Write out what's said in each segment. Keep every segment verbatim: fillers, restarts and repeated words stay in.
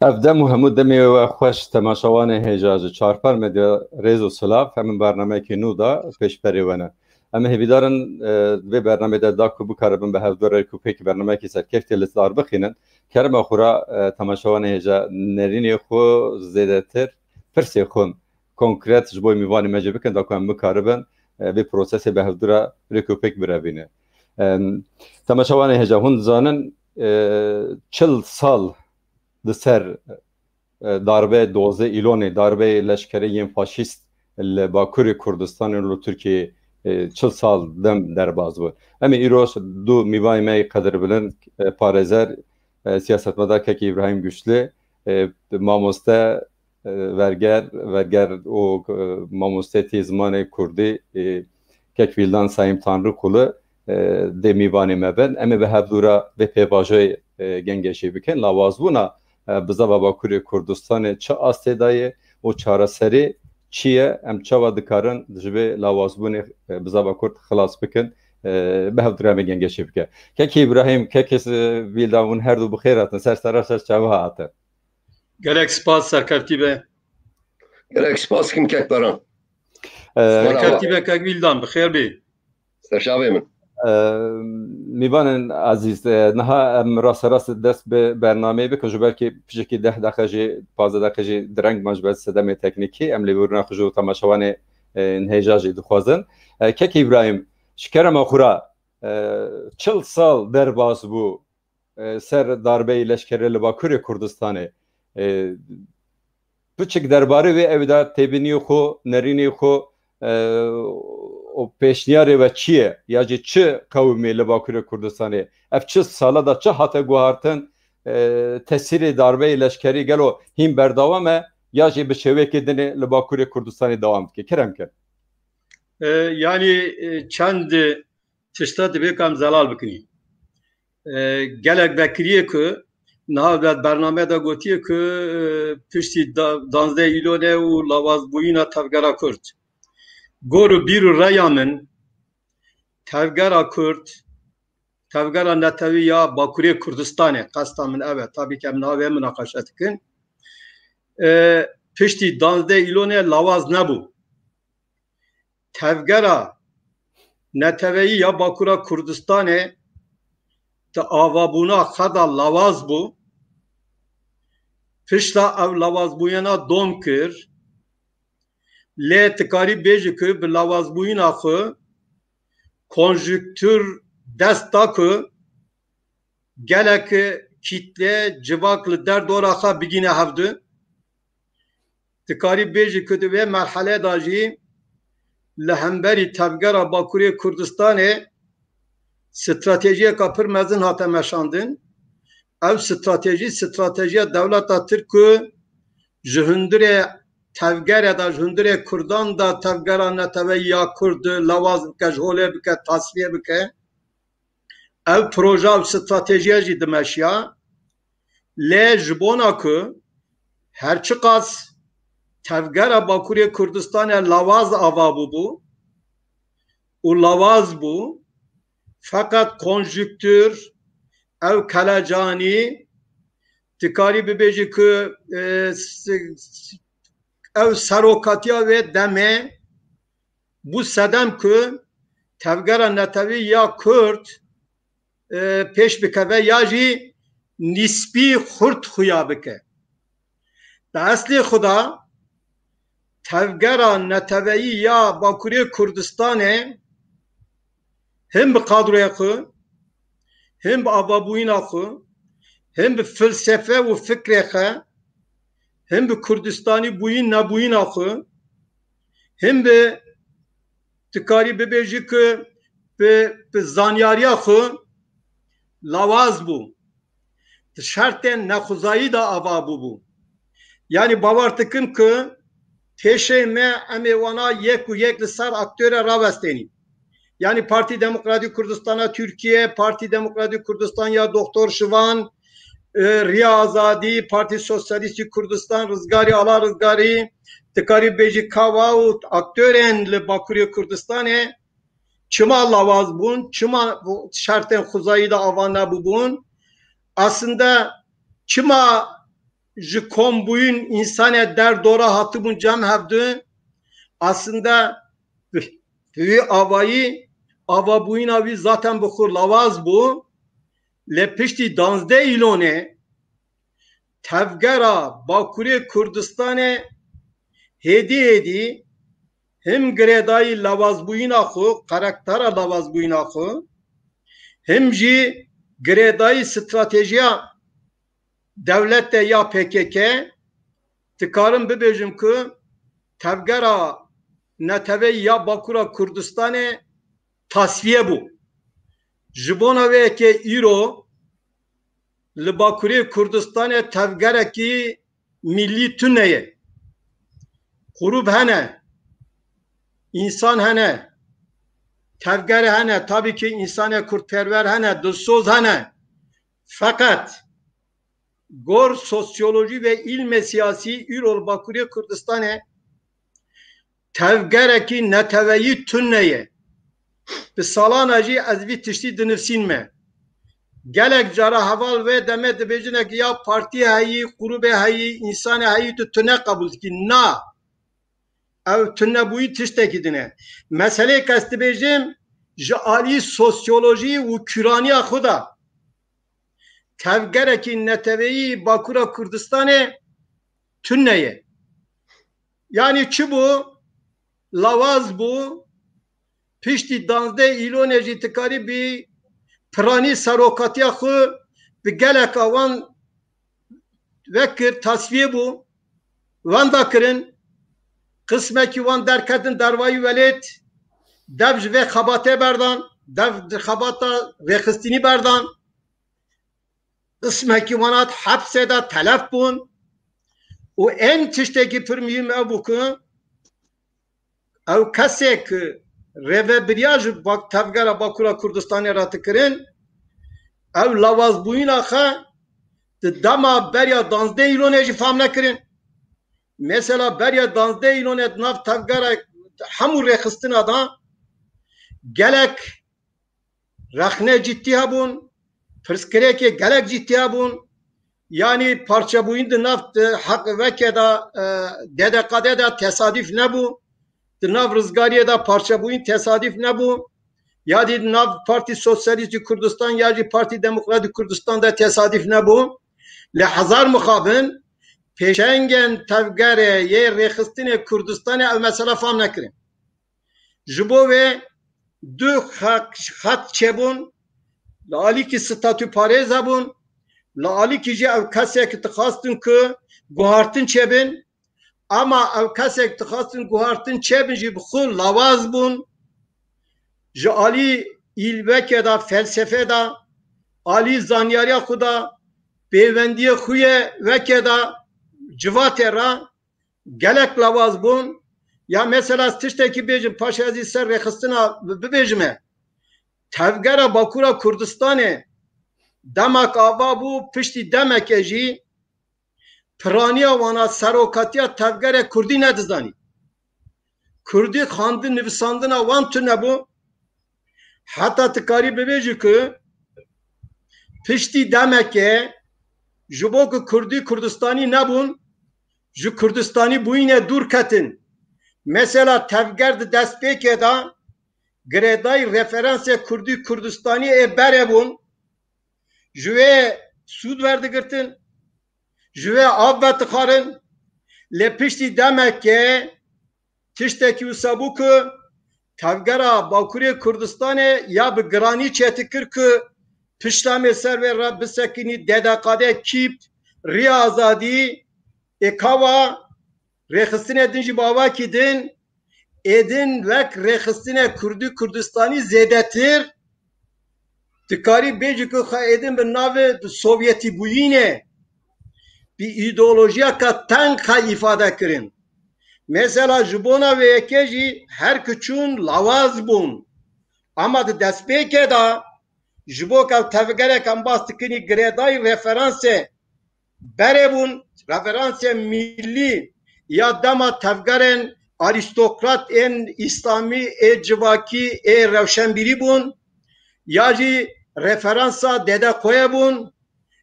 Ev dem û hemû demê we xweş, temaşewanê hêja ji Çarpar Medya rêz û silav. Em in bernameyekî nû de pêşberê we ne. Em ê hêvîdar in, e, vê bernameyê de da ku bikaribin bi hevdu rêk û pêkî bernameyekî serkeftî li dar bixînin. Kerema xwe ra, e, temaşewanê hêja nerînê xwe zêdetir pirsê xwe konkret ji bo mîvanê me jî bikin, da ku em bikaribin, e, vê prosesê bi hevdu re rêk û pêk birevîne. Em, temaşewanê hêja hûn dizanin, e, çil sal di ser, e, darbe dozdeh Îlonê, darbeyê leşkerê yên faşîst li Bakurê Kurdistanê û li Tirkiyeyê, e, çil sal dem derbas bû. Em ê îro du mîvanê me yê qedirbilind, e, parêzer, e, siyasetmedar Kek Îbrahîm Güçlü, e, mamoste, e, verger, verger û, e, mamosteyê zimanê kurdî, e, Kek Vîldan Sayîm Tanrikulu, e, dê mîvanê me bin. Em ê bi hevdû re vê pêvajoyê, e, gengeşê bikin. Lawazbûna, e, bizava Bakurê Kurdistanê çi astê de ye û çareserî çi ye? Em çawa dikarin ji vê lawazbûnê, e, bizava Kurd xilas bikin? E, bi hevdû re em ê gengeşê bikin. Kek Îbrahîm, Kek, e, Vîldan, hûn her du bi xêr hatin. Ser sera ser çava hatin. Gelek spas, serkevtî be. Gelek spas kim Kek Baran. E, Serkevtî be Kek Vîldan, bi xêr bî. Serçavê min. E, Mîvanên ezîz, e, niha em rasterast dest bi bernameyê bikin, ji belkî pişekî deh deqe jî, pazdeh deqe jî direng man ji ber sedemê teknîkî, em lêbûrina xwe ji temaşevanê, e, hêja jî dixwazin. E, Kek Îbrahîm, ji kerema xwe ra, e, çil sal derbas bû, e, ser darbeyê leşkerê li Bakurê Kurdistanê. E, piçik derbarê wê ew da têbîniyê xwe, nerînê xwe, e, û pêşniyarê we çi ye? Ya jî çi qewimê li Bakurê Kurdistanê? Ev çi sala da çi hate guhartin? E, tesîrê darbeyê leşkerî gelo hîn berdewam e ya jî bi şêweyekê dinê li Bakurê Kurdistanê dewam dike? Kerem ke. E, yanî, e, çend tişta divê ku em zelal bikinî. E, gelek vekiriyê ku niha di bername de gotiye ku, e, piştî da-, danzdeh Îlonê û lawazbûyîna tevgera Kurd. Gor û bîr û reya min tevgera Kurd, tevgera netewî ya Bakurê Kurdistanê, qesta min ev e. Tabî ki em niha vê minaqeşe dikin. E, piştî danzdeh Îlonê lawaz nebû. Tevgera neteweyî ya Bakura Kurdistanê di avabûna xwe de lawaz bû. Pişta ev lawazbûyena dom kir. Lê dikarî bêjî ku bi lawazbûyîna xwe konjuktur dest da ku gelek kîtle, civak li derdora xwe bigîne hevdu. Dikarî bêjî ku di vê merhelê de jî li hemberî tevgera Bakurê Kurdistanê stratejiyeka pir mezin hate meşandin. Ev stratejî, stratejiya dewleta Tirk ku ji hundirê tevgere de, ji hundirê Kurdan de tevgera neteweyî ya Kurd lawaz bike, ji holê bike, tasfiye bike. Ev proje û stratejiya jî dimeşiya. Lê ji bona ku her çiqas tevgera Bakurê Kurdistanê lawaz ava bûbû û lawaz bû, feqet konjuktur, ew kelecanî, dikarî bibêjî ku, e, s-, s-, ew serokatiya wê demê bû sedem ku tevgera netewî ya Kurd, e, pêş bikeve ya jî nîspî xurt xuya bike. Di eslê xwe de tevgera neteweyî ya Bakurê Kurdistanê him bi kadroya xwe, him bi avabûyîna xwe, him bi filsefe û fikrê xwe, him bi Kurdistanî bûyîn nebûyîna xwe, him bi, dikarî bibêjî ku bi, bi zanyariya xwe lawaz bû. Di şertên nexwezayî de ava bûbû. Yanî bawer dikim ku pêşê me em ê wana yek û yek li ser aktorê rawestênî. Yanî Partî Demokratîk Kurdistana Tirkiye, Partî Demokratîk Kurdistan ya Doktor Şivan, e, Riya Azadî, Partî Sosyalîstî Kurdistan, Rizgarî, Ala Rizgarî, dikarî bêjî Kawa û aktorên li Bakurê Kurdistanê çima lawaz bûn, çima bu şertên xwezayî de ava nebûbûn? Aslında çima ji kom bûyîn, însanê derdora hatibûn cem hevdû. Aslında bi, bi wî avayî, avabûyîna wî zaten bi xwe lawaz bû. Lê piştî danzdeh îlonê tevgera Bakurê Kurdistanê hêdî hêdî him girêdayî lawazbûyîna xwe, karaktera lawazbûyîna xwe, him jî girêdayî stratejiya dewlete ya P K K, dikarim bibêjim ku tevgera neteweyî ya Bakura Kurdistanê tasfiye bû. Ji bona vê yekê îro li Bakurê Kurdistanê tevgerekî milî tune ye. Grûb hene, însan hene, tevger hene, tabii ki însanê kurdperwer hene, dilsoz hene. Feqet gor sosyolojî ve îlmê siyasî îro li Bakurê Kurdistanê tevgerekî neteweyî tune ye. Bi salana jî ez vî tiştî dinivsînme. Gelek cara heval wê demê dibêjine ki ya partî heyî, grûbê heyî, însanê heyî tu tune qebûl dikî. Na. Ew tunebûyî tiştekî din e. Meseleyê ke ez dibêjim ji alî sosyolojî û kûraniya xwe de tevgerekî neteweyî Bakura Kurdistanê tune ye. Yanî çi bû? Lawaz bû. Piştî danzdeh îlonê jî dikarî bi piranî serokatiya xwe bi geleka wan vekir, tasfiye bû. Wan da kirin. Qismekî wan derketin dervayî welêt, dev ji vê xebatê berdan, dev di xebata rêxistinî berdan. Qismekî wan hat hepsê de telef bûn. Û ên tiştekî pir muhîm ew bû ku ew kesê ku rêvebiriya ji bak-, tevgera Bakura Kurdistanê re dikirin, ew lawazbûyîna xwe di dema beriya danzdeh îlonê jî fam nekirin. Mesela beriya danzdeh îlonê di nav tevgera hemû rêxistina de gelek rexne cidî hebûn, pirsgirêkê gelek cidî hebûn. Yanî parçebûyîn di nav, e, heq veke de, e, D D K D de tesadîf nebû. Di nav rizgariyê de parçebûyîn tesadîf nebû. Ya dî di nav Partî Sosyalîstî Kurdistan ya jî Partî Demokratîk Kurdistan de tesadîf nebû. Li hezar mixabin pêşengên tevgerê yê rêxistinê Kurdistanê ev mesela fam nekirin. Ji bo vê du xet, xet çêbûn, li alîkî statûparêz hebûn, li alîkî jî ew kesek dixwastin ku guhartin çêbin, ama ew kesek dixwastin guhartin çêbin jî bi xwe lawaz bûn. Ji alî îlvekê de, felsefê de, alî zanyariya xwe de, pêwendiyê xwe yê vekê de, civatê re gelek lawaz bûn. Ya mesela ez tiştekî bêjim, paşê ez ê ser rêxistina bi-, bibêjime. Tevgera Bakura Kurdistanê demek ava bû, piştî demeke jî piraniya wana serokatiya tevgerê kurdî nedizanî. Kurdî xwendin, nivîsandina wan tune bû. Heta tu karî bibêjî ku piştî demekê ji bo ku kurdî Kurdistanî nebûn, ji Kurdistanî bûyînê dûr ketin. Mesela tevger di destpêkê de girêdayî referansê kurdî Kurdistanî ê berê bûn. Ji wê sûd werdigirtin, ji wê av vedixwarin. Lê piştî demekê tiştekî wisa bû ku tevgera Bakurê Kurdistanê ya bi giranî çêdikir ku pişta me ser vê re bisekinî, D D K D, kîp, Riya Azadî, ê kawa rêxistinê din jî bi awakî din, êdin wek rêxistinê Kurdî Kurdistanî zêdetir dikarî bêjî ku xwe êdin bi navê Sovyetî bûyînê, bi îdeolojiyeke teng xwe îfade kirin. Mesela ji bona vê yekê jî her ku çûn lawaz bûn. Ama di destpêkê de ji bo ku ev tevgerek em bas dikinî girêdayî referansê berê bûn, referansê millî ya dema tevgerên arîstokrat, ên îslamî, ê civakî, ê rewşenbîrî bûn, ya jî referansa D D K D'yê bûn,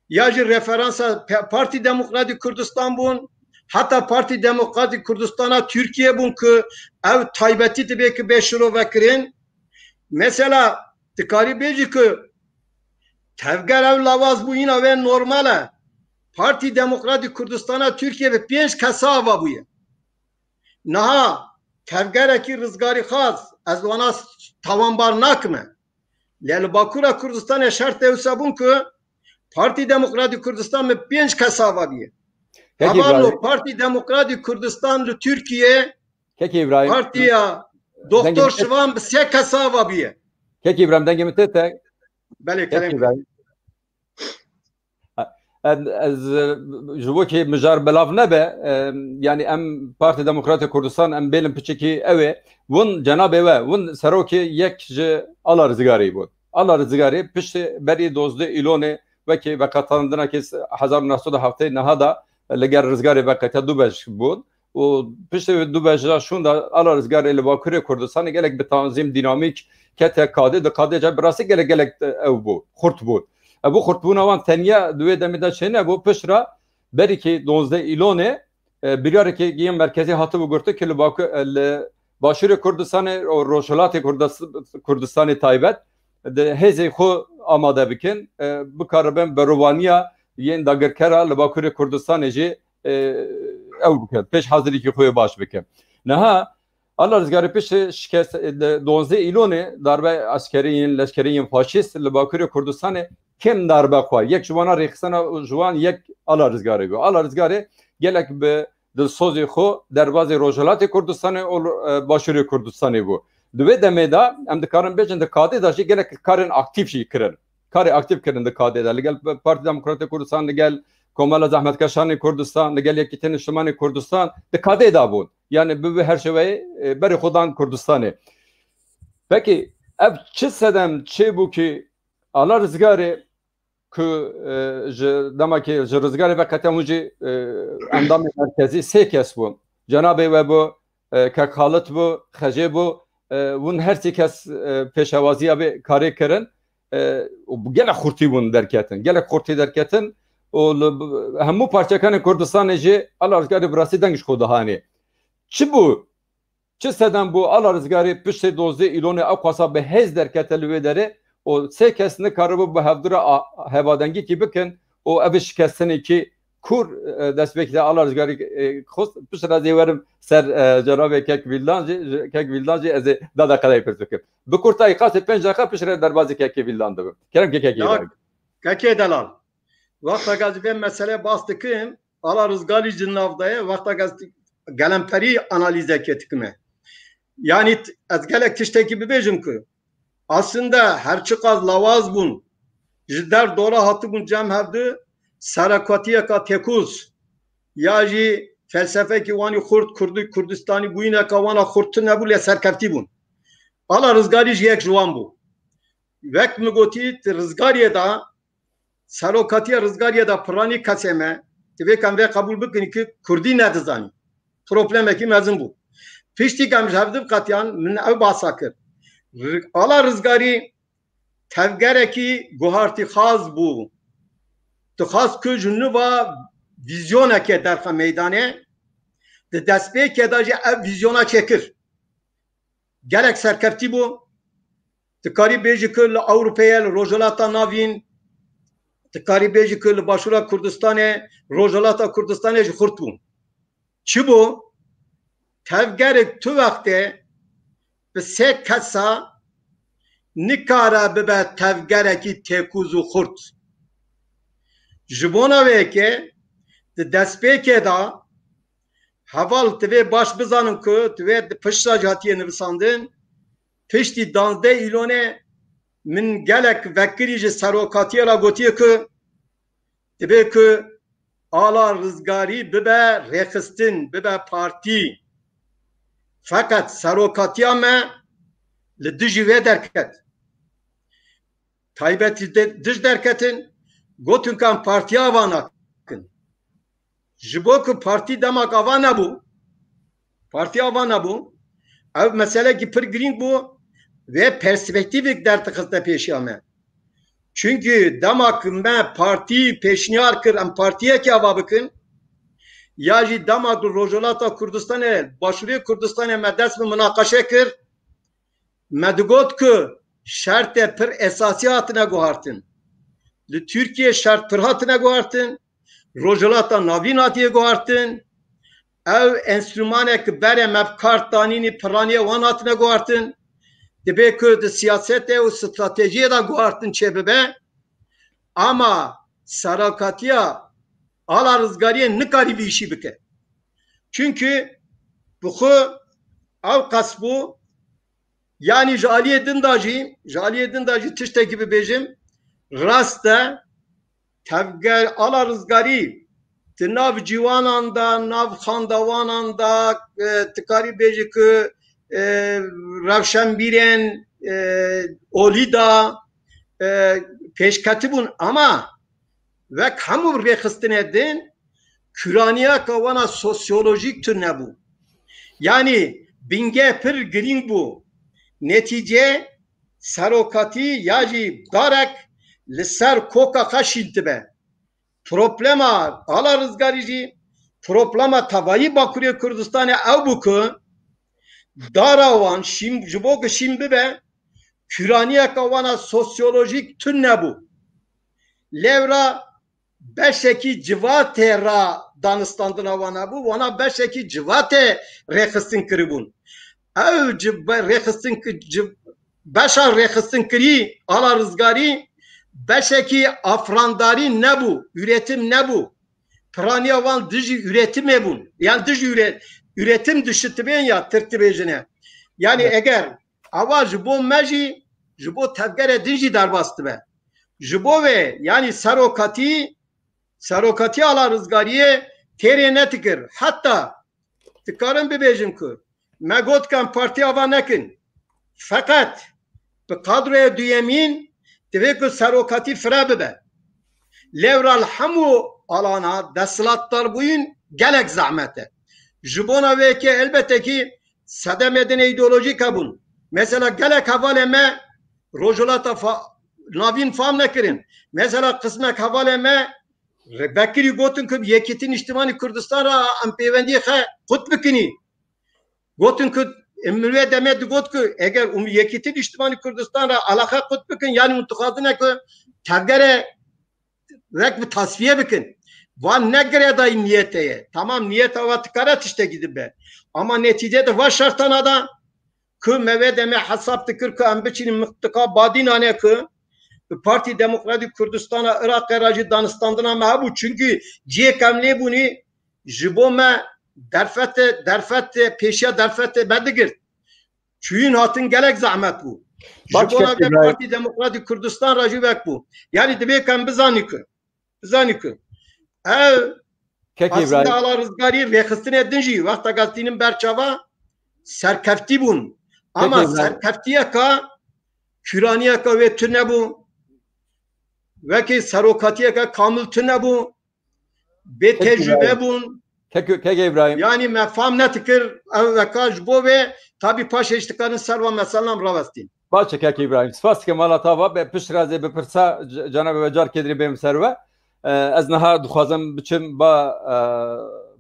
ya jî referansa Partî Demokratîk Kurdistan bûn, heta Partî Demokratîk Kurdistana Tirkiye bûn ku ew taybetî dibe ki bê şirove kirin. Mesela dikarî bêjî ku tevger ew lawaz bû, îna wê normal e. Partî Demokratîk Kurdistana Tirkiye bi pênc kesa ava bûye. Niha tevgerekî rizgarî xas, ez wana tawanbar nakime. Lê li Bakura Kurdistanê şertê wisa bûn ku Partî Demokratîk Kurdistan bi pênc kesa ava bûye. Hevalno, Partî Demokratîk Kurdistan li Tirkiye, Kekî Îbrahîm, Partiya Doktor Şivan bi sê kesa ava bûye. Kekî Îbrahîm, dengê min tê te? Belê, Kekî Îbrahîm. Ez, ez, ji bo kê mijar belav nebe, e, yanî em Partî Demokratê Kurdistan, em bêlin piçekî ew ê. Win cenabê we, win serokê yek ji Ala Rizgarê bû. Ala Rizgarê piştê berî dozdeh Îlonê wekî veqetandinekê hezar û neh sed û heftê niha da li gel Rizgarê veqete du beş bûn. Û piştê wê du beja şûnda Ala Rizgarê li Bakurê Kurdistanê gelek bi tanzîm dînamîk kete kadê, di kadê ca bi rastî gelek gelek ew bû, xurt bû. Ev bû xurtbûna wan tenya di wê demê de çênebû, pişt re berîkî dozdeh Îlonê, e, biryareke yên merkezî hatibû girtin ki li Baku-, e, li Başûrê Kurdistanê û Rojhilatê Kurdis-, Kurdistanê taybet di hêzê xwe amade bikin, e, bikaribin berovaniya yên dagirkera li Bakurê Kurdistanê jî, e, ew bikin, pêş hazirîkî xwe yê baş bikin. Niha Ala Rizgarê piştî şikest, e, di dozdeh Îlonê darbe eskerî yên, leşkerî yên faşîst li Bakurê Kurdistanê kêm darbe xwar. Yek ji wana rêxistina ji wan yek Ala Rizgarê bû. Ala Rizgarê gelek bi dilsozî xwe derbazî Rojhilatê Kurdistanê û, e, Başûrê Kurdistanê bû. Di wê demê de em dikarin bêjin di kadê de jî gelek karên aktîf jî kirin. Karê aktîf kirin di kadê de. Li gel Partî Demokratê Kurdistan, li gel Komela Zehmetkeşanê Kurdistan, li gel Yekîtiya Niştimanê Kurdistan di kadê de bûn. Yani bi, bi her şeweyê, e, berê xwe dan Kurdistanê. Pekî ev çi sedem çêbû ki Ala Rizgarê ku, e, ji dema ki ji Rizgarê veqete hûn jî, e, endamê merkezî sê kes bûn. Cenabê we bû, e, Kek Xalit bû, Xecê bû, e, hûn her sê kes, e, pêşewaziya vê karê kirin, e, û gelek xurtî bûn derketin. Gelek xurtî derketin û li hemû parçekanê Kurdistanê jî Ala Rizgarê bi rastî deng ji xwe dihanê. Çi bû? Çi sedem bû Ala Rizgarê piştê dozdeh Îlonê ew qasa bi hêz derkete li wê derê û sê kes nikaribû bi hevdira a-, hevadengîkî bikin û ev şikestinekî kûr, e, destpêkê de Ala Rizgarê, e, xwest. Piştre ez ê werim ser, e, cenabê Kek Vîldan jî, ji Kek Vîldan jî ez ê da deqe de pirs bikim. Bi kurtayî qasê pênc deqe piştre derbazî Kekê Vîldan dibim. Kerem ke Kekê Ya, Vîldan. Kekê Delal. Wexta ez vê mesele bas dikim, Ala Rizgarî ji nav de ye, wexta ez gelemperî analîzekê dikime. Yanî t-, ez gelek tiştekî bibêjim ku aslında her çiqas lawaz bûn, ji der dora hatibûn cem hevdu, serekatiyeka tekûz ya jî felsefekî wanî xurt, Kurdi-, Kurdistanî bûyîneka wana xurt nebû lê serkeftî bûn. Ala Rizgarî jî yek ji wan bû. Wek min gotî, di Rizgariyê de serokatiya Rizgariyê de piranî kesê me, divê em vê qebûl bikin ki Kurdî nedizanî. Problemekî mezin bû. Piştî em ji hev diqetiyan, min ew basa kir. R-, Ala Rizgarî tevgerekî guhartîxwaz bû. Dixwast ku ji nû ve vîzyoneke derxe meydanê, di destpêkê de jî ev vîzyona çêkir. Gelek serkeftî bû. Dikarî bêjî ku li Ewropeyê, li Rojhilata Navîn, dikarî bêjî ku li Başûra Kurdistanê, Rojhilata Kurdistanê jî xurt bû. Çi bû? Tevgerek tu wextê bi sê kesa nikare bibe tevgerekî têkûz û xurt. Ji bona wê yekê di destpêkê de heval divê baş bizanin ku divê di pişta jî hatiye nivisandin, piştî danzdeh Îlonê min gelek vekirî ji serokatiya re gotiye ku divê ku Ala Rizgarî bibe rêxistin, bibe partî. Feqet serokatiya me li dijî wê derket. Taybetî de-, dij derketin, gotin ku em partiya ava nakin. Ji bo ku partî demak ava nebû, partî ava nebû, ev meselekî pir girîng bû, vê perspektîvek derdixiste pêşiya me. Çunkî dema ku me partî pêşniyar kir, em partiyekî ava bikin, ya jî dema ku Rojhilata Kurdistanê, Başûrê Kurdistanê me dest bi minaqeşe kir, me digot ku şertê pir esasî hatine guhartin. Li Tirkiyê şert pir hatine guhartin, Rojhilata Navîn hatiye guhartin, ew enstrûmanek berê me bi kar tanînî piraniyê wan hatine guhartin. Dibe ku di siyasetê û stratejiyê de guhartin çêbibe. Ama serokatiya Ala Rizgariyê nikarî vî îşî bike. Çunkî bi xwe ew qas bû, yanî ji aliyê din de jî, ji aliyê din de jî tiştekî bibêjim, rast e, tevger Ala Rizgarî di nav ciwanan de, nav xandawanan de, e, tu karî bêjî ku, e, rewşenbîrên, e, olî de, e, pêşketibûn. Ama wek hemû rêxistinê din, kûraniyeka wana sosyolojîk tune bû. Yanî bingeh pir girîng bû. Netîce serokatî ya jî darek li ser koka xwe şîntibe. Problema Ala Rizgarî jî, problema tevayî Bakurê Kurdistanê ew bû ku dara wan şîn, ji bo ku şîn bibe, kûraniyeka wana sosyolojîk tune bû. Lewra beşekî civatê ra danistandina wana bû, wana beşekî civatê rêxistin kiribûn. Ew ci-, be-, rêxistin ki-, ci-, beşa rêxistinkirî Ala Rizgarî beşekî afrandarî nebû, üretim nebû. Piraniya wan dijî üretimê bûn. Yan dijî üre-, üretim dişitibên ya Tirk dibêjine. Yani Evet. eger ava ji bo me jî, ji bo tevgerê din jî derbas dibe. Ji bo vê, yani serokatî, serokatî Ala Rizgariyê têrê nedikir. Heta dikarim bibêjim ku me got ku em partî ava nekin. Feqet bi kadroya duyemîn divê ku serokatî fire bibe. Lewra li hemû alana desthilatdarbûyîn gelek zehmet e. Ji bona vê yekê elbette kî sedemê din îdeolojîk hebûn. Mesela gelek hevalê me Rojhilata fa-, Navîn fam nekirin. Mesela qismek hevalê me Bekirî gotin ku bi Yekîtî Niştimanî Kurdistan re em pêwendiyê xwe qut bikinî. Gotin ku em li wê demê digot ku eger hûn Yekîtî Niştimanî Kurdistan re alaqa qut bikin, yani hûn dixwazine ku tevgere wek bi tasfiye bikin. Van ne girêdayî niyetê ye. Tamam, niyeta we dikare tiştekî dibe. Ama netîce de va şertana da ku me vê demê hesab dikir ku em biçînin mintiqa Badînanê ku bi Partî Demokratîk Kurdistana Iraqê re jî danistandina me hebû. Çunkî cihê ku em lê bûnî ji bo me derfetê, derfetê, pêşiya derfetê me digirt. Çûyîn hatin gelek zehmet bû. Ji Baş bona kek vê Îbrahîm. Partî Demokratîk Kurdistan re jî wek bû. Yani divê ku em bizanî ku, bizanî ku ev Kek aslında Îbrahîm. Ala Rizgarî rêxistinê din jî wexta gaztînin berçava serkeftî bûn. Ama Kek Îbrahîm. serkeftiyeka, kûraniyeka wê tune bû. Wekî serokatiyeke kamil tune bû. Bê Kek tecrübe Îbrahîm. bûn. Kek, Kek Îbrahîm. Yani me fam nedikir, ev veka ji bo vê, tabî paşê jî dikarin ser ve meselam rawestîn. Baş e Kek Îbrahîm. Spas dikim mala te va, be pişt re ez ê bi pirsa c-, cenabê we carkê dirê bêm ser we. E, ez niha dixwazim biçim ba,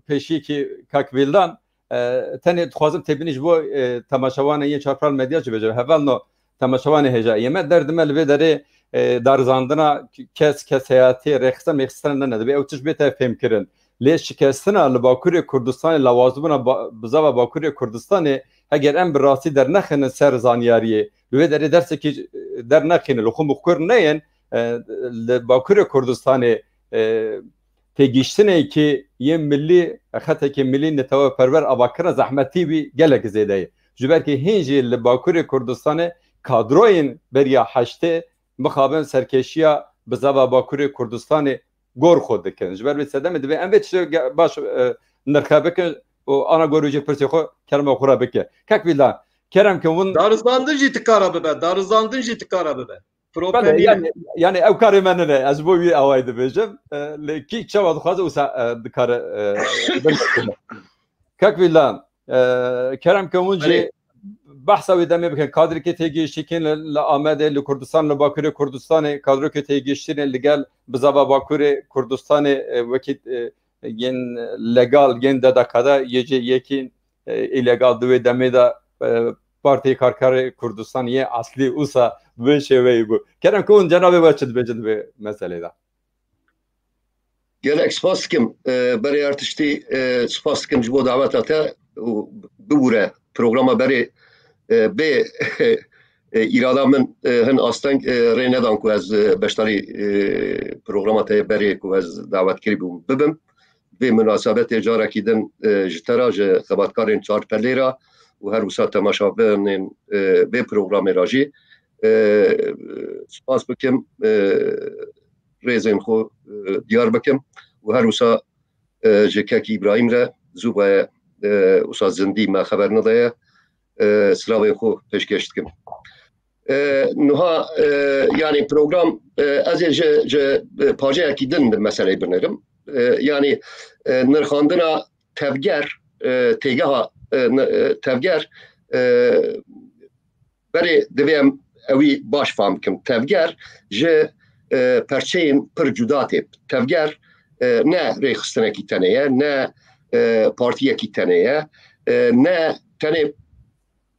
e, pêşiyekî Kak Vîldan. E, tenê dixwazim têbînî ji bo, e, temaşevanê yên Çarpral Medya jî bêjim. Hevalno temaşevanê hêja yê me. Derdime li vê derê, e, darizandina kes, kesayetê, rêxistin, mêxistin ne, ne. Dibê ew tişt bête fêmkirin. Lê şikestina li Bakurê Kurdistanê, lawazbûna ba-, bizava Bakurê Kurdistanê, heger em bi rastî dernexînin ser zanyariyê, li wê derê dersekî, e, dernexînin, li xwe muxkur neyên, e, li Bakurê Kurdistanê, e, têgihiştinekî yên milî, xetekî milî neteweperwer avakirina zehmetî wî gelek zêde ye. Ji ber ku hîn jî li Bakurê Kurdistanê kadroyên beriya heştê mixabin serkêşiya bizava Bakurê Kurdistanê gor xwe dikin. Ji ber vê sedemê divê em vê tiştê ge-, baş, e, nirxe bikin û ana gor wî jî pirsê xwe kerema xwe re bike. Kek Vîldan, kerem ke hûn Darizandin jî tikara bibe, darizandin jî tikara bibe. Problem Belê, nîne. yani, yani ew karê me nine. Ez bo wî awayî dibêjim. E, lê kî çawa dixwaze wisa, e, dikare, e, binivîse. Kek Vîlan, e, kerem ke hûn jî Belê. Behsa wê demê bikin. Kadreke têgihiştî kirin li, li Amedê, li Kurdistan, li Bakurê Kurdistanê, kadreke têgihiştî ne li gel bizava Bakurê Kurdistanê, e, wekî, e, yên legal, yên D D K de, yê cê yekî, e, îlegal di wê demê de, e, Partiyê Karkerê Kurdistan yê eslî usa bi vê şêweyî bû. Kerem, ku hûn cenabê we çi dibêjin di vê meselê de? Gelek spas dikim, e, berê her tiştî, e, spas dikim ji bo daweta te û bibûre programa berê, e, bê, e, îrada min, e, hin asteng, e, rê nedan ku ez, e, beşdarî, e, programa te berê ku ez dawet kirî bûm bibim. Vê munasebetê carekî din, e, ji te re, ji xebatkarên Çarpelê re û her wisa temaşavanên, e, vê programê re jî, e, spas bikim, e, rêzên xwe, e, diyar bikim û her wisa, e, ji kekî Îbrahîm re zû baye, e, wisa zindî me xeber nedaye, e, silavên xwe pêşkêş dikim. E, niha, e, yanî program, e, ez ê ji, ji, e, paceyekî din di meseleyê binêrim. E, yanî, e, nirxandina tevger, e, têgeha, e, n-, e, tevger, e, berê divê em ewî baş fam bikim. Tevger ji, e, perçeyên pir cuda tê. Tevger, e, ne rêxistinekî tenê ye, ne, e, partiyekî tenê ye, e, ne tenê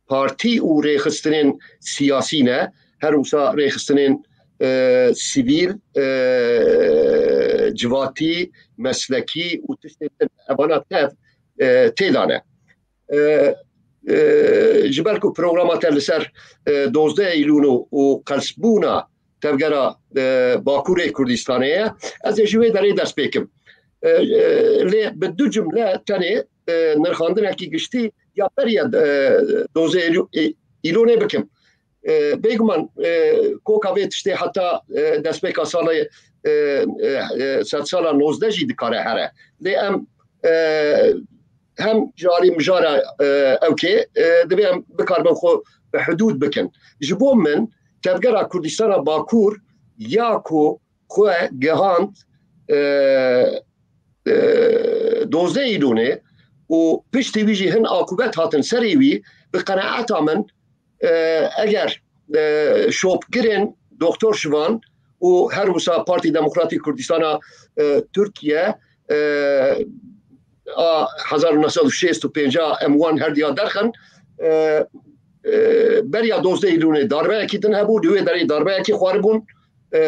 partî û rêxistinên siyasî ne, her wisa rêxistinên, e, sivîl, e, civatî, meslekî û tiştên din. Evana tev, e, tê de ne. E, e, ji ber ku programa te li ser, e, dozdeh Eylûl û, û qelsbûna tevgera, e, Bakurê Kurdistanê ye, ez ê ji wê derê dest pê kim. E, e, lê bi du cumle tenê, e, nirxandinekî giştî ya beriya, e, dozdeh Eylû-, e, Îlonê bikim. E, bêguman, e, koka vê tiştê heta, e, destpêka salê, e, e, e, sedsala nozdeh jî dikare here. Lê em, e, hem carî mijara, e, ewkê, e, divê em bikaribin xwe bi hidûd bikin. Ji bo min tevgera Kurdistana Bakur ya ku xwe gihand, e, e, dozdeh Îlonê û piştî wî jî hin akubet hatin serê wî, bi qenaeta min, e, eger, e, şopgirên Doktor Şivan û her wisa Partî Demokratîk Kurdistana, e, Tirkiye, e, a hezar û neh sed û şêst û pênc em wan her diya derxin, e, e, beriya dozdeh Îlonê darbeyekî din hebû, di wê derê darbeyekî xwaribûn, e,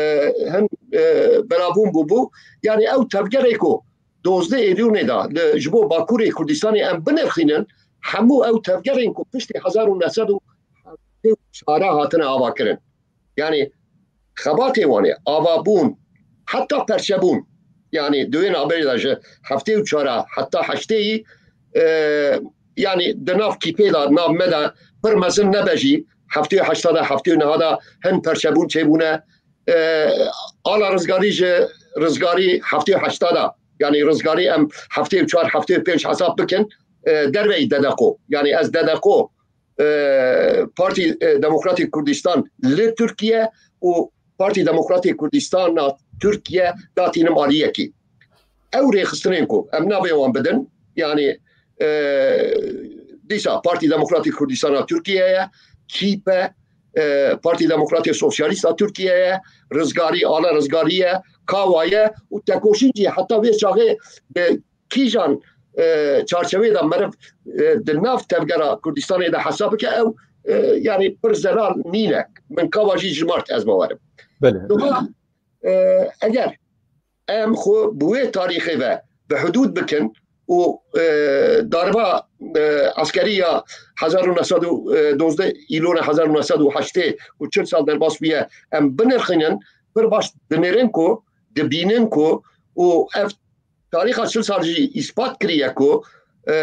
hin, e, belavûn bûbû. Yanî ew tevgerê ku dozdeh Eylûlê de li, ji bo Bakurê Kurdistanê em binirxînin, hemû ew tevgerên ku piştî hezar û neh sed û heftê û çar hatine avakirin. Yanî xebatê wan ê, avabûn, heta perçebûn. Yanî di wê navberê de ji heftê û çar heta heştê yî, e, yanî di nav kîpê de, nav me de pir mezin nebe jî, heftê û heşta de, heftê û neh de hin perçebûn çêbûne. E, ala rizgarî ji rizgarî heftê û heşta de, yanî rizgarî em heftê û çar, heftê û pênc hesab bikin, e, derveyî dedeqo. Yanî ez dedeqo, e, Partî, e, Demokratîk Kurdistan li Tirkiye û Partî Demokratîk Kurdistana Tirkiye datînim aliyekî. Ew rêxistinên ku em navê wan bidin, yanî, e, dîsa Partî Demokratîk Kurdistana Tirkiye ye, kîpe, e, Partî Demokratîk Sosyalîsta Tirkiye ye, Rizgarî, Ala Rizgarî ye, Kawa ye û tekoşîn jî heta vê çaxê bi kîjan, e, çarçeveyê de meriv, e, di nav tevgera Kurdistanê de hesab bike, ew, e, yanî pir zelal nîne. Min Kawa jî jimart, ez bawerim. Belê. Doha, e, eger em xwe bi wê tarîxê ve bi hidûd bikin û, e, darba, e, eskerî ya hezar û neh sed û dozdeh, Îlona hezar û neh sed û heştê ku çil sal derbas bûye, em binirxînin, pir baş dinêrin ku, dibînin ku û ev tarîxa çil sal jî îspat kiriye ku, e,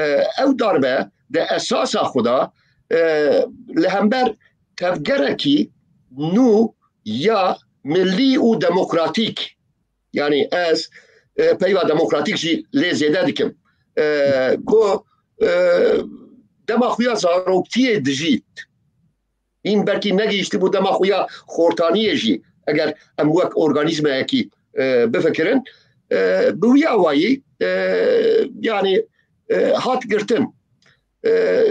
ew darbe di esasa xwe de, e, li hember tevgerekî nû ya milî û demokratîk, yanî ez, e, peyva demokratîk jî lê zêde dikim, e, ku, e, dema xwe ya zaroktiyê dijît. Hîn belkî negihiştibû dema xwe ya xortaniyê jî, eger em wek organîzmayekî, e, bifikirin, e, bi wî awayî, e, yanî, e, hat girtin. E,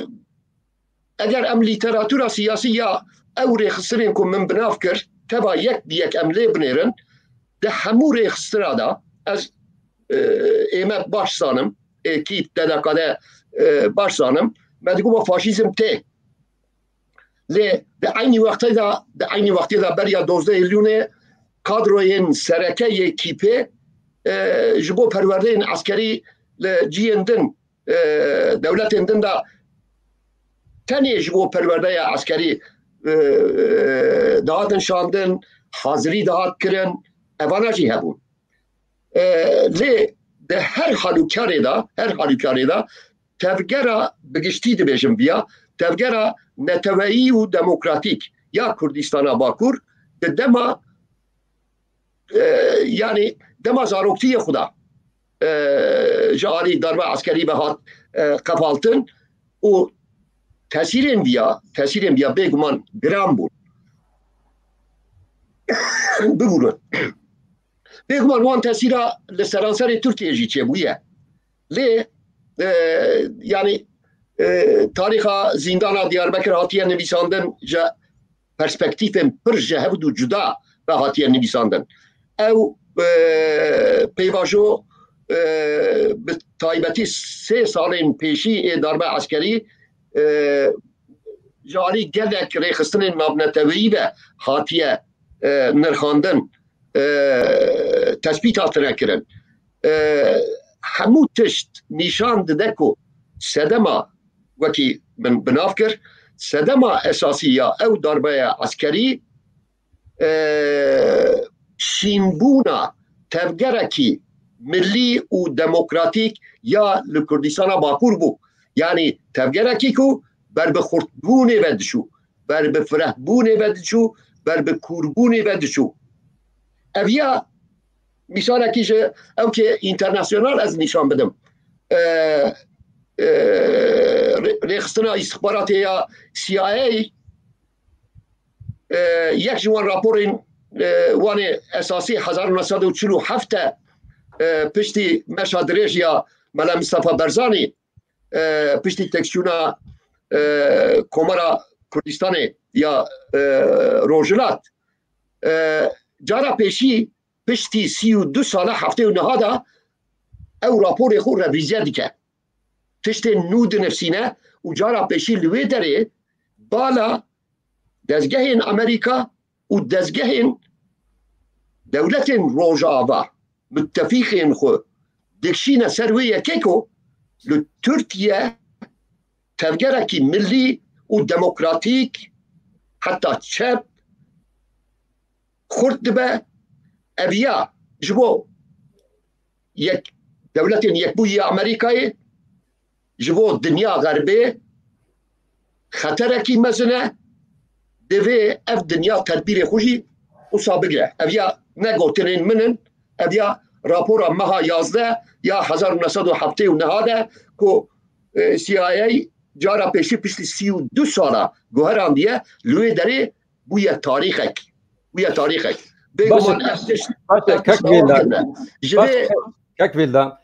Eger em lîteratûra siyasî ya ew rêxistinên ku min bi nav kir, teva yek bi yek em lê binêrin, di hemû rêxistina de ez, e, ê me baş zanim, ê kî T D K de, e, baş zanim, me digot faşîzm tê. Lê di eynî wextê de, di eynî wextê de beriya dozdehê Lûnê kadroyên sereke yê kîpê, e, ji bo perwerdeyên eskerî li ciyên din, e, dewletên din de tenê ji bo perwerdeya eskerî, e, e, dihatin şandin, hazirî dihat kirin, evana jî hebûn. E, lê di her halûkarê de, her halûkarê de tevgera bi giştî dibêjim viya, tevgera neteweyî û demokratîk ya Kurdistana Bakur di dema, e, yanî dema zaroktiyê xwe de, e, ji alî darbe eskerî ve hat, e, qefaltin û tesîrên viya, tesîrên viya bêguman giran bûn. Bibûrin. Bêguman wan tesîra li seranserê Tirkiyê jî çêbûye. Lê, e, yanî, e, tarîxa zîndana Diyarbekir hatiye nivîsandin ji perspektîfên pir ji hev du cuda ve hatiye nivîsandin. Ew, e, pêvajo, e, bi taybetî sê salên pêşî ê darbe eskerî, e, ji alî gelek rêxistinên navneteweyî ve hatiye, e, nirxandin, e, tespît hatine kirin. E, hemû tişt nîşan dide ku sedema, wekî min bi nav kir, sedema esasî ya ew darbeya eskerî, e, şînbûna tevgerekî milî û demokratîk ya li Kurdistana Bakur bû. Yanî tevgerekî ku ber bi xurtbûnê ve diçû, ber bi firehbûnê ve diçû, ber bi kûrbûnê ve diçû. Ev ya mîsalekî ji ewkê înternasyonal ez nîşan bidim. E, e, rê-, rêxistina îstixbaratê ya C I A, e, yek ji wan raporên, e, wan ê esasî hezar neh sed û çil û heft e, e, piştî meşa dirêj ya Mela Mistefa Barzanî, e, piştî têkçûna, e, Komara Kurdistanê ya, e, Rojhilat. E, cara pêşî piştî sî û du sala heftê û neha de ew raporê xwe revîze dike. Tiştên nû dinivîsîne û cara pêşî li wê derê bala dezgehên Amerîka û dezgehên dewletên Rojava, mutefîqên xwe dikişîne ser wê yekê ku li Tirkiye tevgerekî milî û demokratîk, heta çep, xurt dibe. Ev ya ji bo yek, dewletên Yekbûyî ya Amerîkayê, ji bo dinya Xerbê xeterekî mezin e. Divê ev dinya tedbîrê xwe jî wisa bigire. Ev ya ne gotinên min in, ev ya rapora meha yazdeh ya hezar û neh sed û heftê û neha de ku, e, C I A cara pêşî piştî sî û du sala guherandiye, li wê derê bûye tarîxek. Bûye tarîxek. Bêguman ev tişt, baş e, ev tişt kek Vêlda. Ji vê kek Vêlda.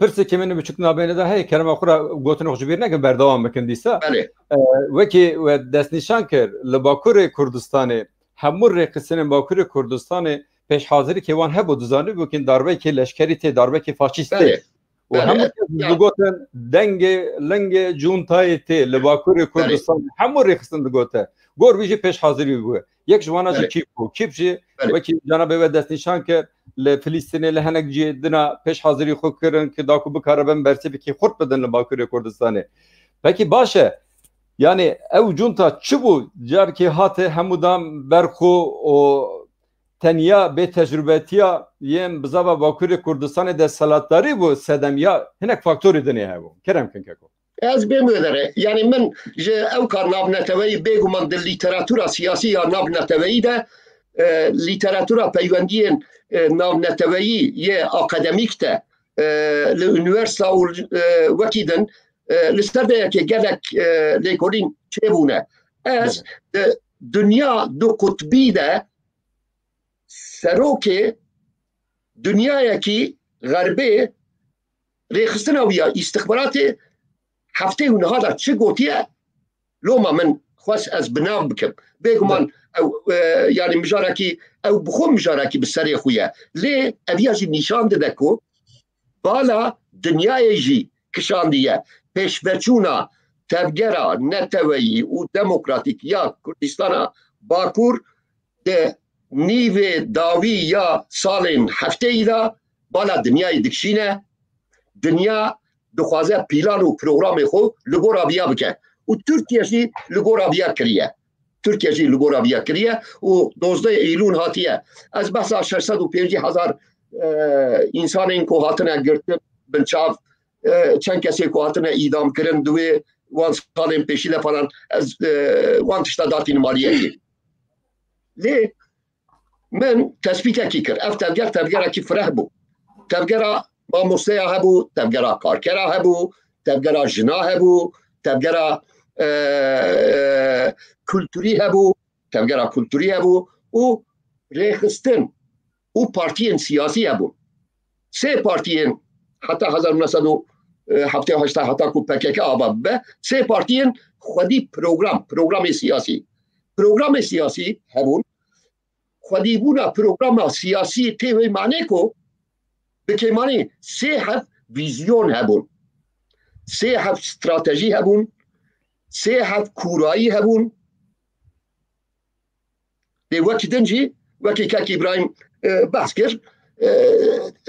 Pirseke min biçûk nabêne de heye, kerema xwe re gotinê xwe ji bîr nekin, berdewam bikin dîsa. Belê. E, wekî we destnîşan kir, li Bakurê Kurdistanê, hemû rêxistinên Bakurê Kurdistanê pêşhazirîkê wan hebû, dizanîbû ku darbeyekê leşkerî tê, darbeyekê faşîst tê. Belê. Û hemû kes digotin dengê, lingê cuntayê tê li Bakurê Kurdistanê. Hemû rêxistin digote. Gor vî jî pêşhazirî bû. Yek ji wana jî kîp bû. Kîp jî wekî cenabê we destnîşan kir, li Filistînê, li hinek cihê dina pêşhazirî xwe kirin ki da ku bikaribin bersivekî xurt bidin li Bakurê Kurdistanê. Pekî baş e. Yanî ew cunta çi bû? Carkê hate hemû dan ber xwe û tenya bêtecrubetiya yên bizava Bakurê Kurdistanê desthilatdarî bû sedem ya hinek faktorê dinê hebû. Kerem kin keko. Ez bêm wê derê. Yanî min ji ew kar navneteweyî bêguman di lîteratûra siyasî ya navneteweyî de, e, lîteratûra peywendiyên, e, navneteweyî yê akademîk de, e, li unîversîta û, e, wekî din, e, li ser vê yekê gelek, e, lêkolîn çêbûne. Ez di dinya du qutbî de serokê dinyayekî xerbê rêxistina wî ya îstixbaratê heftê û niha de çi gotiye, Loma min xwest ez bi nav bikim. Bêguman ew, e, yani mijarekî, ew bi xwe mijarekî bi serê xwe ye. Lê ev ya jî nîşan dide ku bala dinyayê jî kişandiye. Pêşveçûna tevgera neteweyî û demokratîk ya Kurdistana Bakur di nîvê dawî ya salên hefteyî de bala dinyayê dikişîne. Dinya dixwaze pîlan û programê xwe li gora viya bike. Û Tirkiye jî li gora viya kiriye. Tirkiye jî li gora viya kiriye û dozdeh Eylûn hatiye. Ez behsa şeş sed û pêncî hezar, e, însanên ku hatine girtin binçav, e, çend kesê ku hatine îdam kirin di wê wan salên pêşî de falan, ez, e, wan tişta datînim aliyekê. Lê min tespîtekî kir. Ev tevger, tevgerekî fireh bû. Tevgera mamosteya hebû, tevgera karkera hebû, tevgera jina hebû, tevgera, e, e, kulturî hebû, tevgera kulturî hebû û rêxistin û partiyên siyasî hebûn. Sê partiyên heta hezar neh sed û heftê û heşt heta ku P K K ava bibe, sê partiyên xwedî program, programê siyasî. Programê siyasî hebûn. Xwedîbûna programa siyasî tê wê manê ku bi kêmanî sê heb vîzyon hebûn. Sê heb stratejî hebûn. Sê heb kûrayî hebûn. Lê wekî din jî, wekî kek Îbrahîm, e, behs kir, e,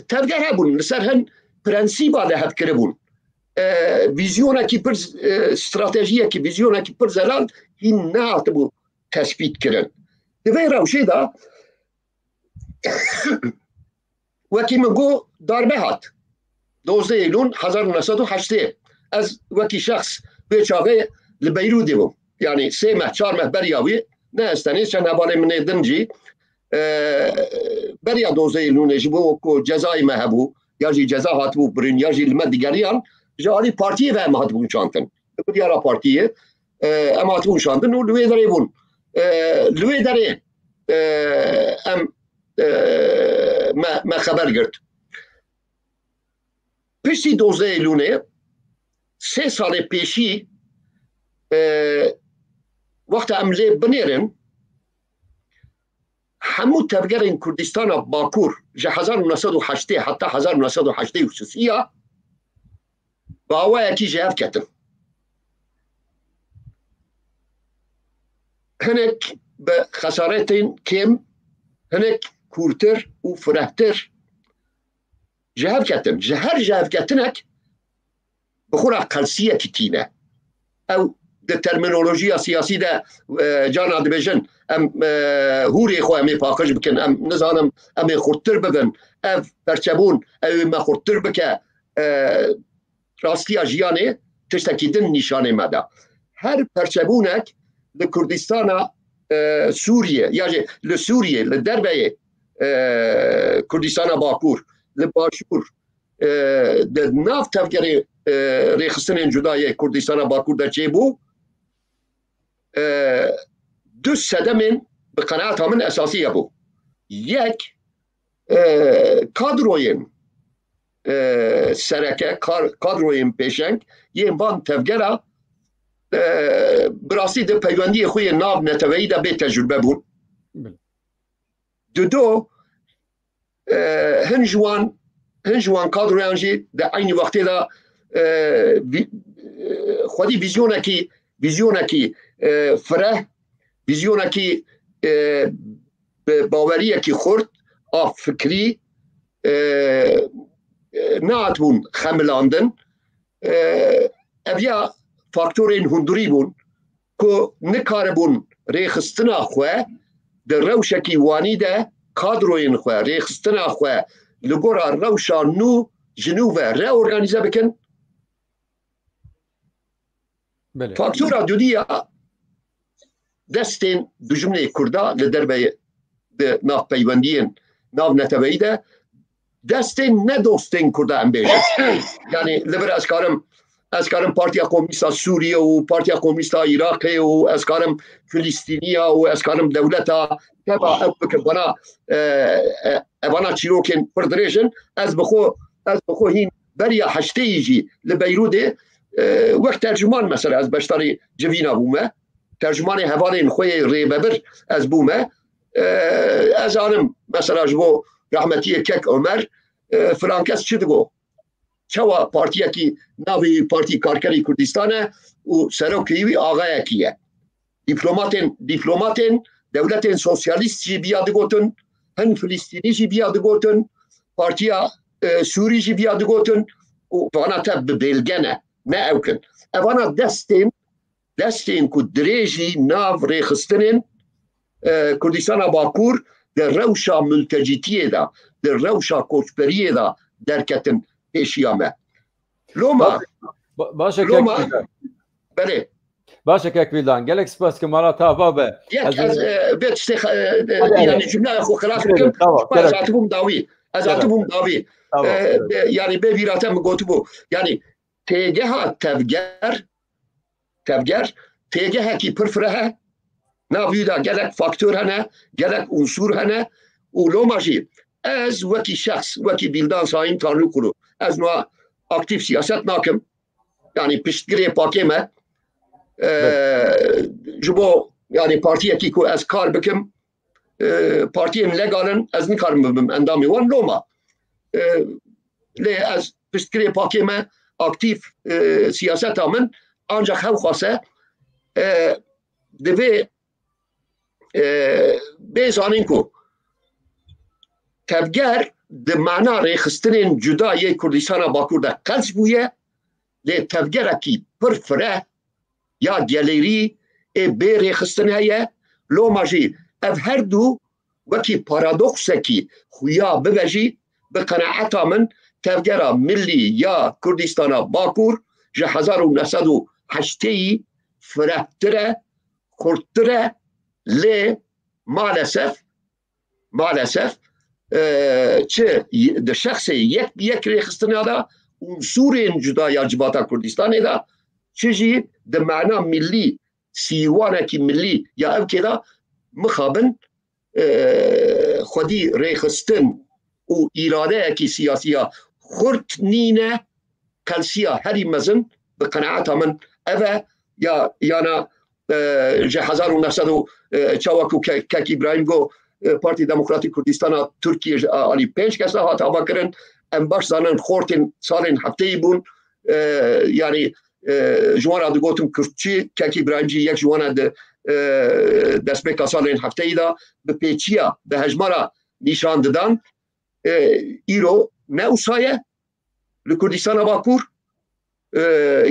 tevger hebûn. Li ser hin prensîba li hev kiribûn. E, vîzyonekî pir, e, stratejiyekî, vîzyonekî pir zelal hîn nehatibû tespît kirin. Di vê rewşê de wekî min got, darbe hat. Dozdeh Eylûn hezar û neh sed û heştê. Ez wekî şexs vê çaxê li Beyrûdê bûm. Yani sê meh, çar meh beriya wî, ne ez tenê, çend hevalên min ê din jî, e, beriya dozdeh Eylûnê ji bo ku cezayê me hebû, ya jî ceza hatibû birin, ya jî li me digeriyan, ji alî partiyê ve em hatibûn şantin. Li biryara partiyê, e, em hatibûn şandin û li wê derê bûn. E, li wê derê, e, em, e, me, me xeber girt. Piştî dozdeh Eylûnê, sê salê pêşî, e, wexta em lê binêrin, hemû tevgerên Kurdistana Bakur ji hezar û neh sed û heştê heta hezar û neh sed û heştê û sisiya bi awayekî ji hev ketin. Hinek bi xesaretên kêm, hinek kûrtir û firehtir ji hev ketin. Ji her ji hev ketinek bi xwe re qelsiyekî tîne. Ew di terminolojiya siyasî de, e, carna dibêjin, em, e, hûrê xwe em ê paqij bikin, em nizanim, em ê xurttir bibin. Ev perçebûn, ew ê me xurttir bike. E, rastiya jiyanê tiştekî din nîşanê me da. Her perçebûnek li Kurdistana, e, Sûriye, ya jî li Sûriye, li derveyê, e, Kurdistana Bakur, li Başûr, e, di nav tevgerê, e, rêxistinên cuda yê Kurdistana Bakur de çêbû, e, du sedemên bi qenaeta min esasî hebû. Yek, e, kadroyên, e, sereke, kar-, kadroyên pêşeng yên van tevgera, e, bi rastî di peywendiyê xwe yê nav neteweyî de bê tecrûbe bûn. Belê. Dido, e, hin ji wan, hin ji wan kadroyan jî di eynî wextê de, e, vî-, e, xwedî vîzyonekî, vîzyonekî, e, fireh, vîzyonekî, e, bi baweriyekî xurt a fikrî, e, e, nehatibûn xemilandin. E, ev ya faktorên hundirî bûn ku nikaribûn rêxistina xwe di rewşekî wanî de kadroyên xwe, rêxistina xwe li gora rewşa nû ji nû ve reorganîze bikin. Belê. Faktora dudî ya destên dijminê Kurda li derveyê di nav peywendiyên nav neteweyî de destên ne dostên Kurda em bêjin. Yani li vir ez karim, ez karim Partiya Komînîsta Sûriye û Partiya Komînîsta Iraqê û ez karim Filistîniya û ez karim dewleta teva ew bikim. Bana, e, e, evana çîrokên pir dirêj in. Ez bi xwe, ez bi xwe hîn beriya heşteyî jî li Beyrûdê, E, wek tercüman mesela ez beşdarî civîna bûme. Tercümanê hevalên xwe yê rêvebir ez bûme. E, ez zanim mesela ji bo rahmetiyê kek Omer, e, filan kes çi digo? Çawa partiyekî navê wî Partî Karkerî Kurdistan e û serokê wî axayekî ye? Dîplomatên, dîplomatên dewletên sosyalîst jî biya digotin, hin Filistînî jî biya digotin, Partiya, e, Sûrî jî biya digotin û vana te bi bêlge ne, ne ew kin. Evana destên, destên ku dirêjî nav rêxistinên, e, Kurdistana Bakur di rewşa multecîtiyê de, di rewşa koçberiyê de derketin pêşiya me. Loma, Ba- Baş e, loma, kek Vîdan. Belê. Baş e, kek Vîdan. Gelek spas ki mala te ava be. Yek Ez ez, e, bê tiştê xe-, e, e, Hadi, hadi. Yani cümleya xwe xilas Gerek bikim. yok, tamam, Ba ez gerek yok. hatibûm dawî. Ez Gerek hatibûm yok. dawî. Tamam, E, gerek. bê, yani bê bîra te min gotibû. Yani têgeha tevger, tevger, têgehekî pir fireh e. Nav wî de gelek faktor hene, gelek unsur hene û loma jî ez wekî şexs, wekî Bîldan Sayîn Tanrîkulu, ez niha aktîf siyaset nakim. Yani piştgirê pakê me, e, Belê. ji bo yani partiyekî ku ez kar bikim, e, partiyên legal in, ez nikarim bibim endamê wan loma. E, lê ez piştgirê pakê me aktîf, e, siyaseta min ancak hewxase, e, divê, e, bê zanîn ku tevger di mana rêxistinên cuda yê Kurdistana Bakur de qels bûye, lê tevgerekî pir fireh ya gelêrî ê bê rêxistin heye. Loma jî ev her du wekî paradoksekî xuya bibe jî, bi qenaeta min tevgera millî ya Kurdistana Bakur ji hezar û neh sed û heştê firehtir e, xurttir e, lê maalesef, maalesef, e, çi y-, di şexsê yek bi yek rêxistina de, unsurên cuda ya civata Kurdistanê de, çi jî di mana millî, sîwanekî millî ya ev kê de mixabin, e, xwedî rêxistin û îradeyekî siyasî ya xurt nîne, qelsiya herî mezin bi qenaeta min ev e, ya, yana, e, ji hezar û neh sed û, e, çawa ku Ke-, Kek Îbrahîm got, e, Partî Demokratîk Kurdistana Tirkiyê ji alî pênc kes de hat avakirin. Em baş zanin xortên salên hefteyî bûn. E, yani, e, ji wan re digotin Kurdçî, Kek Îbrahîm jî yek ji wan e di, e, destpêka salên hefteyî de bi pêçiya, bi hejmara nîşan didan. E, îro ne wisa ye. Li Kurdistana Bakur, e,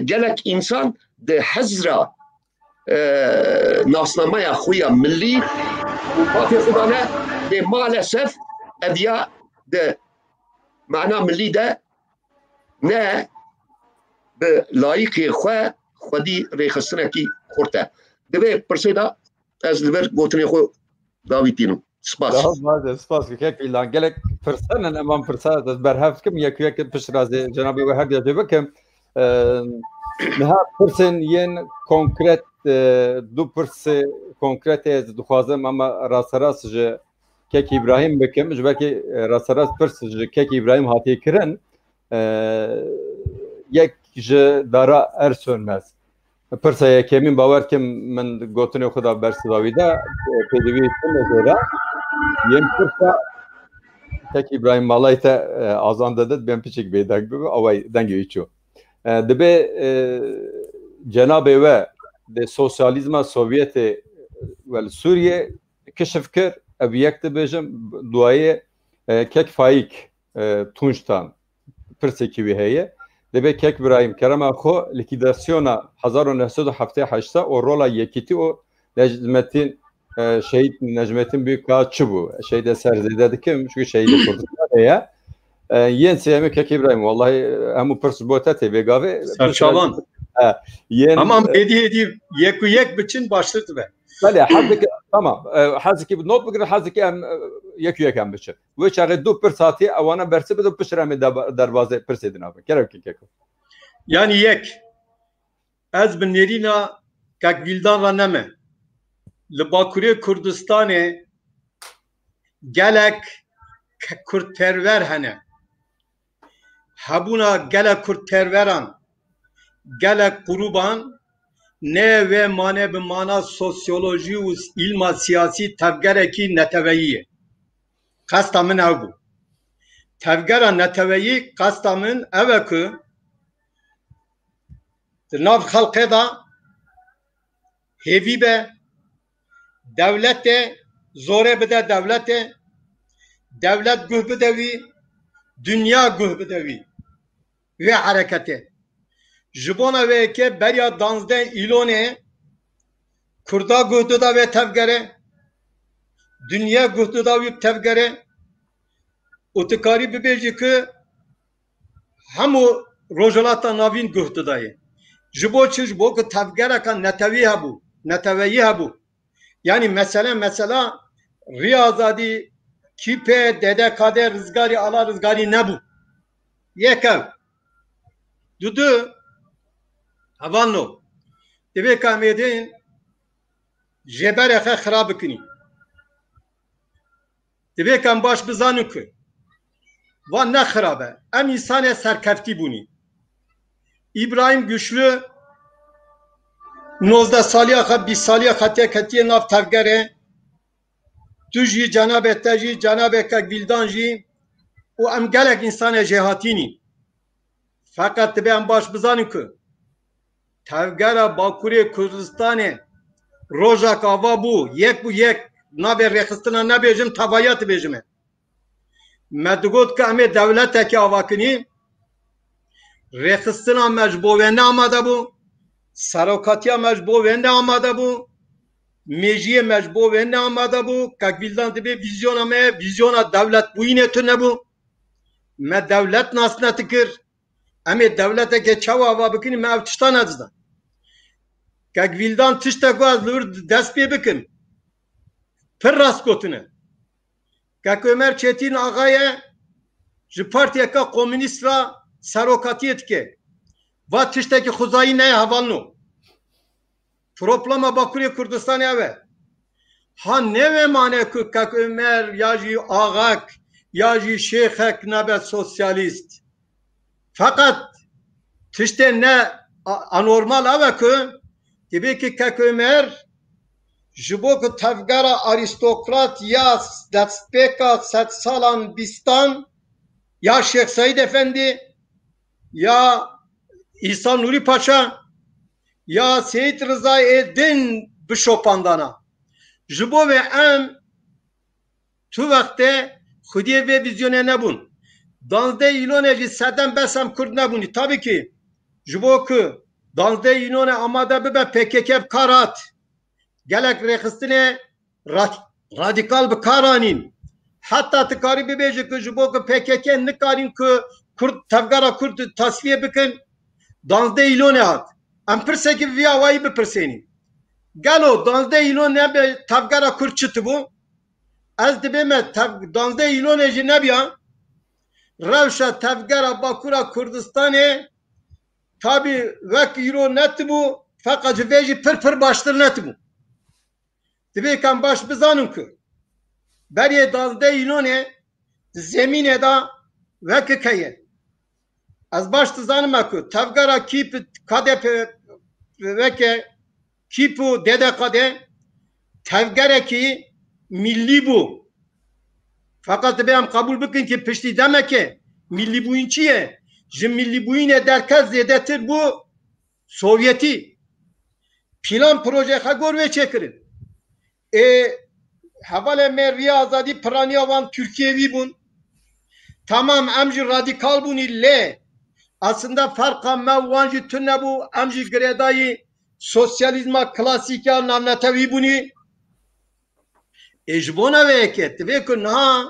gelek însan di hizra, e, nasnameya xwe ya millî û mafê xwe de ne, lê maalesef ev ya di mana millî de ne bi layîqê xwe xwedî rêxistinekî xurt e. Di vê pirsê de ez li vir gotinê xwe dawî tînim. Spas. Daha baş e, spas ki kek Îlan. Gelek pirsan in, em van pirsa ez berhev dikim, yek yek pişt razê cenabê we her diya jê bikim. Ee, niha pirsên yên konkret, e, du pirsê konkret ez dixwazim, ama rasterast ji kek Îbrahîm bikim. Ji ber ki, e, rasterast pirs ji kek Îbrahîm hatiye kirin. E, yek ji Dara Ersönmez. Pirsa yekemîn, bawer kim min gotinê xwe da bersiva wî da, e, pêdivî tune jê re. Yên pirsa kek Îbrahîm, malay te, e, azan dide, dibên piçik bêdeng bibe, away dengê wî çû. E, dibê, e, cenabê we de sosyalîzma Sovyetê, e, wel Sûriyê kişif kir, ev yek dibêjim, duayê, e, kek Faîk, e, Tunçtan pirsekî wî heye. Dibê kek Birahîm, kerema xwe, lîkîdasyona hezar û neh sed û heftê heşt û rola Yekîtî û Necmetîn, e, şehîd Necmetîn Büyükağ çi bû? Şehîdê ser zêde dikim, çünkü şehîdê Kurdistanê ye. E, yên sêyemî kek Îbrahîm, wellahî, e, hemû pirs ji bo te tê bê gavê. Serçavan. E, yên, Ama e, hêdî hêdî yek û yek biçin baştir dibe. Belê, hezikî, tamam. E, hezikî not bigirin, hezikî em, e, yek û yek em biçin. Wê çaxê du pirs hatiye, ewana bersi bidin, piştre em ê deba-, derbazê pirsê din abin. Kerem kin keko. Yani yek, ez bi nêrîna kek Vîldan re neme. Li Bakurê Kurdistanê gelek ke-, kurdperwer hene. Hebûna gelek kurdperweran Gelek grûban ne wê mane bi mana sosyolojî û îlma siyasî tevgerekî neteweyî ye. Qesta min ew bû. Tevgera neteweyî qesta min ew e ku di nav xelkê de hêvî be, dewletê zorê bide dewletê, dewlet guh bide wî, dinya guh bide wî, wê hereketê. Ji bona wê yekê beriya danzdeh îlonê Kurda guh dida wê tevgerê, dinya guh dida wî tevgerê û tu karî bibêjî ku hemû Rojhilata Navîn guh didayê. Ji bo çi? Ji bo ku tevgereka netewî hebû, neteweyî hebû. Yanî mesele, mesela Riya Azadî, Kîpê, D D K D, Rizgarî, Ala Rizgarî nebû. Yek ev. Dudu, hevalno. Divê ku em êdîn jêberê xwe xira bikinî. Divê ku em baş bizanin ku van ne xirab e. Em însanê serkeftî bûnî. Îbrahîm Güçlü nozdeh saliya xwe, bîst saliya xwe tê ketiye nav tevgerê. Tu jî, cenabê te jî, cenabê Kek Vîldan jî û em gelek însanê jêhatî nîn. Feqet divê em baş bizanin ku tevgera Bakurê Kurdistanê rojek ava bû, yek bû yek, navê rêxistina nebêjim, tevaya dibêjime. Me digot ku em ê dewletekê ava kinî, rêxistina me ji bo wê ne amade bû, serokatiya me ji bo wê ne amade bû, mêjiyê me ji bo wê ne amade bû. Kek Vîldan dibê vîzyona me ye, vîzyona dewletbûyînê tune bû. Me dewlet nas nedikir. Em ê dewleteke çawa ava bikin, me ev tişta nedizan. Kek Vîldan tiştek ku ez li wir dest pê bikim, pir rast gotine. Kek Ömer Çetin Axaye ji partiyeke komûnîst re serokatiyê dike. Va tiştekî xwezayî neye hevalno. Problema Bakurê Kurdistanê ev e. Ha ne wê mane ku Kek Ömer ya jî axak ya jî şêxek nabe sosyalîst. Feqet tiştê ne a-, anormal ew e ku divê ki Kek Ömer ji bo ku tevgera arîstokrat ya destpêka sedsalan bîstan ya Şêx Seîd Efendî ya Îsa Nûrî Paşa ya Seyîd Rizayê din bişopandana. Ji bo vê em tu wextê xwediyê vê vîzyonê nebûn. Danzdeh îlonê jî sedem bes em Kurd nebûnî. Tabî ki ji bo ku danzdeh îlonê amade bibe P K K bi kar hat. Gelek rêxistinê rad-, radîkal bi kar anîn. Heta tu karî bibêjî ku ji bo ku P K K nikarîn ku Kurd, tevgera Kurd tasfiye bikin, danzdeh îlonê hat. Em pirsekî bi vî awayî bipirsênî. Gelo danzdeh îlon nebe tevgera Kurd çi tibû? Ez dibê me tev-, danzdeh îlonê jî nebiya, rewşa tevgera Bakura Kurdistanê tabî wek îro netibû, feqet ji vê jî pir pir baştir netibû. Divê ku em baş bizanin ku berê danzdeh îlonê di zemînê de wekik heye. Ez baş dizanim ku tevgera Kîp K D P weke Kîp û D D K D tevgerekî millî bû. Feqet divê em qebûl bikin ki piştî demeke millîbûyîn çi ye? Ji millîbûyînê derket zêdetir bû Sovyetî. Plan proje xwe gor wê çêkirin. Ê, hevalê me Riya Azadî piraniya wan Tirkiyewî bûn. Tamam, em jî radîkal bûnî lê aslında ferqa me û wan jî tune bû, em jî girêdayî sosyalîzma klasîk ya navnetewî bûnî. Ê ji bona vê yekê, divê ku niha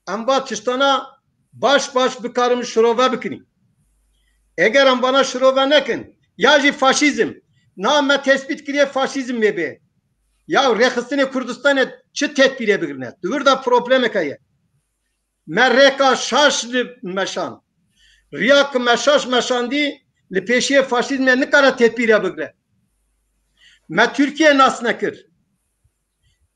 em va tiştana baş baş bikarin şirove bikinî. Eger em vana şirove nekin, ya jî faşîzm, niha me tespît kiriye faşîzm wê bê. Ya rêxistinê Kurdistanê çi tedbîrê bigirine? Di wir de problemek heye. Me rêka şaş li meşand. Riya ku me şaş meşandî, li pêşiyê faşîzmê nikare tedbîre bigire. Me Tirkiye nas nekir.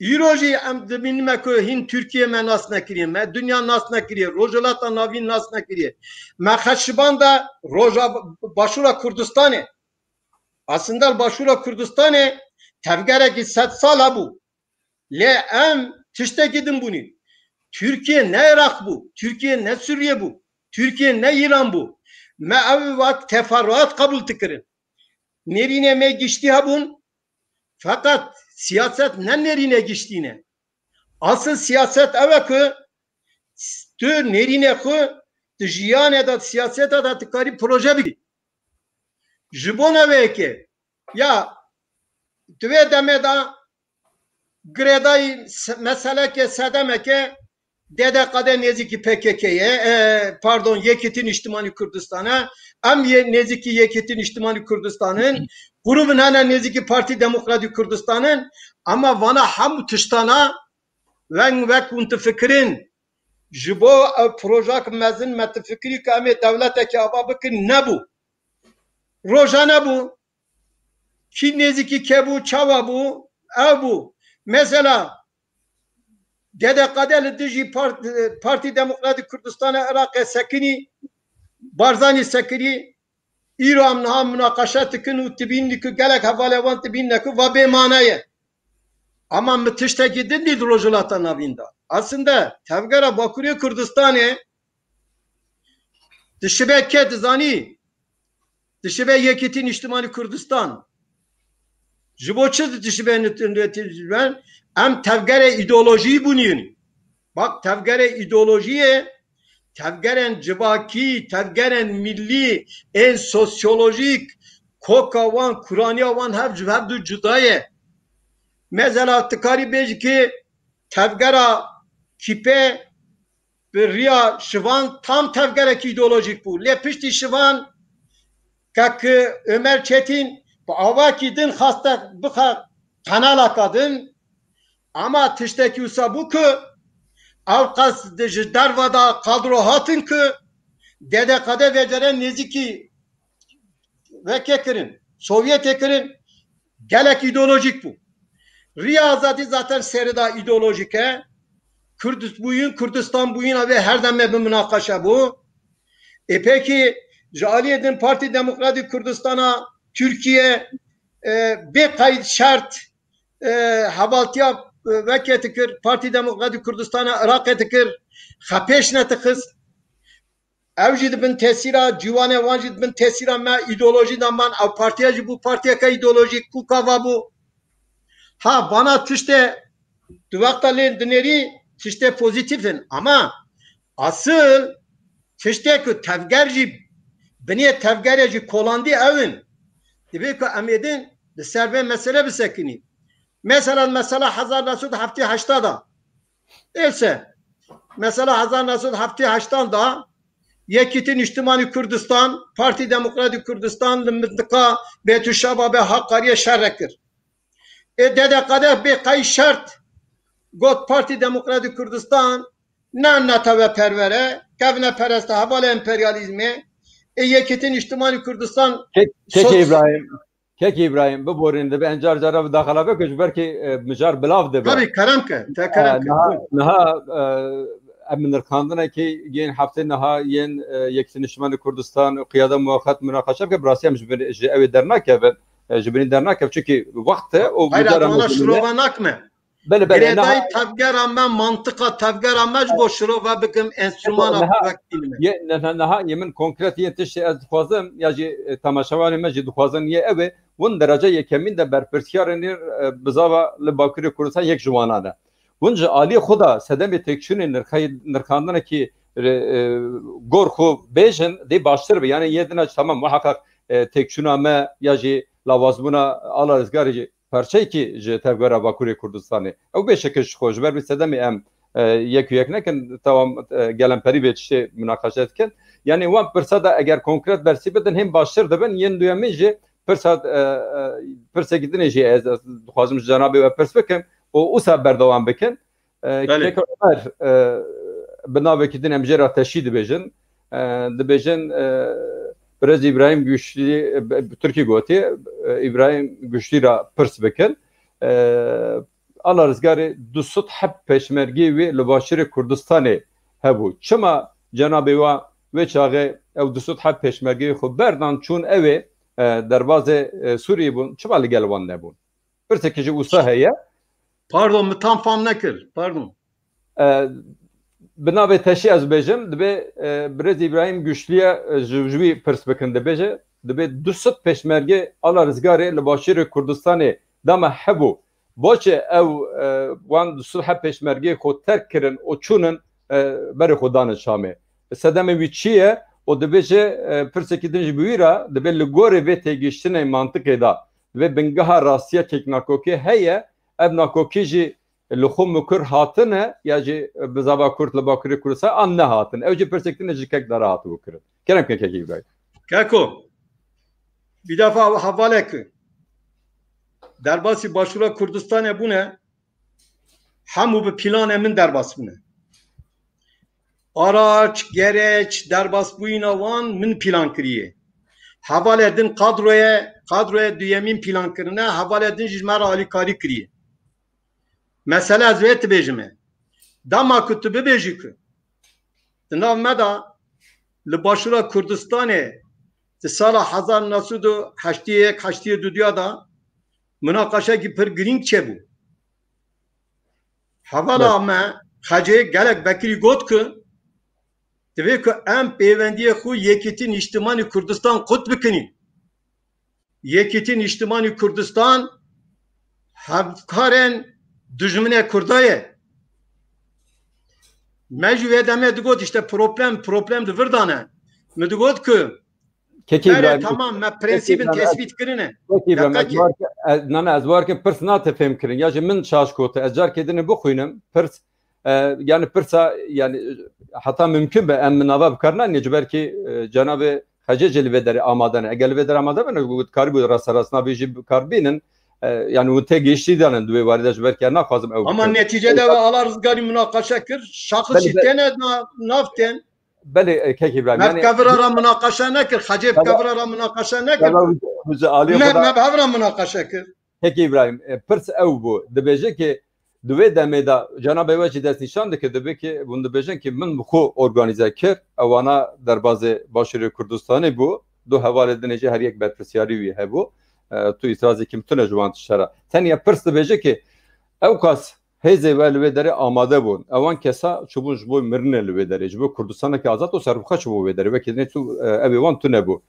Îro jî em dibînime ku hîn Tirkiye me nas nekiriye, me dinya nas nekiriye, Rojhilata Navîn nas nekiriye. Me xeşiban de roja Başûra Kurdistanê. Aslında Başûra Kurdistanê tevgerekî sed sal hebû. Lê em tiştekî din bûnî. Tirkiye ne Iraq bû, Tirkiye ne Sûriye bû, Tirkiye ne Îran bû. Me ew wek teferruat qebûl dikirin. Nêrînê me giştî hebûn, feqet siyaset ne nêrînê giştî ne. Asıl siyaset ew e ku tu nêrînê xwe di jiyanê de, di siyaseta de dikarî proje bikî. Ji bo neweyekê ya di vê demê de girêdayî se-, meseleke sedemeke D D K D nêzîkî P K K ye, e, pardon, Yekîtî Niştimanî Kurdistan e. Em yê nêzîkî Yekîtî Niştimanî Kurdistan in. Grûbin hene nêzîkî Partî Demokratî Kurdistan in. Ama vana hemû tiştana weng wek hûn difikirin. Ji bo ev projak mezin me difikirî ku em ê dewletekî ava bikin, nebû. Roja nebû. Kî nêzîkî kê bû, çawa bû? Ew bû. Mesela D D K D li dijî Part-, Partî Demokratîk Kurdistana Iraqê sekinî, Barzanî sekinî, îro em niha munaqeşe dikin û dibînin ku gelek hevalê wan dibînin ku va bê mane ye. Ama min tiştekî din dît Rojhilata Navîn de. Aslında tevgera Bakurê Kurdistanê dişibe kê dizanî? Dişibe Yekîtî Niştimanî Kurdistan. Ji bo çi dişibe nit-, nit-, em tevgerê îdeolojiyî bûnîn. Bak, tevgerê îdeolojiyê, tevgerên civakî, tevgerên millî, ên sosyolojîk, koka wan, kuraniya wan hev ji hev du cuda ye. Mesela, tu karî bêjî ki tevgera Kîpê bi riya Şivan tam tevgerekî îdeolojîk bû. Lê piştî Şivan kek Ömer Çetin bi awakî din xaste bixe kanalaka din. Ama tiştekî wisa bû ku ew qas di ji derve de kadro hatin ku D D K D vê cere nêzîkî vekê kirin, Sovyetê kirin, gelek îdeolojîk bû. Riya azadî zaten serê de îdeolojîk e. Kurd bûyîn, Kurdistan bûyîn, ev ê her demê bi minaqeşe bû. Ê pekî ji aliyê din Partî Demokratîk Kurdistana Tirkiye, e, bê qeyd şert, e, hevaltiya, e, vekê dikir, Partî Demokratîk Kurdistana Iraqê dikir, xepêş nedixist. Ew jî di bin tesîra, ciwanê wan jî di bin tesîra me îdeolojî de man. Ew partiya jî bû partiyeke îdeolojîk, kûka va bû. Ha, vana tiştê tu wexta lê dinêrî tiştê pozîtîf in. Ama asil tiştê ku tevger jî, binê tevgerê jî kolandî ew in. Divê ku em êdin li ser vê mesele bisekinî. Mesela, mesela hezar neh sed heftê heşt da. Êse, mesela hezar neh sed heftê heştan da Yekîtî Niştimanî Kurdistan, Partî Demokratîk Kurdistan li mintiqa Bêtuşebabê Hakariyê şer kir. Ê D D K D bê qey şert got Partî Demokratîk Kurdistan ne neteweperwer e, kevneperest e, hevalê emperyalîzmê. Ê Yekîtî Niştimanî Kurdistan Kek-, Kekê sot- Îbrahîm, Kekê Îbrahîm, biborîn, dibe em car cara bi daxila bikin, ji ber kê, e, mijar bilav dibe. Tabii, kerem ke, te kerem E, ke. Niha, Buyurun. Niha, e, em nirxandinekî yên heftê niha yên, e, Yekîtî Niştimanî Kurdistan, Qiyada Muwaqet munaqeşe bike, bi rastî em ji bin, ji ew ê dernakevin, e, ji binî dernakevin, çunkî wext e û Hayır, mijar em adamlar dibîne. Şirova nakme. Belê, belê, Girêdayî niha tevgera me, mantiqa tevgera me ji bo şirove bikim, enstrumana Niha, wek fîlm e. Ye, ne-, ne-, niha yê min konkret yên tiştê ez dixwazim, ya jî, e, temaşevanê me jî dixwazin yê ew e, hûn derece yekemîn de berpirsiyarên, e, bizava li Bakurê Kurdistan yek ji wanan e. Hûn ji aliyê xwe de sedemê têkçûnê nirxey-, nirxandinekî, e, e, gor xwe bêjin, dê baştir be. Yani yê din a tamam, muhakkak, e, têkçûna me ya jî lawazbûna ala rizgarê jî parçeyekî ji tevgera Bakurê Kurdistanê. Ew bê şekil ji xwe, ji ber vê sedemê em, e, yek û yek nekin, tewam, e, gelemperî vê tiştê munaqeşe dikin. Yanî wan pirsa de eger konkret bersî bidin, hêm baştir dibin, yên duyemîn jî pirsa, e, e, pirsekî dinê jî ez, ez dixwazim ji cenabê we pirs bikim û wisa berdewam bikin. E, Belê. Kek Omer, e, bi navekî din em jê re teşî dibêjin. E, dibêjin, e, Birêz Îbrahîm Güçlü, e, bi, bi Tirkî gotî, e, Îbrahîm Güçlü re pirs bikin. E, Ala Rizgarê du sed heb pêşmergê wê li Başûrê Kurdistanê hebû. Çima cenabê wa wê çaxê ew du sed heb pêşmergeyê xwe berdan çûn ewê, e, derbazê, e, Sûriyê bûn? Çima li gel wan nebûn? Pirsekî ji wisa heye. Pardon, min tam fam nekir. Pardon. E, bi navê teşî ez bêjim, dibê, e, birêz Îbrahîm Güçlüye, e, ji, ji wî pirs bikin, dibêje, dibê du sed pêşmerge Ala Rizgarê li Başûrê Kurdistanê dema hebû. Boçê ew, e, wan du sed heb pêşmergeyê xwe terk kirin û çûnin, e, berê xwe danin Şamê? Sedemê wî çi ye? Û dibêje, e, pirsekî din jî bi wî re, dibê li gorê vê têgihiştinê mantiqê de, dibê bingeha rastiya kek nakokê heye, ev nakokî jî li xwe mikur hatine ya jî bi zava Kurd li Bakurê Kurdistan an nehatin? Ew jî pirsek tine ji kek dara hatibû kirin. Kerem ke kek Îbrahîm. Keko, bir defa hevalek derbasî Başûra Kurdistanê bûne, hemû bi planê min derbas bûne. Araç, gereç, derbasbûyîna wan min plan kiriye. Hevalê din kadroye, kadroye duyemîn plan kirine, hevalê din jî ji me re alîkarî kiriye. Mesele ez vê dibêjim e. Dema ku tu bibêjî ku di nav me de li Başûra Kurdistanê di sala hezar neh sed û heştê yek heştê du de munaqeşekî pir girîng çêbû. Hevala Evet. me Xecê gelek Bekirî got ku divê ku em pêwendiyê xwe Yekîtî Nîştimanî Kurdistan qut bikinîn. Yekîtî Nîştimanî Kurdistan hevkarên dijminê Kurda ye. Me jî wê demê digot, işte, problem, problem di vir de ne. Min digot ku Kekî Berê, Îbrahîm, tamam, me Kekî prensîbin Îbrahîm, ez, tespît kirine. Kekî Îbrahîm, ez Deqekê. warke, ez, nane, ez warke pirs nate fêm kirin. Ya jî min şaş gote, ez carkê dinê bixwînim, pirs, e, yani pirsa, yani, heta mümkün be, em min nava bikar nanîne, ji ber kî, e, cenabê Xecê jî li vê derê amade ne. Eger li vê derê amade bine, û dikarîbû rasterast navê jî bikar bînin, e, yani hûn tê gihiştî danin di wê warî de, ji ber kî ez naxwazim ew Ama bikin. neticede ve Ala Rizgarî munaqeşe kir, şaxis Belê, jî belê. têne na-, nav tên. Belê, e, kek Îbrahîm, Me yani bi kevira re munaqeşe nekir, Xecê bi Belê. kevira re munaqeşe nekir. Belê, hûn, hûn ji aliyê Me, xwe de me bi hev re munaqeşe kir. Kek Îbrahîm, e, pirs ew bû. Dibêje ki di wê demê de cenabê we jî destnîşan dike, dibe ki hûn dibêjin ki min bi xwe organîze kir, ewana derbazê Başûrê Kurdistanê bû, du hevalê dinê jî her yek berpirsyarî wî hebû. E, tu îtirazê kim tune ji wan tiştera. Tenya pirs dibêje ki ewqas hêzê we li wê derê amade bûn. Ewan kesa çûbûn ji bo mirinê li wê derê, ji bo Kurdistaneke azad û serbixwe çûbû wê derê. Wekî dinê tu, e, ew ê wan tune bû.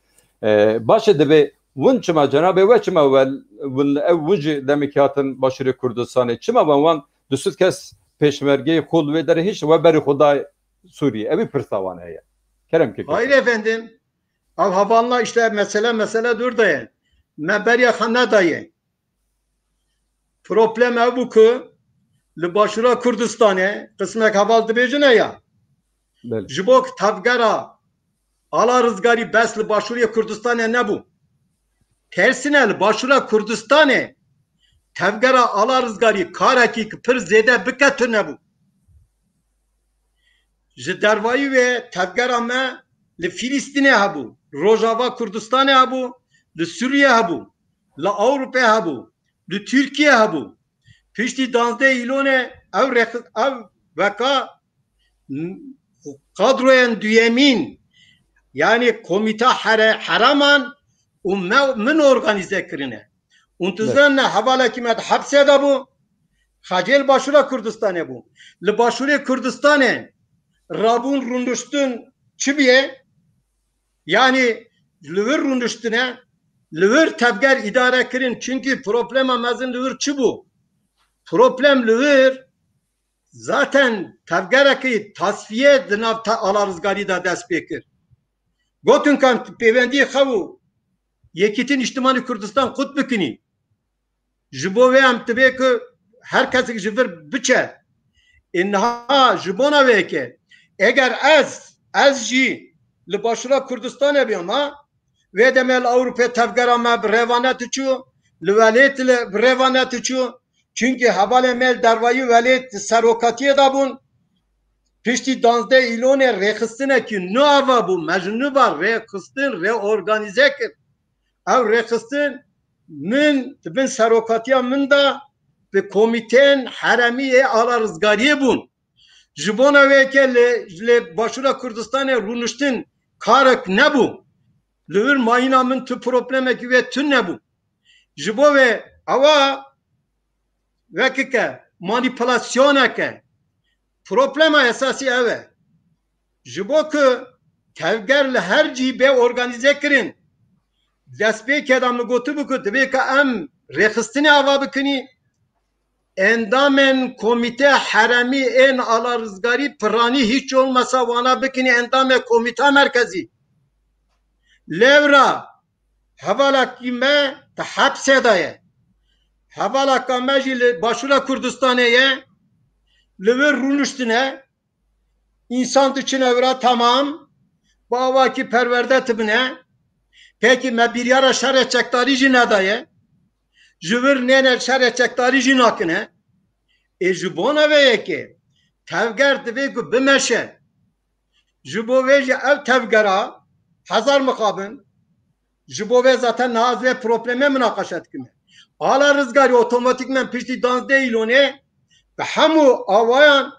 E, baş e, divê win çima, cenabê we çima we, win, ew win jî demekî hatin Başûrê Kurdistanê. Çima we wan du sed kes pêşmergeyê xwe li wê derê hişt we berê xwe dayê Sûriyê? Ew ê pirsa wan heye. Kerem ke. Hayır efendim. Ev hevalna işte mesele, mesele dur daye. Me beriya xwe nedaye. Problem ew bû ku li Başûra Kurdistanê qismek heval dibêjin e ya. Belê. Ji bo ku tevgera Ala Rizgarî bes li Başûrê Kurdistanê nebû. Tersine li Başûra Kurdistanê tevgera Ala Rizgarî karekî ku pir zêde bike tune bû. Ji dervayî wê tevgera me li Filistînê hebû, Rojava Kurdistanê hebû, li Sûriye hebû, li Ewropê hebû, li Tirkiye hebû. Piştî danzdeh îlonê ev rex-, ev weka kadroyên duyemîn, yanî komîta here-, hereman û me, min organîze kirine. Û tu Evet. zanine hevalekî me di hepsê de bû. Xecê li Başûra Kurdistanê bû. Li Başûrê Kurdistanê rabûn rûniştin çi bûye? Yanî li wir rûniştine, li wir tevger îdare kirin. Çimkî problema mezin li wir çi bû? Problem li wir zaten tevgerekî tasfiye di nav te-, Ala Rizgarî de dest pê kir. Gotin kan pêwendiyê xew û Yekîtî Nîştimanî Kurdistan qut bikinî. Ji bo wê em divê ku her kesek ji vir biçe. Ê niha ji bona wê yekê, eger ez, ez jî li Başûra Kurdistanê biyama, wê demê li Ewropê tevgera me bi rêva nediçû, li welêt li bi rêva nediçû. Çimkî hevalên me li dervayî welêt di serokatiyê de bûn. Piştî danzdeh îlonê rêxistinekî nû ava bû, me ji nû ve rêxistin rêorganîze kir. Ew rêxistin min di bin serokatiya min de bi komîteyên heremî yê ala rizgariyê bûn. Ji bona wê yekê li, li Başûra Kurdistanê rûniştin karek nebû. Li wir mayîna min tu problemekî wê tune bû. Ji bo wê ewa wekike manîpulasyoneke. Problema esasî ev e. Ji bo ku tevger li her cî bê organîze kirin, destpêkê de min gotibû ku divê ku em rêxistinê ava bikinî, endamên komîte heremî ên ala rizgarî piranî hiç olmasa wana bikinî endamê komîta merkezî. Lewra hevalekî me di hepsê de ye. Hevaleka me jî li Başûra Kurdistanê ye. Li wir rûniştine. Însan diçine wira, tamam. Bi awakî perwerde tibine. Pekî me biryara şerê çekdarî jî nedaye. Ji vir nêne şerê çekdarî jî nakine. Ê ji bona vê yekê tevger divê ku bimeşe. Ji bo vê jî ev tevgera hezar mixabin. Ji bo vê zaten niha ez vê problemê minaqeşe dikime. Ala rizgarî otomatîkmen piştî danzdeh îlonê bi hemû awayan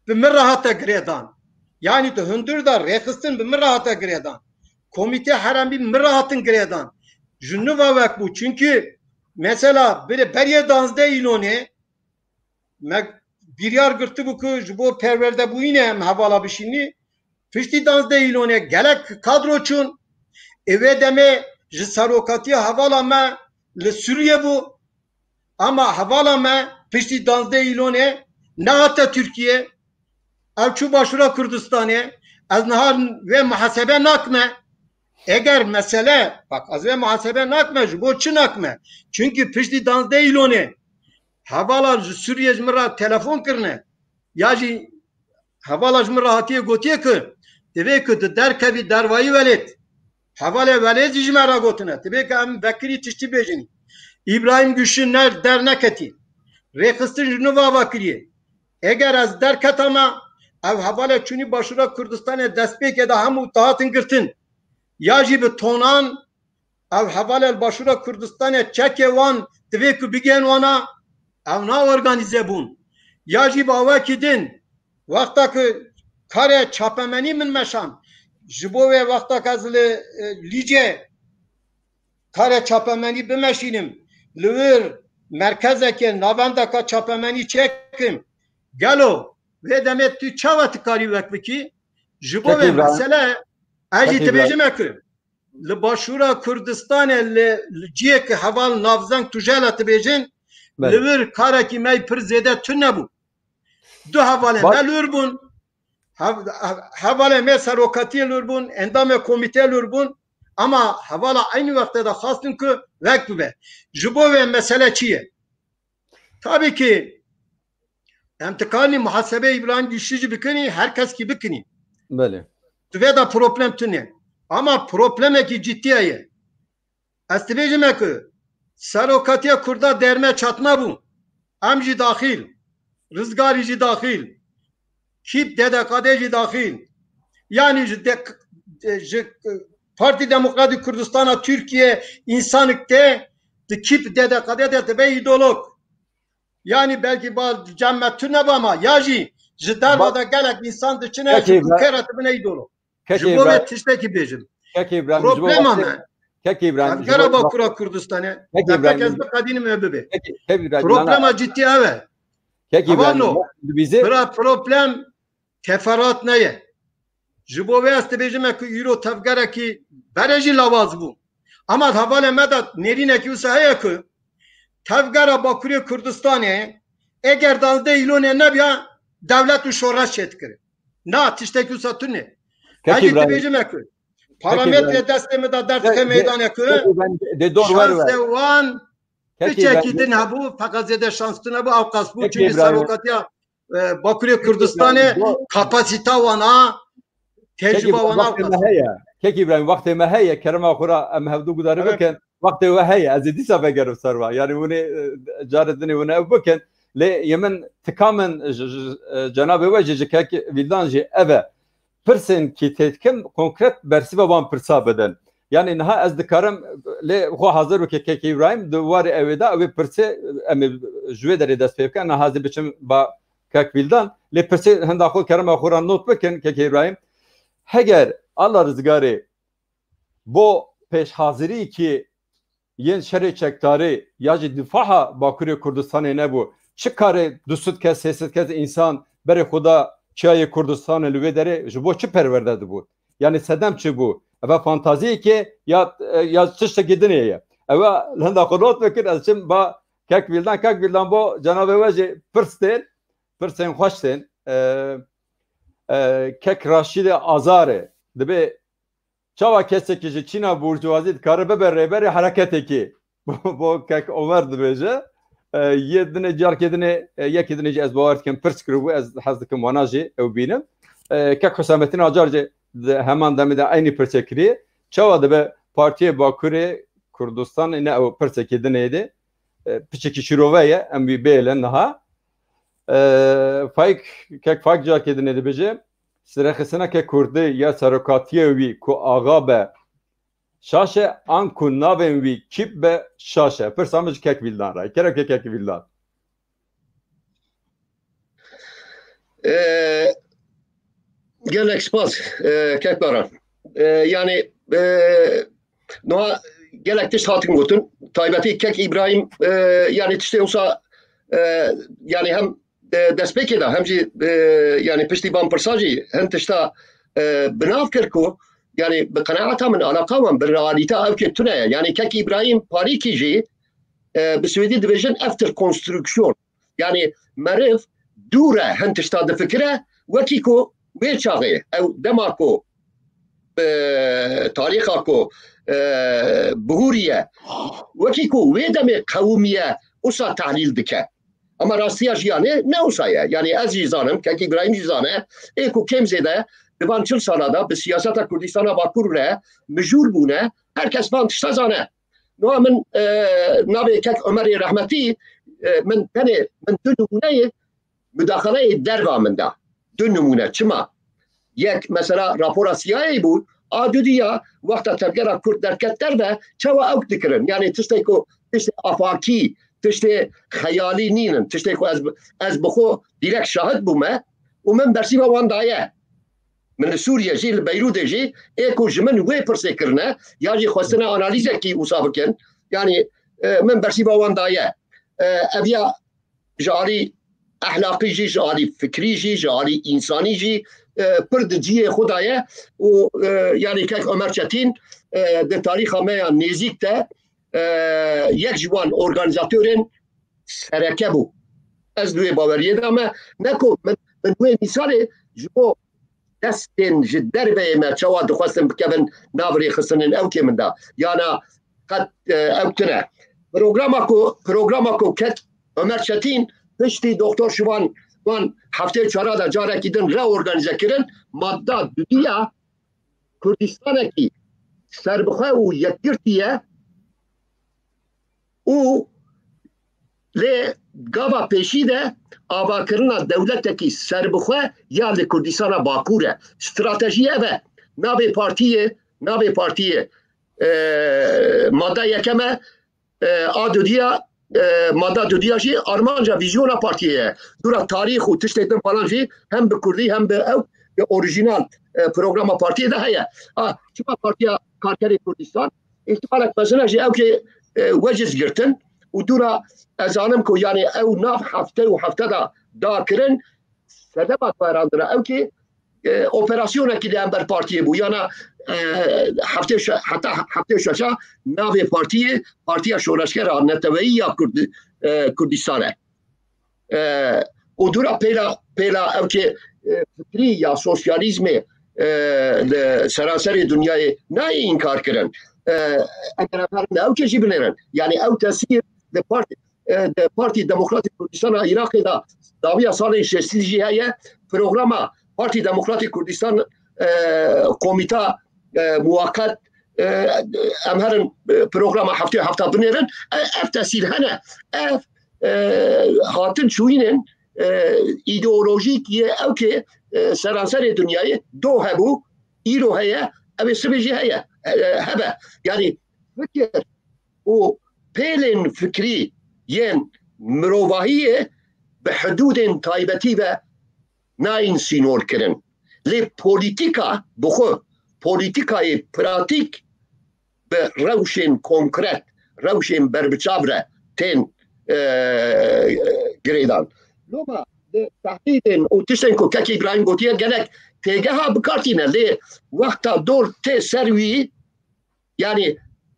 bi min re hate girêdan. Yanî tu hundir de rêxistin bi min re hate girêdan. Komîtê heremî bi min re hatin girêdan. Ji nû ve wek bû. Çunkî mesela birê beriyê danzdeh îlonê me biryar girtibû ku ji bo perwerdebûyînê em hevala bişînî. Piştî danzdeh îlonê gelek kadro çûn. Ê wê demê ji serokatiya hevala me li Sûriye bû. Ama hevala me piştî danzdeh îlonê nehate Tirkiye. Ev çû Başûra Kurdistanê. Ez niha wê muhasebe nakime. Eger mesele, bak, ez vê muhasebe nakime, ji bo çi nakime? Çunkî piştî danzdeh îlonê hevala ji Sûriye ji min re telefon kirine, ya jî hevala ji min re hatiye gotiye ku divê ku tu derkevî dervayî welêt. Hevalê welêt jî ji me re gotine. Divê ku em vekirî tiştî bêjin. Îbrahîm Güçlü ne derneketî. Rêxistin ji nû ve ava kiriye. Eger ez derketama, ev hevalê çûnî Başûra Kurdistanê destpêkê de hemû dihatin girtin. Ya jî bi tonan ev hevalê li Başûra Kurdistanê çekê wan divê ku bigihên wana, ew na organîze bûn. Ya jî bi awakî din, wexta ku karê çapemenî min meşand, ji bo wê wexta ku ez li, e, Lîcê karê çapemenî bimeşînim, li wir merkezeke navendeka çapemenî çêkim. Gelo vê demê tu çawa tu karî wek bikî? Ji bo Peki vê İbrahim. Mesele ez jî Peki İbrahim. Dibêjime ku li Başûra Kurdistanê li, li ciyek heval navzeng tujela dibêjin, Belê. Li wir karekî me pir zêde tune bû. Du hevalê Bak- me li wir bûn. Hev-, hev-, hevalê me serokatiyê li wir bûn, endamê komîteyê li wir bûn. Ama hevala eynî wextê de xwestin ku wek bibe. Ji bo vê mesele çi ye? Tabii ki em dikanî muhasebeyê Îbrahîm Güçlü jî bikinî, her kes kî bikinî. Belê. Di vê de problem tune. Ama problemekî cidî ye. Ez dibêjime ku serokatiya Kurda derme çatma bû. Em jî daxil. Rizgarî jî daxil. Kîp D D K D jî daxil. Yanî ji de-, ji Partî Demokratîk Kurdistana Tirkiye însanik tê di kîp D D K D de dibe îdeolog. Yanî belkî ba cem me tune be ama ya jî ji derva Bak- de gelek însan diçine Peki, ji ben- kûkê re dibine îdeolog. Kekê Ji bo vê İbrahim, tiştekî bêjim. Kekê İbrahim, ji bo Problema vextê, me. Kekê İbrahim, ji bo Tevgera vextê, Bakura Kurdistanê. Kekê Depek İbrahim, ez biqedînim ê bibê. Kekê, kekê İbrahim, Problema cidî ev e. Kekê Hevalno, İbrahim, dibîzê. Bira problem teferat neye. Ji bo vê ez dibêjime ku îro tevgerekî berê jî lawaz bû. Ama hevalê me de nêrînekî wisa heye ku tevgera Bakurê Kurdistanê eger danzdeh îlonê nebiya dewlet û şoreş çêdikir. Na tiştekî wisa tune. Kekî Hecî İbrahim. Dibêjime ku Kekî parametre İbrahim. Destê min de derdike De, de, meydanê ku Kekî İbrahim, de dor ver ver. Şansê wan Kekî piçekî İbrahim. Din hebû, feqet zêde şans tune bû, ew qas bû. Kekî Çünkü İbrahim. Serokatiya, e, Bakurê Kekî Kurdistanê İbrahim, bu kapasita wana, Kekî tecrüba wana ew wextê qas. Me heye. Kekî İbrahim, wextê me heye, kerema xwe ra em hevdu gudarî Evet. Bikin. Wextê we heye, ez ê dîsa vegerim ser we. Yani hûn ê, e, carê dinê hûn ev bikin. Lê yê min tika min ji, ji, e, cenabê we jî, ji kek Vîldan jî ev e. Pirsên kî têdikim konkret bersiva van pirsa bidin. Yani niha ez dikarim lê xwe hazir bike kek Îbrahîm di warê ew ê de ew ê pirsê em ê ji wê derê dest pê bikin. Niha ez ê biçim ba kek Vîldan lê pirsê henda xwe kerema xwe re not bikin kek Îbrahîm. Heger Allah rizgarê bo pêşhazirî ki yên şerê çekdarî ya jî difaha Bakurê Kurdistanê nebû, çi karê du sed kes, sê sed kes însan berê xwe da çiyayê Kurdistanê li wê derê ji bo çi perwerde dibû? Yani sedem çi bû? Eva fantaziyeke ya, ya tiştekî dinê ye? Eva li henda xwe not bikir, ez çim ba kek Vîldan, kek Vîldan bo cenabê we jî pirs tên, pirsên xweş tên. E, e, kek Raşîdê Azarê dibê çawa kesekî ji çîna burjuvazî dikare bibe rêberê hereketekî? Bo, bo kek Omer dibêje. E, yê dinê, carkê dinê, e, yekê dinê jî ez bawer dikim pirs kiribû, ez hez dikim wana jî ew bînim. E, kek Husamettin Acar jî di heman demê de eynî pirsê kiriye. Çawa dibe Partiyê Bakurê Kurdistanê ne ew pirsekî dinê de? E, piçekî şîrove ye, em wî bêle niha. E, Faik, kek Faik carkê dinê dibêje, sirexistineke Kurdî ya serokatiyê wî ku axa be şaş e, an ku navên wî kîp be şaş e? Pirsa min ji kek Vîldan re. Kerem ke kek Vîldan. E, gelek spas, e, kek Baran. E, yani, e, niha gelek tişt hatin gotin. Taybetî kek Îbrahîm, e, yani tiştê wisa, e, yani hem e, destpêkê de hem jî, e, yani piştî van pirsa jî hin tişta, e, binav kir ku yani bi qenaeta min alaqa wan bi realîta ew kê tune ye. Yani kek Îbrahîm Parîkî jî, e, bi swêdî dibêjin efterkonstruksiyon. Yani meriv dûr e hin tişta difikire, wekî ku wê çaxê ew dema ku bi tarîxa ku, e, bihûriye, wekî ku wê demê qewimiye, wisa tehlîl dike. Ama rastiya jiyanê ne wisa ye. Yani ez jî zanim, kek Îbrahîm jî zane, ê ku kêm zêde di van çil sala de bi siyaseta Kurdistana Bakur re mijûl bûne, her kes van tişta zane. Niha min, e, navê kek Omerê rehmetî, e, min tenê, min du nimûneyê mudaxaleyê derva min da. Du nimûne. Çima? Yek, mesela rapora C I A bû, a dudiya wexta tevgera Kurd derket derve, çawa ew dikirin? Yani tiştê ku, tiştê afakî, tiştê xeyalî nînin, tiştê ku ez, ez bi xwe direkt şahid bûme û min bersîva wan daye. Min li Sûriye jî, li Beyrûdê jî, ê ku ji min wê pirsê kirine, ya jî xwestine analîzekî wisa bikin, yani, e, min bersîva wan daye. E, ev ya ji alî ehlaqî jî, ji alî fikrî jî, ji alî însanî jî, e, pir di cihê xwe de ye û, e, yani kek Omer Çetîn, e, di tarîxa me ya nêzîk de, e, yek ji wan organîzatorên sereke bû. Ez di wê baweriyê de me, ne ku min, min wê mîsalê ji bo destên ji derveyê me çawa dixwestin bikevin nav rêxistinên ew kê min de. Yana qet, e, ew tune. Programa ku, programa ku kek Omer Çetîn piştî Doktor Şivan van heftê û çar de carekî din reorganize kirin, madda dudiya Kurdistanekî serbixwe û yekgirtî ye û lê gava pêşî de avakirina dewletekî serbixwe ya li Kurdistana Bakur e. Stratejî ev e. Navê partiyê, navê partiyê, e, madda yekem e, e, a dudiya, e, madda dudiya jî armanca vîzyona partiyê ye. Dûra tarîx û tiştê din falan jî hem bi kurdî hem bi ew bi orîjînal, e, programa partiyê de heye. A, çima Partiya Karkerê Kurdistan? Îhtimalek mezin e jî ew kê, e, weciz girtin û dûra ez zanim ku yani ew nav hefte û hefte da dakirin sedema xwerandina ew kê, e, operasyonekî li hember partiyê bû. Yana, e, heftê şe-, heta heftê şeşa navê partiyê Partiya Şoreşgera Neteweyî ya Kurd-, e, Kurdistan e. E, û dûra pêla, pêla ew kê, e, fikrî ya sosyalîzmê, e, li seranserê dinyayê nayê înkar kirin. E, eger em herin ew kê jî binêrin. Yani ew tesîr li part-, e, di Partî Demokratîk Kurdistana Iraqê de dawiya salên şêstî jî heye. Programa Partî Demokratîk Kurdistan, e, komîta, e, muwaqet, e, em herin, e, programa heftê û hefta binêrin. E, ev tesîr hene. Ev, e, hatin çûyînên, e, îdeolojîk yê ew kê, e, seranserê dinyayê do hebû, îro heye, ev ê sibê jî heye. e, hebe. Yanî fikir û pêlên fikrî yên mirovahiyê bi hidûdên taybetî ve nayên sînorkirin. Lê polîtîka bi xwe, polîtîkayê pratîk bi rewşên konkret, rewşên berbiçav re tên, e, girêdan. Loma di tehdîdên û tiştên ku Kek Îbrahîm gotiye gelek têgeha bi kar tîne, lê wexta dor tê ser wî, yanî,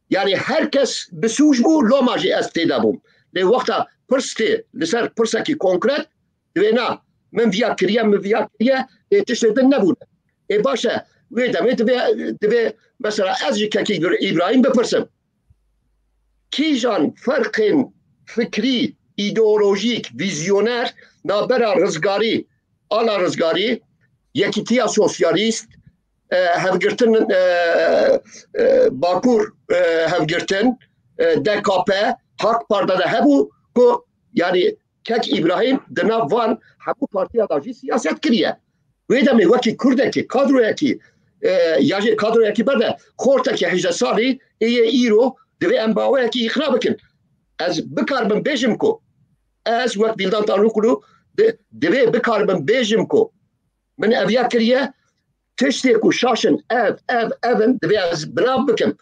yanî her kes bi sûc bû, loma jî ez tê de bûm. Lê wexta pirs tê li ser pirsekî konkret, divê na, min viya kiriye, min viya kiriye, lê tiştê din nebûne. Ê baş e, wê demê divê, divê mesela ez ji Kekî Îbr-, Îbrahîm bipirsim. Kîjan ferqên fikrî, îdeolojîk, vîzyoner nabera Rizgarî, ala Rizgarî, Yekîtiya Sosyalîst, e, Hevgirtin, e, e, Bakur, e, Hevgirtin, e, D K P, Halk Parti de hebû ku, yanî, Kek Îbrahîm di nav van hemû partiya da jî siyaset kiriye. Wê demê wekî Kurdekî, kadroyekî, e, ya jî kadroyekî berde, xortekî hejdeh salî, ê yê îro divê em bi awayekî îqna bikin. Ez bikaribim bêjim ku ez wek Vîldan Tanrûkulu di-, divê bikaribim bêjim ku min eviya kiriye, tiştê ku şaş in ev, ev, ev in, divê ez bi nav bikim.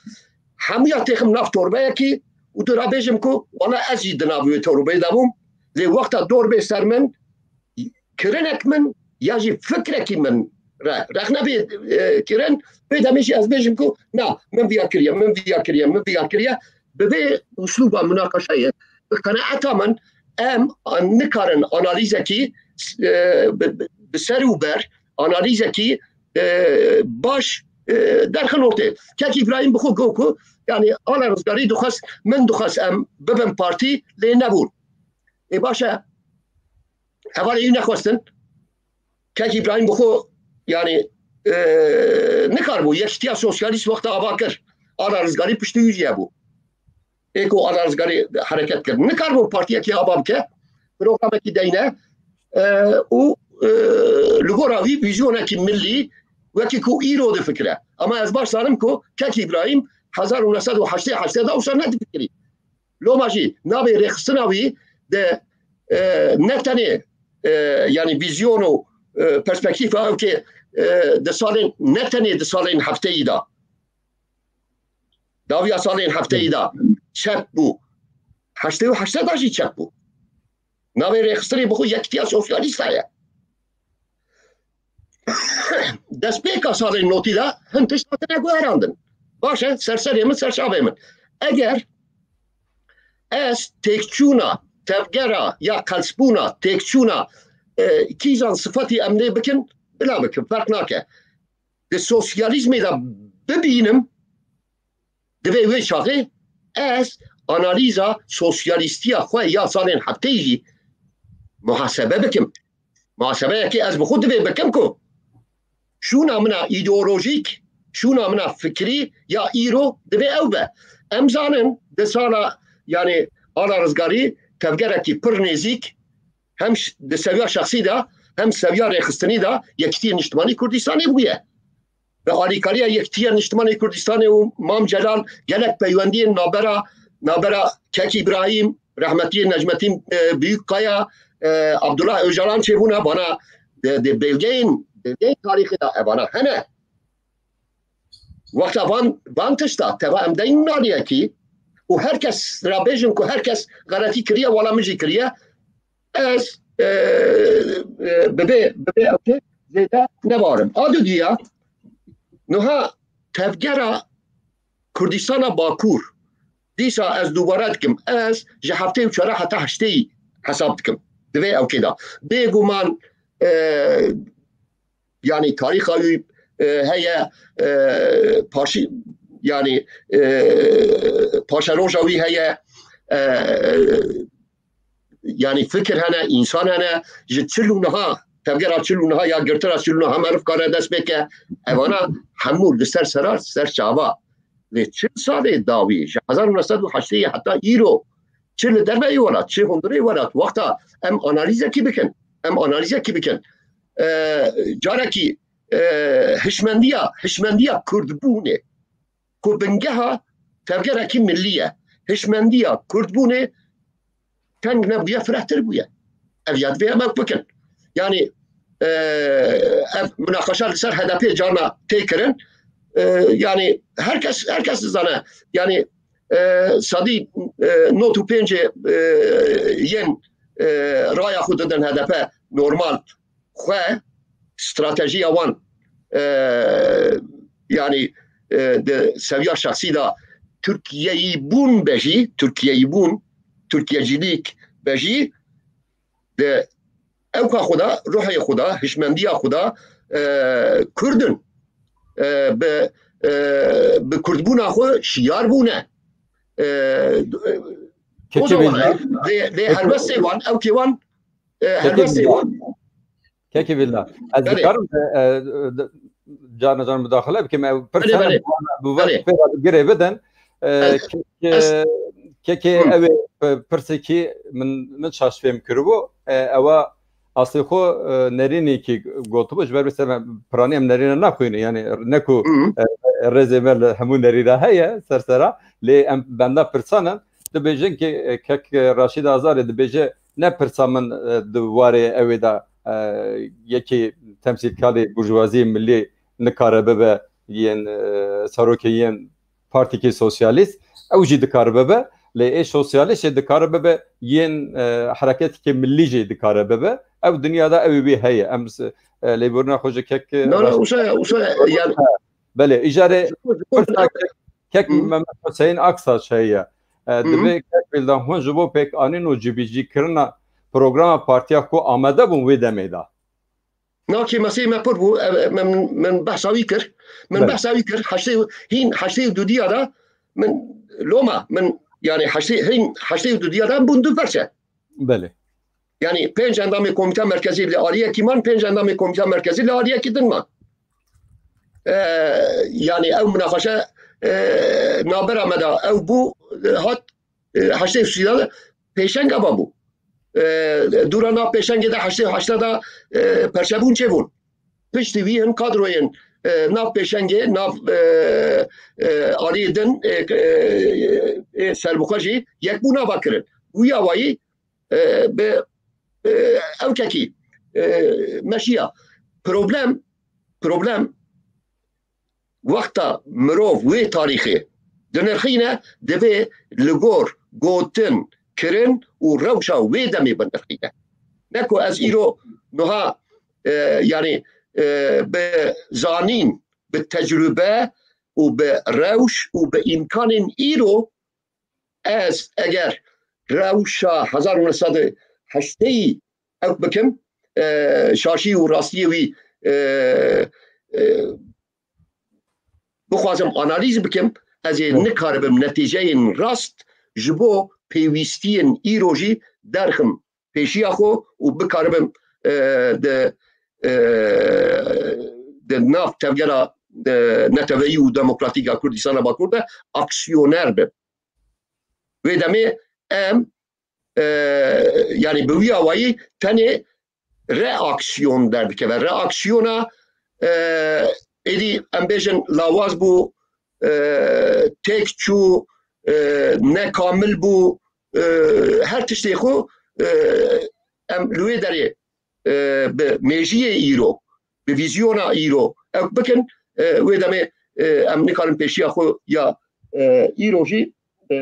Hemûya têxim nav torbeyekî û dûra bêjim ku wala ez jî di nav wê torbeyê de bûm. Lê wexta dor bê ser min, kirinek min ya jî fikrekî min re rexne bê, e, kirin, wê demê jî ez bêjim ku na, min viya kiriye, min viya kiriye, min viya kiriye. Bi vê uslûba munaqeşeyê bi qenaeta min em nikarin analîzekî, e, bi, bi, bi ser û ber analîzekî, e, baş, e, derxin ortê. Kek Îbrahîm bi xwe got ku, yanî, ala Rizgarî dixwest, min dixwest em bibin partî, lê nebûn. Ê baş e, hevalê wî nexwestin. Kek Îbrahîm bi xwe, yanî, e, nikaribû Yekîtiya Sosyalîst wexta ava kir. Ala Rizgarî piştî wî jî hebû. Ê ku Ala Rizgarî hereket kir. Nikaribû partiyekî ava bike, programekî deyne, e, û, e, li gora wî vîzyonekî millî wekî ku îro difikire. Ama ez baş zanim ku Kek Îbrahîm hezar û neh sed û heştê heştê de wisa nedifikirî. Loma jî navê rêxistina wî de, e, ne tenê, e, yanî vîzyon û, e, perspektîfa ew ke, e, di salên, ne tenê di salên hefteyî de, dawiya salên hefteyî de çep bû. Heştê û heştê de jî çep bû. Navê rêxistinê bi xwe Yekîtiya Sosyalîst ye. Destpêka salên notî de hin tişt hatine guherandin. Baş e, serserê min, serçavê min. Eger ez têkçûna tevgera ya qelsbûna, têkçûna, e, kîjan sifatî em lê bikin, bila bikin, ferq nake. Di sosyalîzmê de bibînim, divê wê çaxê ez analîza sosyalîstiya xwe ya salên hefteyî jî muhasebe bikim. Muhasebeyekê ez bi xwe divê bikim ku şûna min a îdeolojîk, şûna min a fikrî ya îro divê ew be. Em zanin di sala, yanî, Ala Rizgarî tevgerekî pir nêzîk hem ş-, di sewiya şexsî de hem sewiya rêxistinî de Yekîtiyê Niştimanî Kurdistanê bûye. Bi alîkariya Yekîtiya Niştimanê Kurdistanê û Mam Celal gelek peywendiyên nabera, nabera Kek Îbrahîm, rehmetiyê Necmetîn, e, Büyükkaya, e, Abdullah Öcalan çêbûne, vana di, di belgeyên, belgeyên tarîxê de evana hene. Wexta van, van tişta, teva em deyn naliyekî û her kes ra bêjin ku her kes xeletî kiriye, wala min jî kiriye, ez, e, e, bi vê, bi vê ew tê zêde nebarim. A dudiya, niha tevgera Kurdistana Bakur, dîsa ez dubare dikim, ez ji heftê û çar heta heştê hesab dikim. Divê ew kê de. Bêguman, e, yanî tarîxa wî, e, heye, e, paşî, yanî, e, paşeroja wî heye, e, yanî fikir hene, însan hene, ji çil û niha, tevgera çil û niha ya girtira çil û niha meriv kare dest pê ke, evana hemû li ser sera, ser çava. Lê çil salê dawî, ji hezar û neh sed û heştê heta îro, çi li derveyî welat, çi hundirê welat, wexta em analîzekî bikin, em analîzekî bikin. E, carekî, e, hişmendiya, hişmendiya Kurdbûnê, ku bingeha tevgerekî millî ye. Hişmendiya Kurdbûnê teng nebûye, firehtir bûye. Ev ya divê em ew bikin. Yanî, e, ev munaqeşa li ser H D P carna tê kirin. E, yanî her kes, her kes dizane. Yanî, e, sedî, e, nod û pêncê, e, yên, e, raya xwe didin H D P normal xwe, stratejiya wan, e, yanî, e, di seviya şexsî de Tirkiyeyî bûn be jî, Tirkiyeyî bûn, Tirkiyecîlîk be jî, di ewka xwe de, ruhê xwe de, hişmendiya xwe de, e, Kurd in. E, bi, e, bi Kurdbûna xwe şiyar bûne. E, o Kekê zaman Bêlda. Lê, lê Kekê helbestê wan, ewkê wan, e, Kekê helbestê Bêlda. wan. Kekê Bêlda. Ez Belê. dikarim, e, e, de-, carna carna mudaxile bikim. Ev Belê, pirsa belê. bu Belê. Pêra girê bidin. E, Ez, kekê, ez, kekê Hı. ew ê, e, pirsekî min, min şaş fêm kiribû. E, ewa aslê xwe, e, nerînekî gotibû. Ji ber wê sebe piranî em nerîne naxwînin. Yani ne ku, Hı. e, rêzê me li hemû nerîna heye ser sera. Lê em benda pirsan in. Dibêjin ki, e, kek, e, Raşîd Azarê dibêje, ne pirsa min, e, di warê ewê de, e, yekî temsîlkarê burjwaziyê millî nikare bibe yên, e, serokê yên partîkê sosyalîst, ew jî dikare bibe. Lê ê sosyalîst jî dikare bibe, yên, e, hereketikê millî jî dikare bibe. Ew dinya de ew ê wî heye. Em s-, e, lêborîna xwe ji kek, e, No, no, Raşîd usa, usa, yani Belê, îcarê Ji bo, ji bo pirsa kek, kek Hı. Mehmet Hüseyin Aksaç heye. E, Hı. Divê kek Bêlda hûn ji bo pêkanîn û cibîcîkirina programa partiya ku amade bûn wê demê de. Na kêmaseyê me pir bû, e, e, min, min behsa wî kir. Min Belê. behsa wî kir. Heştê û, hîn heştê û dudiya de min loma, min, yani heştê, hîn heştê û dudiya de bûn du perçe. Belê. Yani pênc endamê komîta merkezî li aliyekî man, pênc endamê komîta merkezî li aliyekî din man. E, yani ew munaqeşe, e, nabera me de ew bû, e, hat, e, heştê û sî de pêşeng ava bû. E, dûra nav pêşengê de heştê û heşt de, e, perçebûn çêbûn. Piştî wî hin kadroyên, e, nav pêşengê, nav, e, e, aliyê din, e, e, e, serbixwe jî yekbûna va kirin. Wî awayî, e, bi, e, ewkekî, e, meşiya. Problem, problem wexta mirov wê tarîxê dinirxîne, divê li gor gotin, kirin û rewşa wê demê binirxîne. Ne ku ez îro nuha, e, yani, e, bi zanîn, bi tecrube û bi rewş û bi îmkanên îro ez eger rewşa hezar û neh sed û heştê ew bikim, e, şaşî û rastiyê wî, e, e, bixwazim analîz bikim, ez ê Hı. nikaribim netîceyên rast ji bo pêwîstiyên îro jî derxim pêşiya xwe û bikaribim, e, di, e, di nav tevgera, e, neteweyî û demokratîk ya Kurdistana Bakur de aksiyoner bim. Wê demê em, e, yani bi wî awayî tenê reaksiyon derdikeve. Reaksiyona, e, êdî em bêjin lawaz bû, e, têk çû, e, nekamil bû, e, her tiştê xwe, e, em li wê derê, e, bi mêjiyê îro, bi vîzyona îro ew bikin, e, wê demê, e, em nikarin pêşiya xwe ya, e, îro jî, e,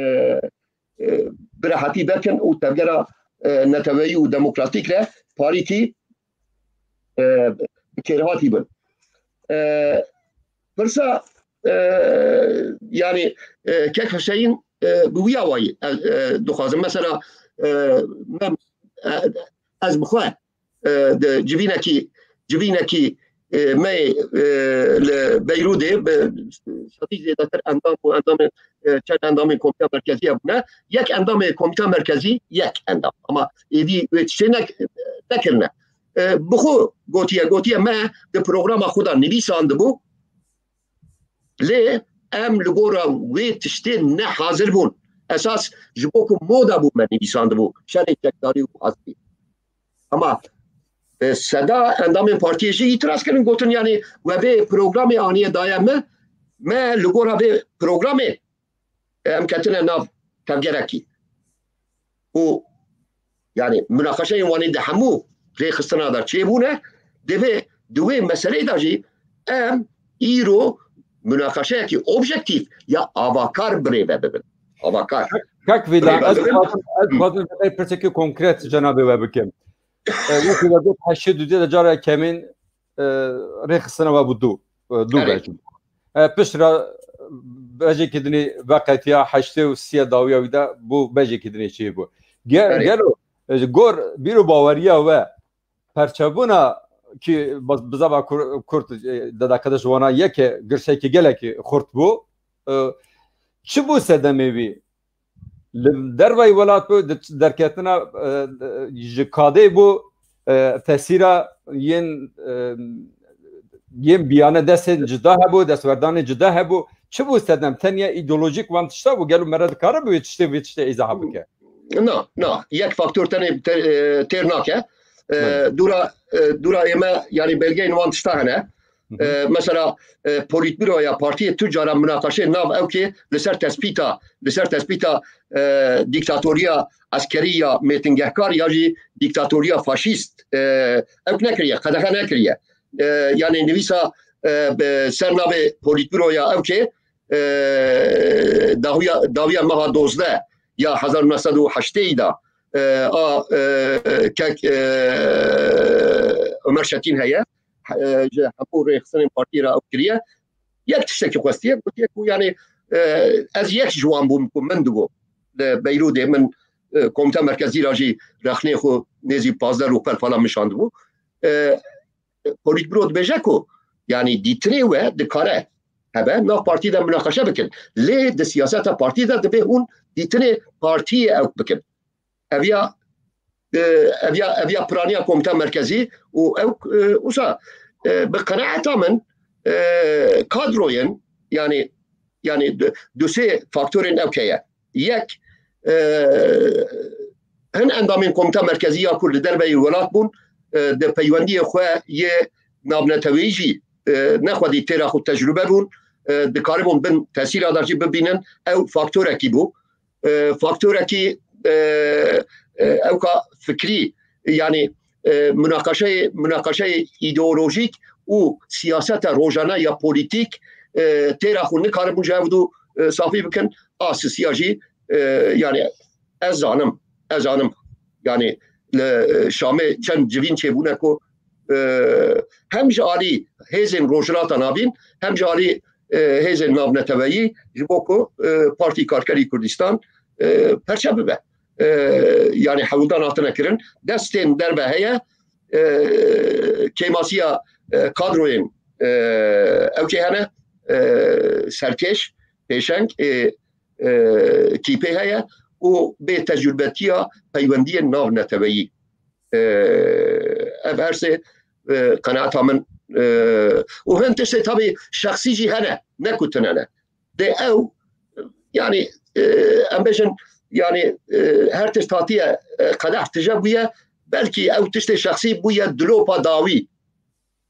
e, bi rehetî derkin û tevgera, e, neteweyî û demokratîk re parîtî, e, bi kêrhatî bin. E, pirsa, e, yani, e, kek Hüseyin, e, bi wî awayî, e, e, dixwazim. Mesela, e, me, e, ez bi xwe, e, di civînekî, civînekî, e, me, e, li Beyrûdê bi sedî zêdetir endam û endamên, e, çend endamên Komîta Merkezî hebûne. Yek endamê Komîta Merkezî, yek endam. Ama êdî wê tiştê nek-, nekirine. E, bi xwe gotiye, gotiye me di programa xwe de nivîsandibû. Lê em li gora wê tiştê ne hazir bûn. Esas ji bo ku moda bû me nivîsandibû. Şerê çekdarî û azadî. Ama, e, seda endamên partiyê jî îtiraz kirin, gotin, yani, we vê programê aniye daye me, Me li gora vê programê, e, em ketine nav tevgerekî. Û, yani, munaqeşeyên wanî di hemû rêxistina de çêbûne, divê di wê meseleyê de jî em îro munaqeşeyekî objektîf ya avakar bi rê ve bibin. Avakar. Kak Vîdan, ez dixwazim, ez dixwazim vê pirsekî konkret cenabê we bikim. E, wekî we got, heştê duyê de cara kemîn, e, rêxistina we bû du, e, du Erê. bej. E, pişt re bejekî dinê veqetiya, heştê û sê dawiya wî de bû bejekî dinê çêbû. Ge-, Erê. gelo, e, ji gor bîr û baweriya we perçebûna ki baz-, bi zava kur-, kurt, e, dedakede ji wana yeke girşekî gelekî xurt bû. E, çi bû sedemê wî? Li dervayî welat bû, di derketina, e, ji kadê bû, e, tesîra yên, e, yên biyane destên cida hebû, destwerdanê cida hebû. Çi bû sedem? Tenya îdeolojîk wan tişta bû? Gelo mere dikare bi wê tiştê, vê tiştê îzaha bike? Na, na. Yek faktor tenê te-, e, têr nake. E, Belê. Dûra, e, dûra ême, yani belgeyên wan tişta hene. Hı hı. E, mesela, e, polîtbüroya partiyê tu cara munaqeşê nav ewkê li ser tespîta, li ser tespîta, e, dîktatoriya eskerî ya mêtingehkar ya jî dîktatoriya faşîst, e, ewk nekiriye, qedexe nekiriye. E, yani nivîsa, e, bi ser navê polîtbüroya ewkê, e, dawiya, dawiya meha dozdeh ya hezar û neh sed û heştê de, e, a, e, kek, e, Ömer Çetin heye. E, ji hemû rêxistinên partiyê re ew kiriye. Yek tiştekî xwestiye, gotiye ku, yani, e, ez yek ji wan bûm ku min dibû li Beyrûdê, min, e, Komîta Merkezî re jî rexnê xwe nêzî pazdeh rûpel falan min şandibû. E, Polîtburo dibêje ku, yani, dîtinê we dikare hebe, nav partî de munaqeşe bikin. Lê di siyaseta partî de divê hûn dîtinê partiyê ew bikin. Ev ya, e, ev ya, ev ya piraniya Komîta Merkezî û ew, e, wisa, e, bi qenaeta min, e, kadroyên, yani, yani du, du sê faktorên ew heye. Yek, e, hin endamên Komîta Merkezî ya ku li derveyî welat bûn, e, di peywendiyê xwe yê navneteweyî jî, e, ne xwedî têra xwe tecrûbe bûn, e, dikaribûn bin tesîra de jî bibînin, ew faktorekî bû. E, faktorekî, e, e, ewka fikrî, yani, e, munaqeşeyê, munaqeşeyê îdeolojîk û siyaseta rojane ya polîtîk, e, têra xwe nikaribûn ji hev du, e, safî bikin. A sisiya jî, e, yani, ez zanim, ez zanim, yani, li, e, Şamê çend civîn çêbûne ku, e, hem ji alî hêzên Rojhilata Navîn, hem ji alî, e, hêzên navneteweyî ji bo ku, e, Partî Karkerî Kurdistan, e, perçe bibe. E, yani hewldan hatine kirin. Destên derve heye, e, kêmasiya, e, kadroyên, e, ewkê hene, e, serkêş, pêşeng, ê, e, kîpê heye û bê tecrûbetiya peywendiyên navneteweyî. E, ev her sê, e, qenaeta min, e, û hin tiştê tabî şexsî jî hene, ne ku tune ne. Dê ew, yani, e, em bêjin, yani, e, her tişt hatiye, e, qedeh tije bûye, belkî ew tiştê şexsî bûye dilopa dawî.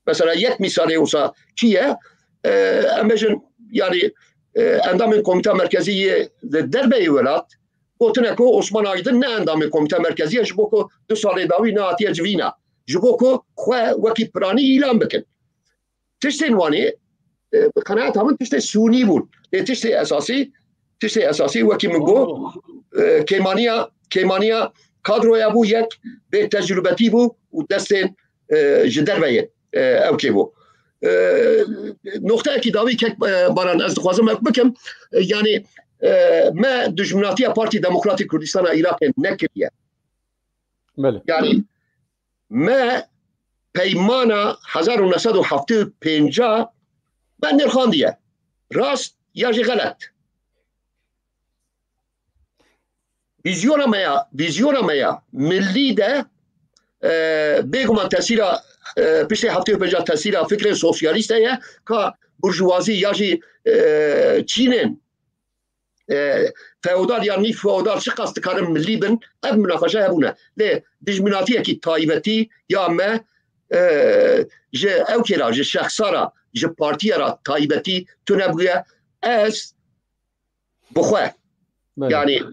Mesela yek mîsalê wisa çi ye? E, em bêjin, yani, e, endamên Komîta Merkezî yê di derveyê welat gotine ku Osman Aydin ne endamê Komîta Merkezî ye, ji bo ku du salê dawî nehatiye civîna. Ji bo ku xwe wekî piranî îlan bikin. Tiştên wanê, e, bi qenaeta min tiştê sûnî bûn. Lê tiştê esasî, tiştê esasî wekî min got, e, kêmaniya, kêmaniya kadroya bû yek, bê tecrûbetî bû û destên, e, ji derve yê, e, ewkê bû. E, noqteyekî dawî kek, e, Baran, ez dixwazim ew bikim. E, yani, e, me dijminatiya Partî Demokratîk Kurdistana Iraqê nekiriye. Belê. Yani, me peymana hezar û neh sed û heftê û pênc me nirxandiye. Rast ya jî xelet. Vîzyona me ya, vîzyona me ya millî de, e, bêguman tesîra, e, piştê heftê û pênc tesîra fikrên sosyalîst heye, ka burjuvazî ya jî, e, çînên, e, feodal yan nîv feodal çiqas dikarin millî bin, ev minaqeşe hebûne. Lê dijminatiyekî taybetî ya me, e, ji ew kêra, ji şexsa ra, ji partiye re taybetî tune bûye. Ez bi xwe, Belê. yanî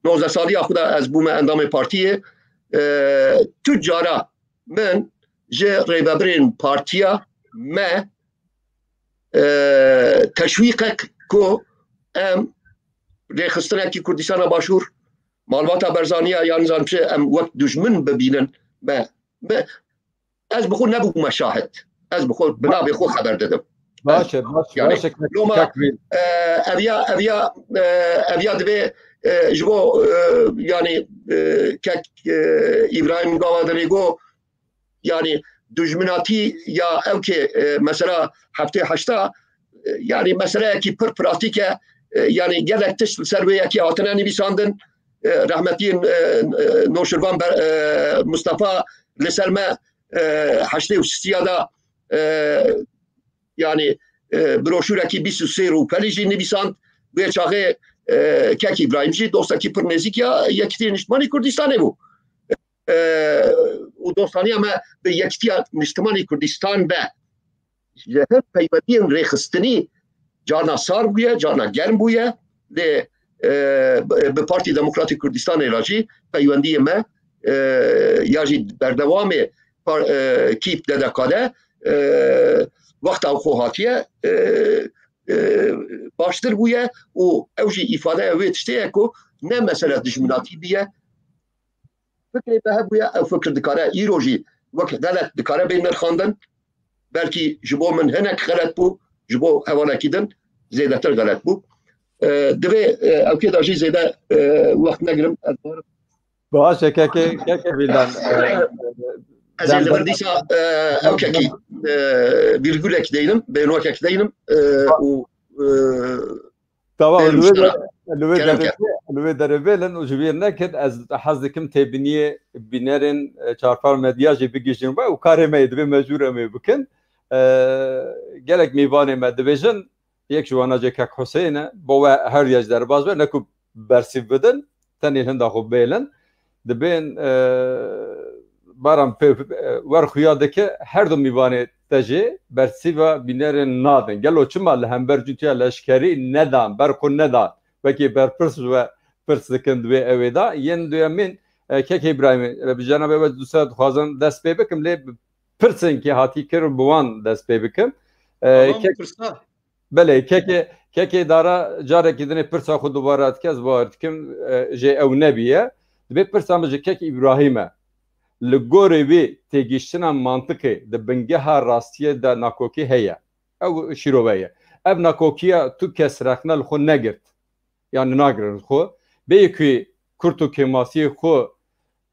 nozdeh saliya xwe de ez bûme endamê partiyê. E, tu cara min ji rêvebirên partiya me, e, teşwîqek ku em rêxistinekî Kurdistana Başûr, malbata Berzaniya yan zan çi, em wek dijmin bibînin. Me, me, ez bi xwe nebûme şahid. Ez bi xwe, bi navê xwe xeber didim. Baş e, baş, Yani, baş e, kek, loma, kek bir. e, ev ya, ev ya, e, ev ya divê, e, ji bo, e, yani, e, kek, e, Îbrahîm Gava Derêgo, yani, dijminatî ya ew kê, e, mesela heftê heşta, e, yani, meseleyekî pir pratîk e, e, yani, gelek tişt li ser wê yekê hatine nivîsandin. E, rehmetiyên, e, e, Noşirvan Ber-, e, Mustafa li ser me, e, heştê û sisiya da, e, yani, e, broşûrekî bîst û sê rûpelî jî nivîsand. Wê çaxê, e, Kek Îbrahîm jî dostekî pir nêzîk ya Yekîtiyê Niştimanî Kurdistanê bû. E, û dostaniya me bi Yekîtiya Niştimanî Kurdistan ve ji hin peywendiyên rêxistinî carna sar bûye, carna germ bûye. Lê, e, bi Partî Demokratîk Kurdistanê re jî peywendiyê me, e, ya jî berdewamê par-, e, kîp D D K de, e, wexta xwe hatiye, e, e, baştir bûye û ew jî îfadeya wê tiştê ye ku ne mesele dijminatî bûye. Fikrê me hebûye, ew fikir dikare îro jî wek xelet dikare bê nirxandin. Belkî ji bo min hinek xelet bû, ji bo hevalekî din zêdetir xelet bû. E, divê, e, ew kê de jî zêde, e, wext negirim. Ez baş e, keke, keke Vîlan, e, Ez ê li vir dîsa, e, ew kekî, e, vîrgulek deynim, bênokek deynim, e, û, e, Tamam, Bêrim li wê şikara. de-, li wê Kerem derê, ke. li wê derê bêlin û ji bîr nekin, ez hez dikim têbiniyê bînerên, e, Çarpar Medya jî bigihîjin we û karê me yê, divê mecbûr em ê bikin. E, gelek mêvanê me dibêjin, yek ji wana jê kek Huseyîn e, bo we her ya ji derbas be, ne ku bersîv bidin, tenê hinda xwe bêlin. Dibên, e, baran pê, e, wer xuya dike, her du mîvanê te jê bersîva bînerên nadin. Gelo çima li hember cûtiya leşkerî nedan, ber xwe nedan? Wekî berpirs ji we pirs dikin, divê ew ê da. Yên duyemîn, e, Kek Îbrahîmê, e, bi cenabê we dûsa dixwazim dest pê bikim, lê pirsên kê hatî kir bi wan dest pê bikim. E, Tamam, Kek-, pirsa. Belê, kekê, kekê Dara carekî dinê pirsa xwe dubare dike, ez bawer dikim, e, jê ew nebiye. Dibê pirsa min ji kek Îbrahîm e. Li gorê wî têgihiştina mantiqê di bingeha rastiyê de nakokî heye. Ew şîrove ye. Ev nakokiya tu kes rexne li xwe negirt. Yanî nagirin xwe. Bêyî ku kurt û kêmasiyê xwe,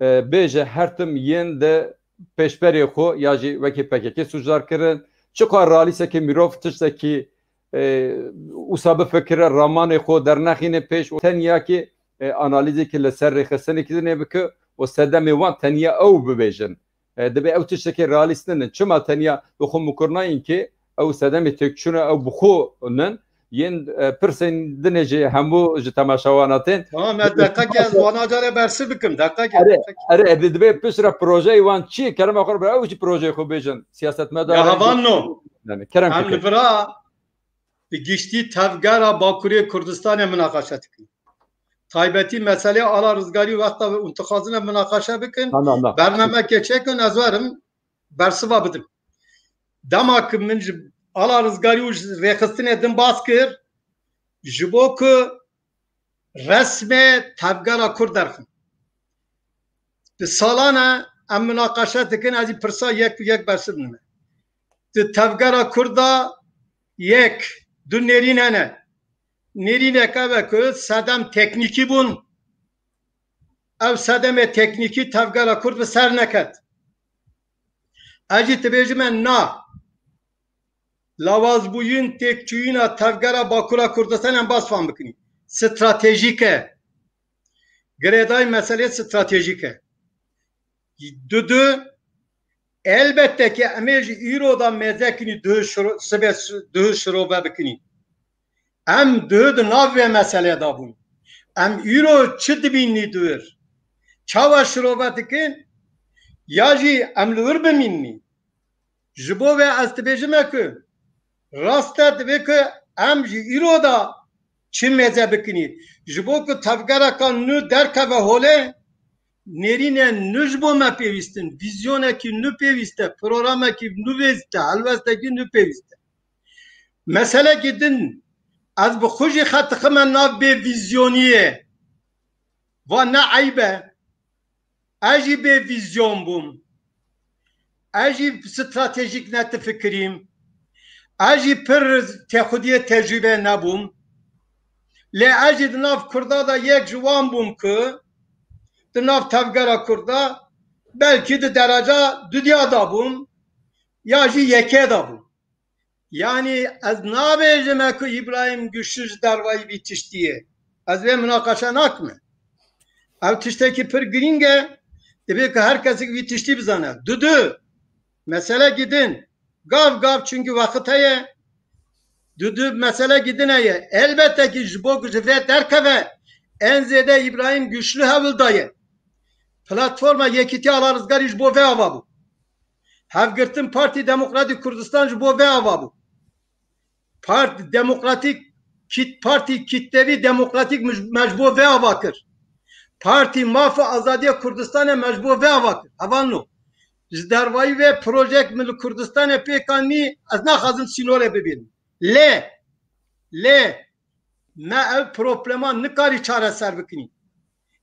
e, bêje her tim yên di pêşberê xwe ya jî wekî P K K sûcdar kirin. Çiqa realîsekî mirov tiştekî, e, wisa bifikire, ramanê xwe dernexîne pêş û tenya ki, e, analîzekî li ser rêxistinekî dinê bike û sedemê wan tenya ew bibêjin. E, dibê ew tiştekî realîst ninin. Çima tenya bi xwe mikur nayîn ki ew sedemê têkçûna ew bi xwe nin. Yên, e, pirsên dinê jî hemû ji temaşewana tên. Tamam, ez deqekê ez wana carê bersiv bikim. Deqekê, Erê, deqekê. erê, di-, dibê piştre projeyê wan çi ye? Kerema xwe re ew jî projeyê xwe bêjin. Siyasetmedar Ya in. hevan no. Yani, kerem Em bikin. li vira bi giştî tevgera Bakurê Kurdistanê minaqeşe dikin. Taybetî meselê Ala Rizgarî wexta ve û dixwazin em minaqeşe bikin. Na, na, na. Bernameke çêkin ez werim bersiva bidim. Dema ku min ji Ala Rizgarî û ji rêxistinê din bas kir, ji bo ku resmê tevgera Kurd derxin. Bi salan e em minaqeşe dikin, ez jî pirsa yek bi yek bersiv dime. Di tevgera Kurda yek, du nêrîn hene. Nêrînek ev e ku sedem teknîkî bûn. Ew sedemê teknîkî tevgera Kurd bi ser neket. Ez jî dibêjime na. Lawazbûyîn têkçûyîna tevgera Bakura Kurdistanê em bas fam bikin. Stratejîk e. Girêdayî meselê stratejîk e. Du du, elbette ki em ê ji îro da mêze kinî duh şiro-, sibê s-, duh şirove bikinî. Em duh di nav vê meselê de bûn. Em îro çi dibînî duh? Çawa şirove dikin? Ya jî em li wir bimînî? Ji bo vê ez dibêjime ku Rast e, divê ku em ji îro de çi mêze bikinî. Ji bo ku tevgereka nû derkeve holê, nêrînên nû ji bo me pêwîst in, vîzyonekî nû pêwîst e, programekî nû pêwîst e, helwestekî nû pêwîst e. Meselekî din, ez bi xwe jî xwe dixime nav bê vîzyoniyê. Va ne eyb e. Ez jî bê vîzyon bûm. Ez jî stratejîk nedifikirîm. Ez jî pir têxudiyê tecrûbe nebûm. Lê ez jî di nav Kurda de yek ji wan bûm ku di nav tevgera Kurda belkî di dereca dudiya de bûm ya jî yekê de bûm. Yanî ez nabêjime ku Îbrahîm Güçlü ji dervayî vî tiştî ye. Ez vê minaqeşe nakime. Ev tiştekî pir girîng e. Divê ku her kesek vî tiştî bizane. Dudu, meselekî din. Gav gav, çunkî wext heye. Dudu, meselekî din heye. Elbette ki ji bo ku ji vê derkeve, en zêde Îbrahîm Güçlü hewl daye. Platforma Yekîtiya Ala Rizgarî ji bo vê ava bû. Hevgirtin Partî Demokratîk Kurdistan ji bo vê ava bû. Part-, demokratîk, kit-, partî kitlevî demokratîk me ji, me ji bo vê ava kir. Partî Maf û Azadiya Kurdistanê me ji bo vê ava kir. Hevalno, ji dervayî vê projek min li Kurdistanê pêk anî, ez naxwazim sînorê bibînim. Lê, lê me ev problema nikarî çareser bikinî.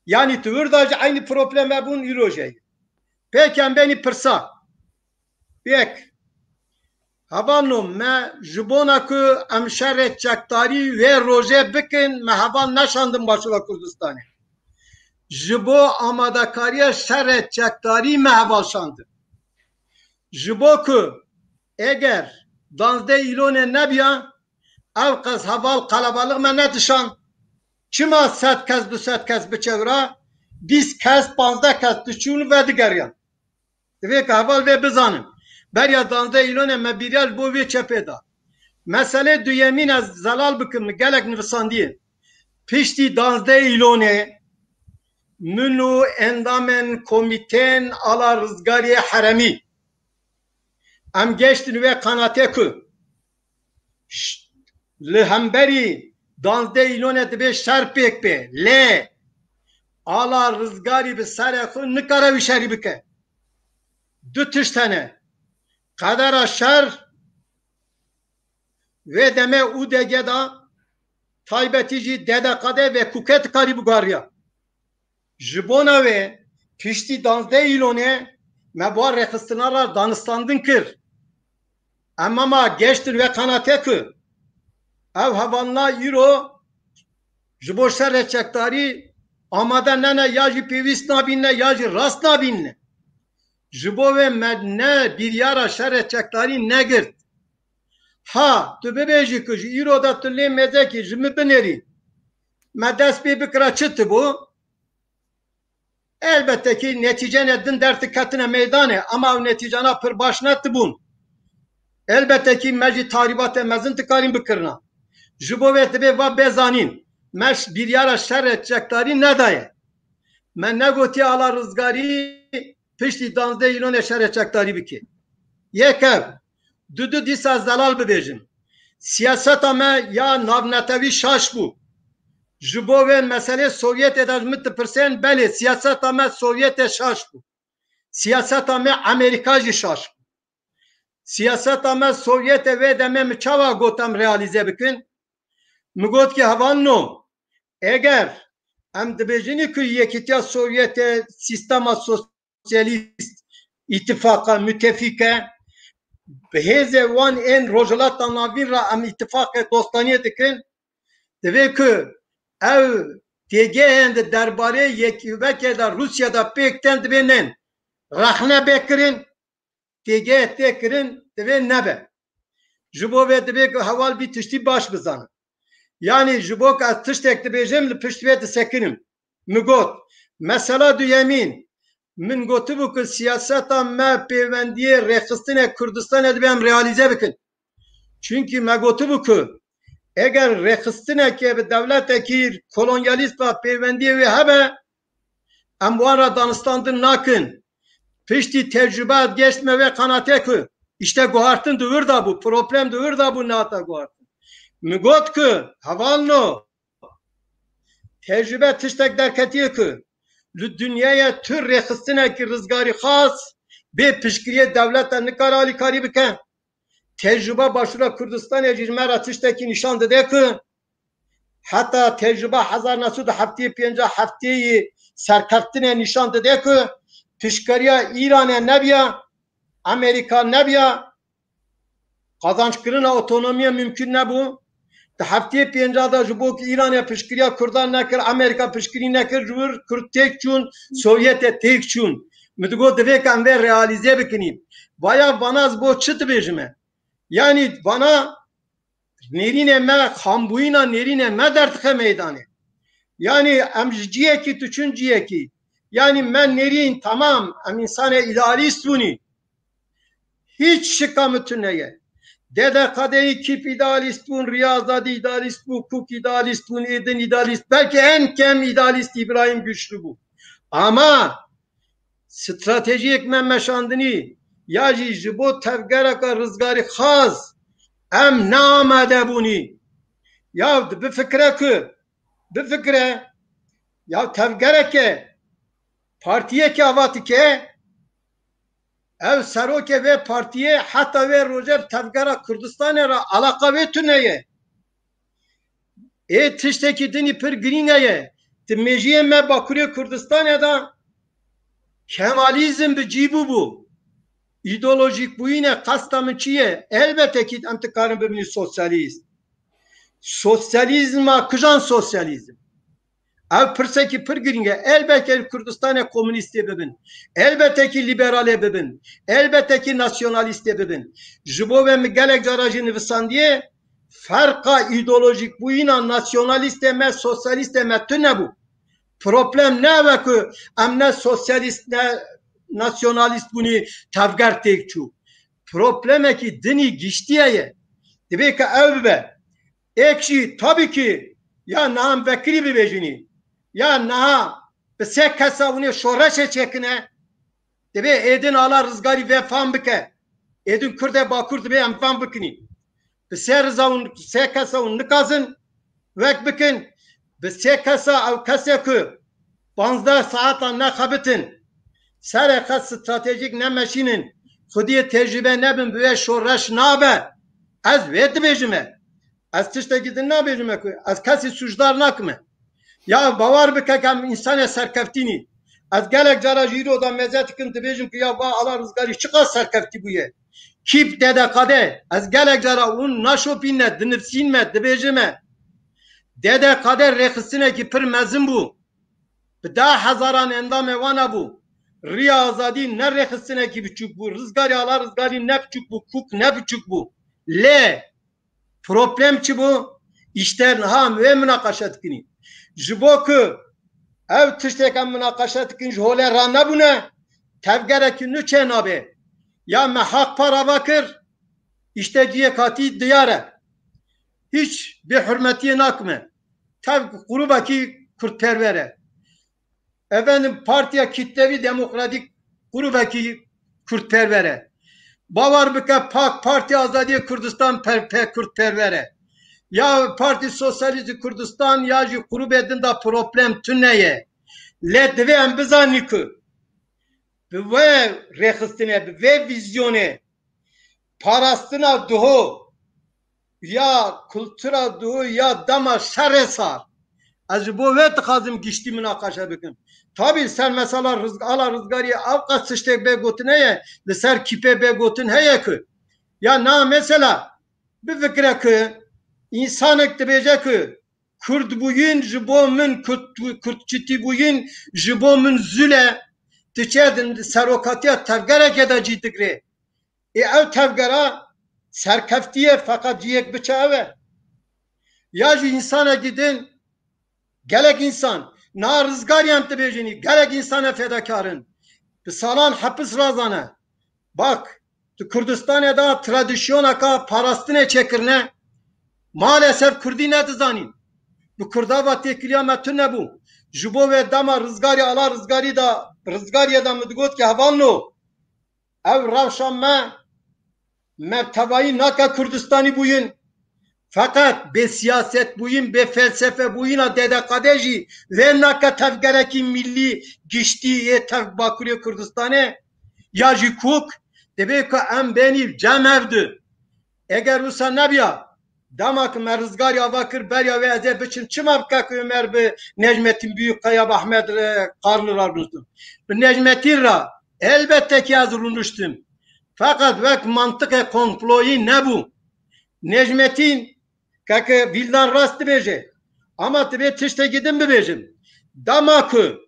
Yanî tu wir de jî eynî problem hebûn, îro jî heye. Pêk em benî pirsa. Yek. Hevalno, me ji bona ku em şerê çekdarî wê rojê bikin, me heval neşandin Başûra Kurdistanê. Ji bo amadekariya şerê çekdarî me heval şandin. Ji bo ku eger danzdeh Îlonê nebiya, ew qas heval qelebalix me nedişand. Çima sed kes, du sed kes biçe wira, bîst kes, panzdeh kes diçûn vedigeriyan. Divê ku heval vê bizanin. Beriya danzdeh Îlonê me bîriya ji bo vê çepê da. Meselê duyemîn ez zelal bikim, min gelek nivisandiye. Piştî danzdeh Îlonê min û endamên komîtên Ala Rizgariyê Heremî em geştin wê qanatê ku ş-, li hemberî danzdeh Îlonê divê şer pêk bê. Lê Ala Rizgarî bi serê xwe nikare wî şerî bike. Du tişt hene. Qedera şer vê demê û degê de, taybetî jî D D K de vê kûke dikarî bigariya. Ji bona wê piştî danzdeh Îlonê me bi wan rêxistina re danistandin kir. Em ama geştin wê qanatê ku ev hevalna îro ji bo şerê çekdarî amade nene, ya jî pêwîst nabînine ya jî rast nabînine. Ji bo wê me ne biryara şerê çekdarî negirt. Ha, tu bibêjî ku ji îro de tu lê mêzekî ji min binêrî, me dest pê bikira çi tibû? Elbette ki netîcene din derdiketine meydanê, ama ew netîcana pir baş netibûn. Elbette ki me jî tarîbatê mezin dikarîn bikirina. Ji bo vê divê va bê zanîn, me ş-, biryara şerê çekdarî nedaye. Me negotiye Ala Rizgarî piştî danzdeh Îlonê şerê çekdarî bike. Yek ev. Dudu, dîsa zelal bibêjin. Siyaseta me ya navnetewî şaş bû. Ji bo vê meselê Sovyetê de ji min dipirsên, belê, siyaseta me Sovyetê şaş bû. Siyaseta me Amerîka jî şaş bû. Siyaseta me Sovyetê vê demê min çawa got em realîze bikin? Min got ki hevalno, eger em dibêjinî ku Yekîtiya Sovyetê sîstema sosyalîst îtifaqa, mütefîk e, bi hêzê wan ên Rojhilata Navîn re em îtifaqê dostaniyê dikin, divê ku ew têgehên di derbarê yekîvekê de Rûsya de pêk tên divê nên rexne bê kirin, têgehê tê kirin divê nebe. Ji bo vê divê ku heval vî tiştî baş bizanin. Yanî ji bo ku ez tiştek dibêjim, li pişt vê disekinim. Min got, mesela duyemîn, min gotibû ku siyaseta me pêwendiyê rêxistinê Kurdistanê divê em realîze bikin. Çunkî me gotibû ku eger rêxistinekê bi dewletekî kolonyalîst ve pêwendiyê wê hebe, em wan re danistandin nakin. Piştî tecrûbe ez geştime wê qanatê ku Îşte guhartin di wir de bû, problem di wir de bû, nehate guhartin. Min got ku hevalno, tecrube tiştek derketiye ku li dinyaya tu rêxistinekî rizgarî xas bê piştgiriyê dewleta nikare alîkarî bike. Tecrube Başûra Kurdistanê jî ji me re tiştekî nîşan dide ku heta tecrube hezar neh sed û heftê pênc heftê yî serkeftinê nîşan dide ku piştgiriya Îranê nebiya, Amerîka nebiya, qazançkirina otonomiya mimkun nebû. Di heftê pênc de ji bo ku Îranê piştgiriya Kurdan nekir, Amerîka piştgirî nekir, ji wir Kurd têk çûn, Sovyetê têk çûn. Min digot divê ku em vê realîze bikinî. Vaya vana ez bo çi dibêjime? Yanî vana nêrînê me, xambûyîna nêrînê me derdixe meydanê. Yanî em ji ciyekî diçin ciyekî. Yanî me nêrîn, temam, em însanê îdealîst bûnî. Hiç şika min tune ye. D D K D'yî kîp îdealîst bûn, Riya Azadî îdealîst bû, Kûk îdealîst bûn, êdin îdealîst. Belkî en kem îdealîst Îbrahîm Güçlü bû. Ama stratejiyek me meşandinî ya jî ji bo tevgereka rizgarî xas em neamade bûnî. Ya bifikire ku, bifikire, ya tevgereke, partiyeke ava dike, ev serokê vê partiyê heta vê roje bi tevgera Kurdistanê re alaqa wê tune ye. Ê tiştekî dinî pir girîng heye. Di mêjiyê me Bakurê Kurdistanê de Kemalîzm bi cî bûbû. Îdeolojîk bûyîne qesta min çi ye? Elbette ki em dikarin bibinî sosyalîst. Sosyalîzma kijan sosyalîzm? Ev pirsekî pir girîng e. Elbette ki Kurdistanê komûnîstê bibin. Elbette ki lîberalê bibin. Elbette ki nasyonalîstê bibin. Ji bo ve min gelek cara jî nivisandiye, ferqa îdeolojîk bûyîna nasyonalîstê me, sosyalîstê me tune bû. Problem ne ev e ku em ne sosyalîst ne nasyonalîst bûnî, tevger têk çû. Problemekî dinî giştî heye. Divê ke ev bibe. Êk jî tabî ki ya niha em vekirî bibêjinî, ya niha bi sê kesa hûnê şoreşê çêkine, divê êdin ala rizgarî vê fam bike. Êdin Kurdê Bakur divê em fam bikinî. Bi sê riza hûn, sê kesa hûn nikazin wek bikin, bi sê kesa ew kesê ku panzdeh saeta nexebitin, serê xwe stratejîk nemeşînin, xwediyê tecrûbe nebin, bi wê şoreş nabe. Ez wê dibêjime. Ez tiştekî din nabêjime ku ez kesî sûcdar nakime. Ya bawer bike ke em însanê serkeftî nî. Ez gelek cara jî îro da meze dikim, dibêjim ku ya va ala Rizgarî çiqas serkeftî bûye. Kîp D D K D, ez gelek cara hûn naşopîne, dinivsînme, dibêjime. D D K D rêxistinekî pir mezin bû. Bi da hezaran endamê wana bû. Riya Azadî ne rêxistinekî biçûk bû. Rizgarî ala Rizgarî ne biçûk bû. Kûk ne biçûk bû. Lê problem çi bû? Îşte niha em wê minaqeşe dikinî. Ji bo ku ev tiştêk em minaqeşe dikin ji holê ranebûne, tevgerekî nû çênabe. Ya me haq par ava kir, îşte ciyek hatî diyar e. Hiç bêhurmetiyê nakime. Tev grûbekî kurdperwer e. Efendim, Partiya Kitlevî Demokratîk grûbekî kurdperwer e. Bawer bike, pak Partiya Azadiyê Kurdistan per-, pe-, kurdperwer e. Ya Partî Sosyalîstî Kurdistan ya jî grûbê din de problem tune ye. Lê divê em bizanî ku bi vê rêxistinê, bi vê vîzyonê parastina duho ya kultura duho ya dema şerê sar. Ez ji bo vê dixwazim giştî minaqeşe bikim. Tabî ser mesela rizg-, ala Rizgariyê ew qas tiştek bê gotin heye, li ser kîpê bê gotin heye ku ya na mesela bifikire ku însanek dibêje ku Kurdbûyîn ji bo min, Kurd, Kurdçitîbûyîn ji bo min zûl e, diçe di serokatiya tevgerekê de cî digre. Ê ew tevgera serkeftî ye, feqet ciyek biçe ew e. Ya jî însanekî din, gelek însan, niha Rizgarî em dibêjinî, gelek însanê fedakar in. Bi salan hepis razane. Bak, di Kurdistanê de tradisyoneka parastinê çêkirine, maalesef Kurdî nedizanîn. Bi Kurda ve têkiliya me tune bû. Ji bo vê dema Rizgarî, ala Rizgarî de, Rizgariyê de min digot ki hevalno, ev rewşa me Me bi tevayî nake Kurdistanî bûyin. Feqet bê siyaset bûyin, bê felsefe bûyina D D K D jî vê nake tevgerekî millî giştî yê tev Bakurê Kurdistanê ya jî kûk, divê ku em bênî cem hev di. Eger wisa nebiya, dema ku me rizgarî ava kir, beriya wê ez ê biçim, çima bi Kek Omer, bi Necmetîn Büyükaya, bi Ahmet, e, Karlı ra rûniştim? Bi Necmetîn ra elbette ki ez rûniştim. Feqet wek mantiqê komployî nebû. Necmetîn, Kek Vîldan rast dibêje. Ama divê tiştekî din bibêjim. Dema ku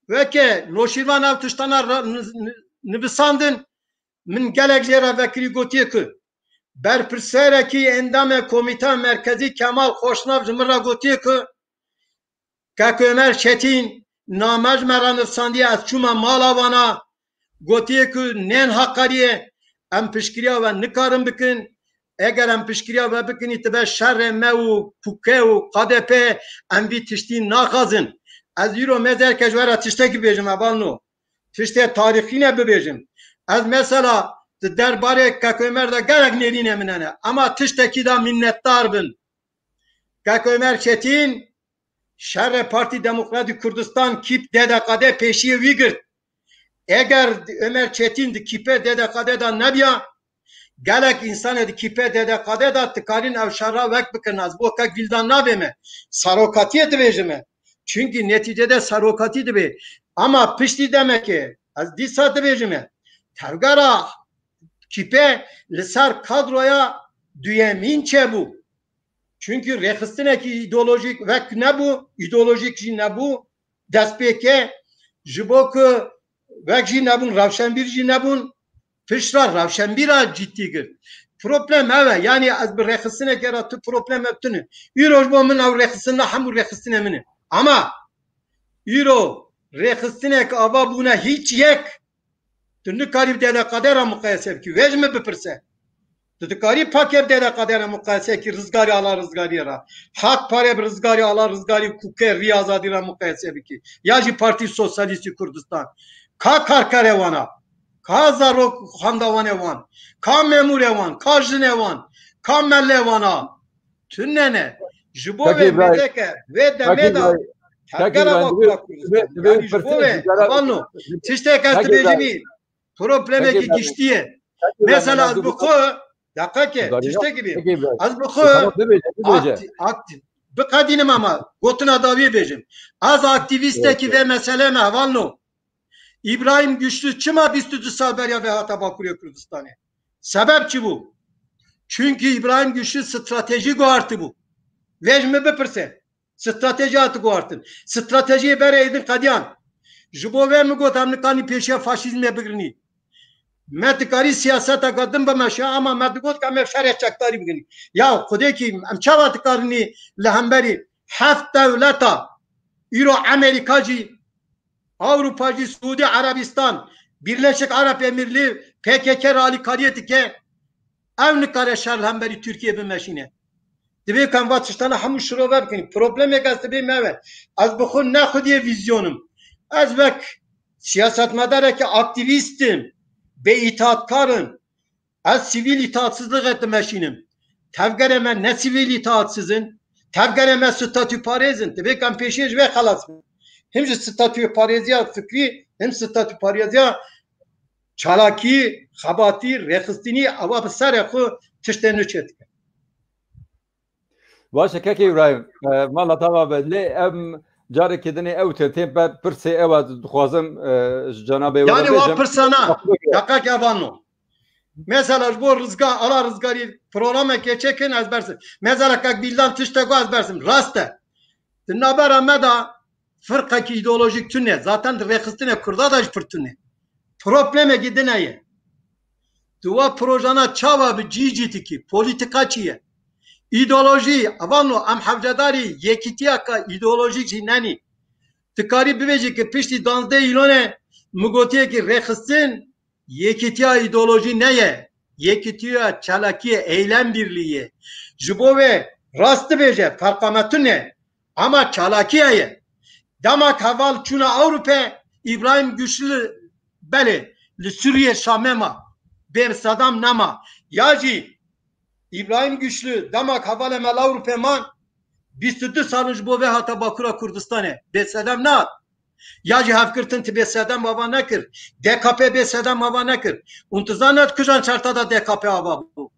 weke Noşîrvan ev tiştana ra-, ni-, ni-, nivisandin, min gelek jê re vekirî, gotiye ku berpirserekî endamê Komîteya Merkezî Kemal Xoşnav ji min re gotiye ku Kek Omer Çetîn name ji me re nivisandiye, ez çûme mala wana, gotiye ku nên haqariye, em piştgiriya we nikarin bikin. Eger em piştgiriya we bikinî, dibe şerê me û P K K û K D P, em vî tiştî naxwazin. Ez îro mêzeke ji we re tiştekî bêjim, hevalno. Tiştê tarîxî ne bibêjim. Ez mesela di derbarê Kek Omer de gelek nêrînê min hene. Ema tiştekî de minnetdar bin. Kek Omer Çetîn şerê Partî Demokratî Kurdistan, kîp D D K D pêşiyê wî girt. Eger Omer Çetîn di kîpê D D K D de nebiya, gelek însanê di kîpê D D K D de dikarîn ev şera wek bikin. Ez bo Kek Vîldan nabême. Serokatiyê dibêjime. Çunkî netîcede serokatî dibe. Ama piştî demekê ez dîsa dibêjime. Tevgera kîpê li ser kadroya duyemîn çêbû. Çunkî rêxistinekî îdeolojîk wek nebû, îdeolojîk jî nebû, destpêkê ji bo ku wek jî nebûn, rewşenbîr jî nebûn, pişt re rewşenbîra cidî girt. Problem ev e, yanî ez bi rêxistinekê re tu problem ev tune. Îro ji bo min ew rêxistin ne, hemû rêxistinê min e. Ama îro rêxistinek ava bûne hîç yek, tu nikarî bi D D K D re muqayese bikî. Vê ji min bipirse. Tu dikarî pakê bi D D K D re muqayese kî, rizgarî ala rizgariyê re. Hak parê bi rizgarî ala rizgarî kûkê rî azadî re muqayese bikî. Ya jî Partî Sosyalîstî Kurdistan. Ka karkerê wana? Ka zarok xwendawanê wan? Ka memûrê wan? Ka jinê wan? Ka melê wana? Tune ne. Ji bo vê mêzeke, vê demê de tevgera Bakur a Kurdistanê. Yanî ji bo vê, hevalno, tiştek ez dibêjimî, problemekî giştî ye. Mesela ez bi xwe, deqeke, tiştekî bî. Ez bi xwe akti-, akti-, biqedînim ama gotina dawiyê bêjim. Ez aktîvîstekî vê meselê me, hevalno. Îbrahîm Güçlü çima bîst û du sal beriya vê hate Bakurê Kurdistanê? Sebeb çi bû? Çunkî Îbrahîm Güçlü stratejî guhartibû. Vê ji min bipirse. Stratejî hati guhartin. Stratejiyê berê êdin qediyan. Ji bo vê min got, em nikanî pêşiya faşîzmê bigrinî. Me dikarî siyaseteke din bimeşe, ama me digot ke em ê şerê çekdarî biginî. Ya Xwedêkî, em çawa dikarinî li hemberî heft dewleta, îro Amerîka jî, Ewropa jî, Siûdî Erebistan, Birleşik Arap Emirliği, P K K re alîkariyê dike, ew nikare şer li hemberî Tirkiyê bimeşîne. Divê ku em va tiştana hemû şirove bikin. Problemek ez dibê me ve. Ez bi xwe ne xwediyê vîzyonim. Ez wek siyasetmedarekî aktîvîst im, bêîtaatkar im. Ez sivîl îtaatsizlixê dimeşînim. Tevgerê me ne sivîl îtaatsiz in, tevgerê me statûparêz in. Divê ku em pêşiyê ji vê xelas bin. Him ji statûparêziya fikrî, him statûparêziya çalakî, xebatî, rêxistinî, ewa bi serê xwe tiştê nû çêdike. Baş e, kekê Îbrahîm, e, mala te ava be. Lê em carekê dinê ew tê, tê ber pirsê ew, ez dixwazim, e, ji cenabê we re bêjim. Yanî wa pirsana, deqek evan o. Mesela ji bo rizga-, ala rizgarî programekê çêkin, ez bersim. Mesela Kek Bîldan tiştek got, ez bersim. Rast e. Di navbera me de firqekî îdeolojîk tune. Zaten di rêxistinê Kurda de jî pir tune. Problemekî din heye. Di wa projana çawa bi cî cî dikî? Polîtîka çi ye? Îdeolojî, evan o, em hevcedarî yekîtiyeke îdeolojîk jî nenî. Dikarî bibêjî ki piştî danzdeh îlonê min gotiye ki rêxistin yekîtiya îdeolojî ne ye. Yekîtiya çalakiyê, eylem birliği ye. Ji bo vê rast dibêje, ferqa me tune. Ama çalakiya ye. Dema heval çûna Ewrope, Îbrahîm Güçlü, belê, li Sûriyê Şamê ma. bê sedem nema. Ya jî Îbrahîm Güçlü, dema hevalê me li Ewropê man, bîst û du sal in ji bo vê hate Bakura Kurdistanê. Bê sedem nehat. Ya jî hevgirtin ti bê sedem ava nekir. D K P bê sedem ava nekir. Û tu zanî tu kijan çerta de D K P ava bû.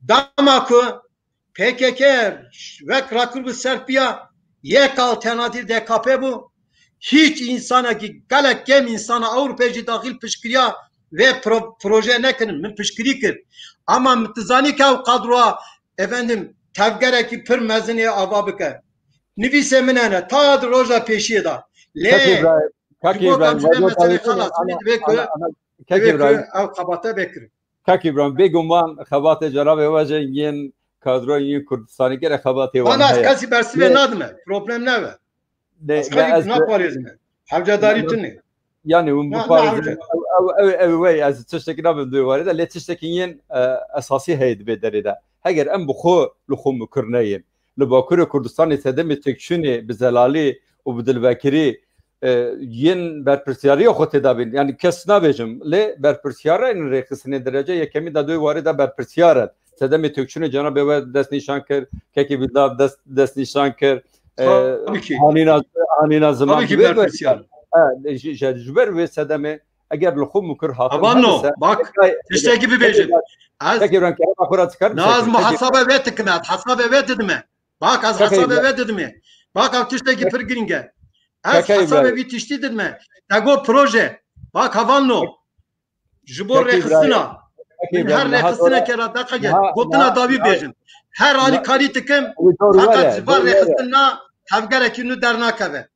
Dema ku P K K wek rakir bû ser piya, yek alternatîf D K P bû. Hiç însanekî, gelek kêm însana Ewropê jî daxil piştgiriya vê pro-, proje nekirin. Min piştgirî kir. Ama min tu zanî ke ew kadroya, efendim, tevgerekî pir mezin ê ava bike. Nivîsê min hene, ta di roja pêşiyê de. Lê Kekî Îbrahim, ji bo Kekî Îbrahim, kemçî vajot meselê ew xelas ana, bê, divê ku, ana, ana, Kekî divê ku Îbrahim. Ew xebate bê kirin. Kek Îbrahim, bêguman xebatê cenabê we jî yên kadroyên yên Kurdistanê gere xebatê wan Bana ez heye. Kesî bersivê Lê, nadime. Problem nebe. lê, Ez lê xelî ez naparêzime. Hewcedarî tune. Yani hûn Na, biparêzin. na, Ew, ew, ew, ew, wey, ez tiştekî nabim di wê warê de, lê tiştekî yên, e, esasî heye di vê derê de. Heger em bi xwe li xwe mukir neyên. Li Bakurê Kurdistanê sedemê têkçûnê bi zelalî û bi dilvekirî e, yên berpirsiyariya xwe têda bîn. Yani kes nabêjim, lê berpirsiyara yên rêxistinê derece yekemî de doyê warê de berpirsiyar e. Sedemê têkçûnê cenabê we dest nîşan kir, Kekî Vîlda dest, dest nîşan kir. E, Tabii ki. Hanîna, hanîna ziman Tabii ki divê berpirsiyar. E, ji, ji, ji ber wê sedemê eger li xwe mukir hatin Havan no, hebise, bak, kekay, tiştekî bibêjin. Kekay, Ez kekay, ben kerema xwe ra çıkarım, Naz kekay, kekay. muhasebe ve tıkmet, hasabê ve didime. Bak, ez Kekay, hesabê ben ve didime. Bak, ev tiştekî pir girîng e. Ez Kekay, hesabê ben vî tiştî didime. Te got proje. Bak, hevalno. Ji bo Kekî rêxistina. Kekî Min ben her niha rêxistineke dora-, ra deqeke niha, gotina niha, dawî niha, bêjin. Her niha, alîkarî dikim, ew dor were, feqet ji van dor were. rêxistina tevgerekî nû dernakeve.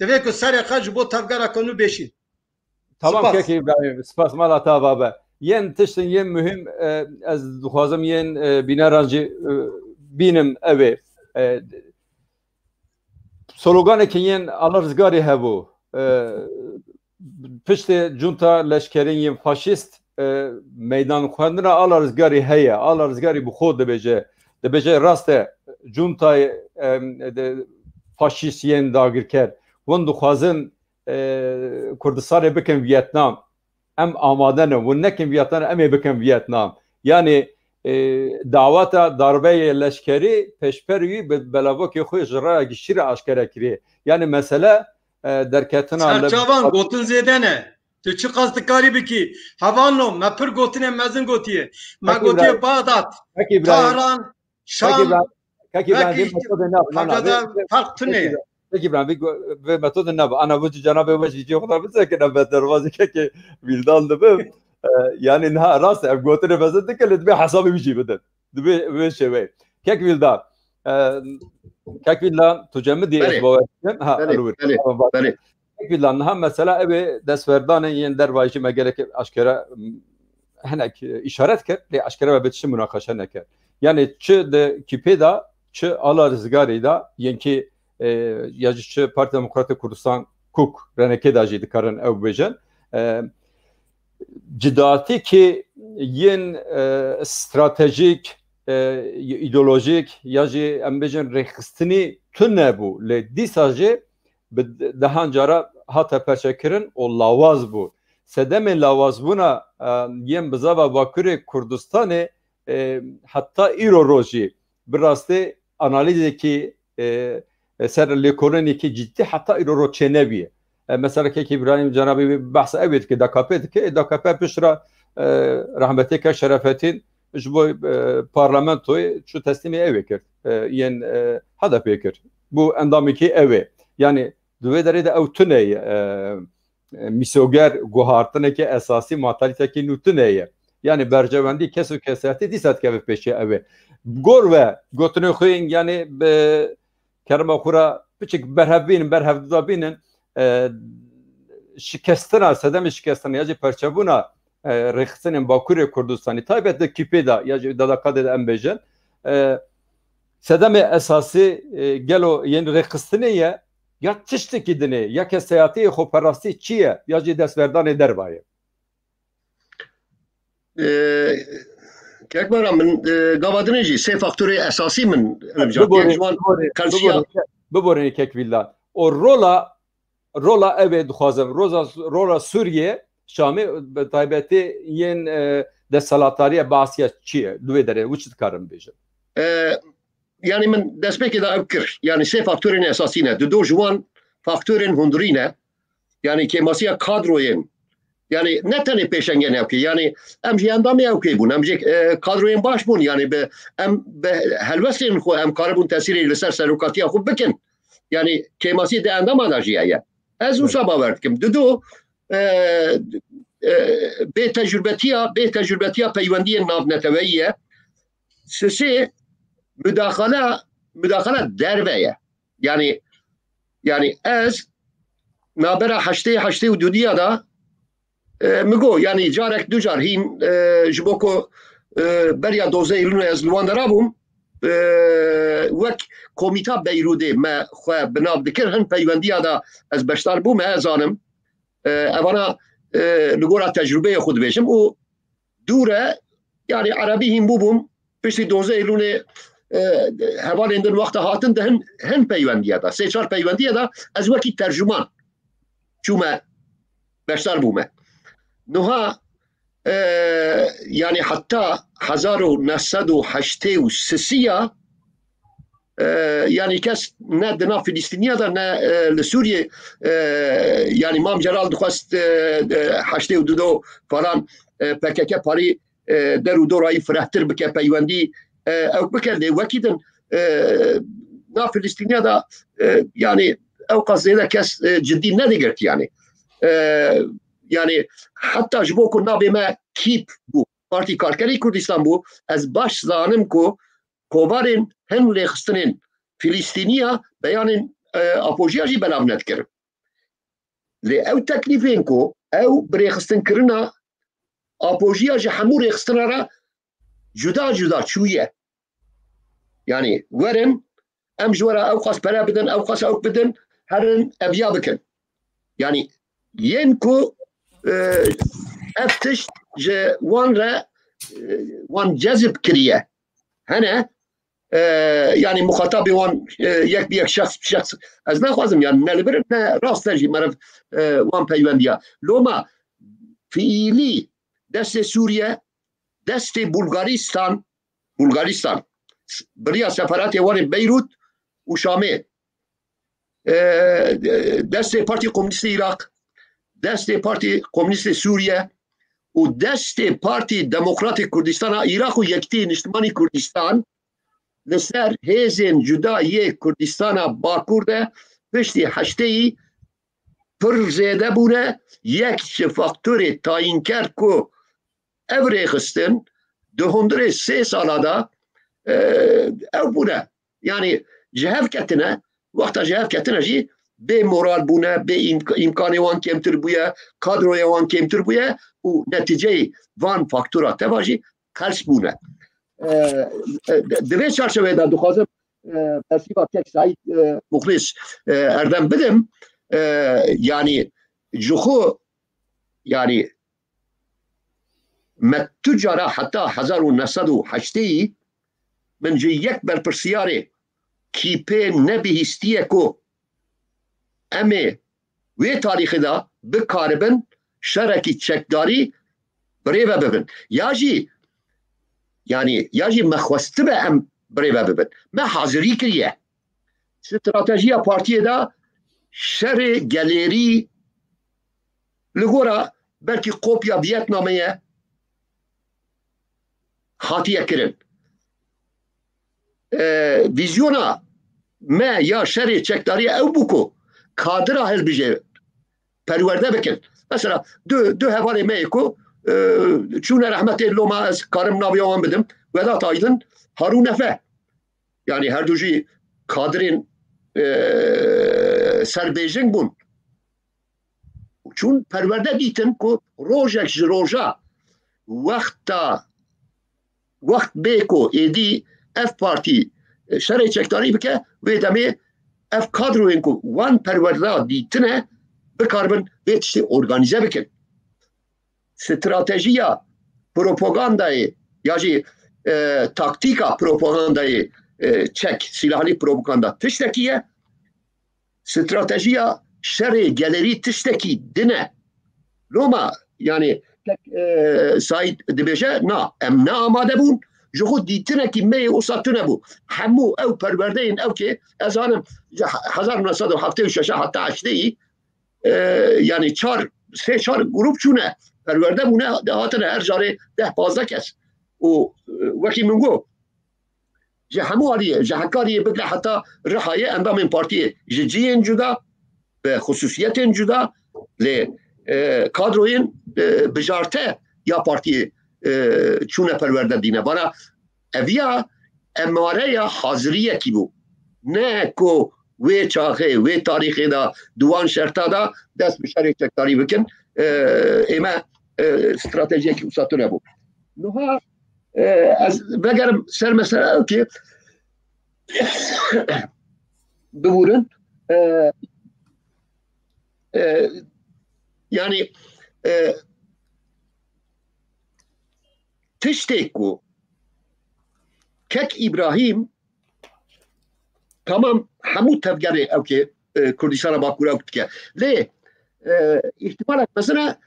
Divê ku serê xwe ji bo tevgereke nû bêşîn. Tamam, Spas. Kekî Îbrahîm, spas mala te ava be. Yên tiştin yên muhîm, e, ez dixwazim yên, e, bîneran jî, e, bînim ew ê. E, sloganekî yên Ala Rizgarî hebû. E, piştê cunta leşkerên yên faşîst, e, meydan xwendina Ala Rizgarî heye. Ala Rizgarî bi xwe dibêje. Dibêje rast e, cuntayê, e, de, faşîst yên dagirker. Hûn dixwazin e, Kurdistanê bikin Vietnam. Em amade ne. Hûn nekin Vietnam, em ê bikin Vietnam. Yani, e, daweta darbeyê leşkerî pêşberî wî bi belavokê xwe ji raya giştî re aşkere kiriye. Yani mesele, e, derketina li Serçavan, gotin zêde ne. Tu çiqas dikarî bikî? Hevalno, me pir gotinê mezin gotiye. Me Peki gotiye İbrahim. Bağdat, Peki İbrahim. Tahran, Şam, Peki İbrahim. Peki İbrahim, Peki bir metodê nav, na, na, Hacada bir, bir, fark tune. Peki İbrahim, bir, bir metodê nav. Ana bu cenabê we jî cihê xwe da bize ki, ne, ben derbazî kekê Vîldan dibim. E, yani niha rast e, ev gotinê mezin dike, lê dibê hesabê wî jî bidin. Dibê wê şêweyê. Kek Vîldan, e, Kek Vîldan, tu cemidî ez Belê. bawer dikim. Ha, Belê, alo, belê, tamam, bak. belê. Kek Vîldan, niha mesela ew ê destwerdanê yên dervayî jî me gelek aşkere, m, hinek, e, îşaret kir, lê aşkere me bi tiştî munaqeşe nekir. Yani çi di kîpê de, çi Ala Rizgarî de, yên kî, e, ya jî çi Partiya Demokratê Kurdistan, kuk, renekê de jî dikarin ew bêjin. E, cidatîkî yên, e, stratejîk, e, îdeolojîk ya jî em bêjin rêxistinî tune bû. Lê dîsa jî bi de-, dehan cara hate perçekirin û lawaz bû. Sedemê lawazbûna, e, yên bizava Bakurê Kurdistanê, e, heta îro rojî bi rastî analîzekî, e, e, ser lêkolînekî cidî heta îro roj çênebûye. E, mesela Kek Îbrahîm cenabê wî behsa ew ê dike, D K P dike, e, D K P pişt re, e, rehmetê Kek Şerefetîn ji bo, e, parlamentoyê çû teslîmê ew ê kir. E, yên, e, H D P kir. Bû endamekî ew ê. Yani di wê derê de ew tune ye, e, e, mîsoger guhartineke esasî, mantalîtekî nû tune ye. Yani berjewendî kes û kesayetî dîsa dikeve pêşiya ew ê. Gor ve gotinê xwe yên, yani bi kerema xwe re piçik berhev bînin, berhevdida bînin, e, şikestina, sedemê şikestina ya jî perçebûna, e, rêxistinên Bakurê Kurdistanê, taybet di kîpê de ya jî D D K de em bêjin, e, sedemê esasî, e, gelo yên rêxistinê ye, ya tiştekî din e, ya kesayetiyê xweperastî çi ye, ya jî destverdanê derva ye? E, Kek Baran, min, e, gava din jî sê faktorê esasî min hilbijartiye. Biborî, Ji wan biborî, qelsiya biborî, biborî Kek Vîldan. O rola, rola ev ê dixwazim, roza, rola Sûriye, Şamê, bi taybetî yên, e, desthilatdariye behsiya çi ye? Li wê derê wî çi dikarin bibêjin? E, yanî min destpêkê de ew kir. Yanî sê faktorên esasî ne. Dido ji wan faktorên hundirî ne. Yanî kêmasiya kadroyên. Yanî ne tenê pêşengên ewkê. Yanî em jî endamê ewkê bûn. Em jî, e, kadroyên baş bûn. Yanî bi, em bi helwestên xwe em karibûn tesîrê li ser serokatiya xwe bikin. Yanî kêmasî di endama de jî heye. Ez wisa bawer dikim. Dido, e, e, bê tecrubetiya, bê tecrubetiya peywendiyên navneteweyî ye. Sisê mudaxala, mudaxala derve ye. Yanî, yanî ez nabera heştê, heştê û dudiya da, e, min got, yanî carek du car hîn, e, ji bo ku, e, beriya dozeyê Lûnê ez li wan de rabûm, e, wek komîta Beyrûdê me xwe bi nav dikir, hin peywendiya da ez beşdar bûme, ez zanim. E, evana, e, li gora tecrubeyê xwe dibêjim û dûre, yanî erebî hîn bûbûm, piştî dozeyê Lûnê, e, hevalên din wexta hatin de hin, hin peywendiye de, sê çar peywendiye de ez wekî tercûman çûme, beşdar bûme. Nuha, e, yanî heta hezar û neh sed û heştê û sisiya, e, yanî kes ne di nav Filistîniya de ne, e, li Sûriyê, e, yanî Mam Celal dixwest, e, e, heştê û du do falan, e, P K K parî, e, der û dorayî firehtir bike, peywendî, e, ew bike, lê wekî din, e, nav Filistîniya de, e, yanî ew qas zêde kes, e, cidî nedigirt yanî. E, yanî heta ji bo ku navê me kîp bû, Partî Karkerê Kurdistan bû, ez baş zanim ku kovarên hin rêxistinên Filistîniya beyanên, e, apojiya jî belav nedikirin. Lê ew teklîfên ku ew bi rêxistinkirina apojiya ji hemû rêxistina re cuda cuda çûye. Yanî werin, em ji we re ew qas pere bidin, ew qas ew bidin, herin eviya bikin. Yanî yên ku, e, ev tişt ji wan re, e, wan cezib kiriye. Hene, e, yanî muxatabê wan, e, yek bi yek, şexs bi şexs. Ez naxwazim yanî ne li vir ne rast ne jî meriv, e, wan peywendiya. Loma fiîlî destê Sûriye, destê Bulgaristan, Bulgaristan, biriya seferatê wan ê Beyrût û Şamê, e, destê Partî Komûnîstê Iraq, destê Partî Komûnîstê Sûriye û destê Partî Demokratê Kurdistana Iraq û Yekîtî Niştimanî Kurdistan li ser hêzên cuda yê Kurdistana Bakur de piştî heşteyî pir zêde bûne. Yek ji faktorê tayînkar ku ev rêxistin di hundirê sê sala de, e, ew bûne. Yanî ji hev ketine, wexta ji hev ketine jî bê moral bûne, bê îmk-, îmkanê wan kêmtir bûye, kadroya wan kêmtir bûye û netîceyê van faktora teva jî qels bûne. E, e, di vê çarçeveyê de dixwazim, e, bersiva kek Saîd, e, Muxlis, e, Erdem bidim. E, yanî ji xwe, yanî me tu cara heta hezar û neh sed û heştê min ji yek berpirsiyarê kîpê nebihîstiye ku em ê wê tarîxê de bikaribin şerekî çekdarî birêve bibin. Ya jî, yanî, ya jî me xwestibe em birêve bibin. Me hazirî kiriye. Stratejiya partiyê de şerê gelêrî li gora belkî kopya Vietnamê ye, hatiye kirin. E, vîzyona me ya şerê çekdarî ew bû ku kadira hilbijêrin, perwerde bikin. Mesela du, du hevalê me yê ku, e, çûne rehmetê, loma ez karim naviya wan bidim, Vedat Aydın, Harun Efe. Yanî her du jî kadirên, e, serbêjing bûn. Çûn perwerde dîtin ku rojek ji roja wexta, wext bê ku êdî ev partî, e, şerê çekdarî bike, wê demê ev kadroyên ku wan perwerda dîtine bikaribin vê tiştê organîze bikin. Stratejiya propagandayê ya jî, e, taktîka propagandayê, e, çek, sîlahlî propaganda tiştekî ye. Stratejiya şerê gelerî tiştekî din e. Loma, yanî Kek e, Saîd dibêje, na, em ne amade bûn. Ji xwe dîtinekî me yê wisa tune bû. Hemû ew perwerdeyên ew kê, ez zanim, ji hezar neh sed û heftê û şeş heta heştê, e, yanî çar, sê çar grûp çûne, perwerde bûne, hatine her carê deh pazdeh kes. Û e, wekî min got, ji hemû aliyê, ji hekariyê bigre heta Rihayê endamên partiyê ji ciyên cuda, bi xusûsiyetên cuda, lê e, kadroyên e, bijarte ya partiyê e, çûne perwerde dîne. Vana eviya emareya haziriyekî bû. Ne ku wê çaxê, wê tarîxê de, di wan şerta de dest bi şerê çekdarî bikin. E, ême e, stratejiyekî wisa tune bû. Niha e, ez vegerim ser mesela ew ki bibûrin. E, e, yani e, tiştê ku Kek Îbrahîm, tamam, hemû tevgerê ew kê e, Kurdistana Bakur ew dike. Lê e, îhtimalek mezin e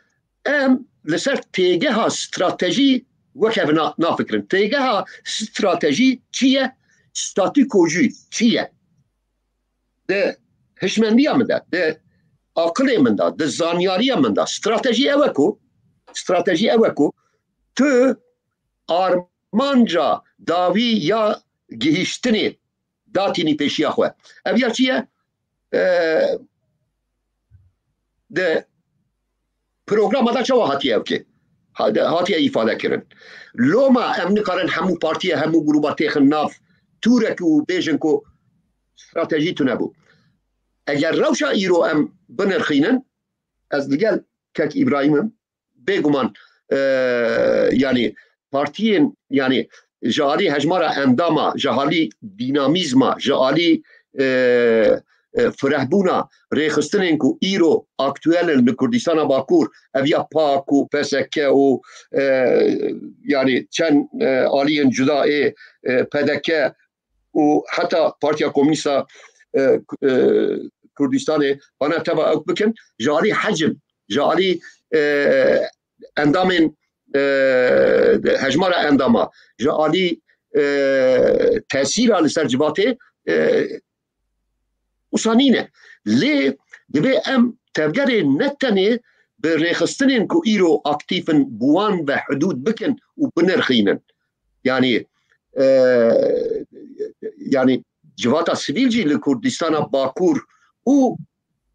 em li ser têgeha stratejî wek hev na-, nafikirin. Têgeha stratejî çi ye? Statûko jî çi ye? Di hişmendiya min de, di aqilê min de, di zanyariya min de, stratejî ew e ku, stratejî ew e ku tu armanca dawî ya gihîştinê datînî pêşiya xwe. Ev ya çi ye? E, di programa de çawa hatiye ev kê? Ha-, de-, hatiye îfade kirin. Loma em nikarin hemû partiye, hemû grûba têxin nav tûrek û bêjin ku stratejî tune bû. Eger rewşa îro em binirxînin, ez li gel Kek Îbrahîm im, bêguman, e, yanî partiyên, yanî ji alî hejmara endama, ji alî dînamîzma, ji alî e, e, firehbûna rêxistinên ku îro aktuel in li Kurdistana Bakur, ev ya pak û P S K û e, yanî çend e, aliyên cuda ê e, P D K û heta Partiya Komûnîsta e, Ku-, e, Kurdistanê, bana teva ew bikin, ji alî hecm, ji alî e, endamên e, hejmara endama, ji alî e, tesîra li ser civatê e, wisa nîne. Lê divê em tevgerê ne tenê bi rêxistinên ku îro aktîf in, bi wan ve hidûd bikin û binirxînin. Yanî e, yanî civata sivîl jî li Kurdistana Bakur û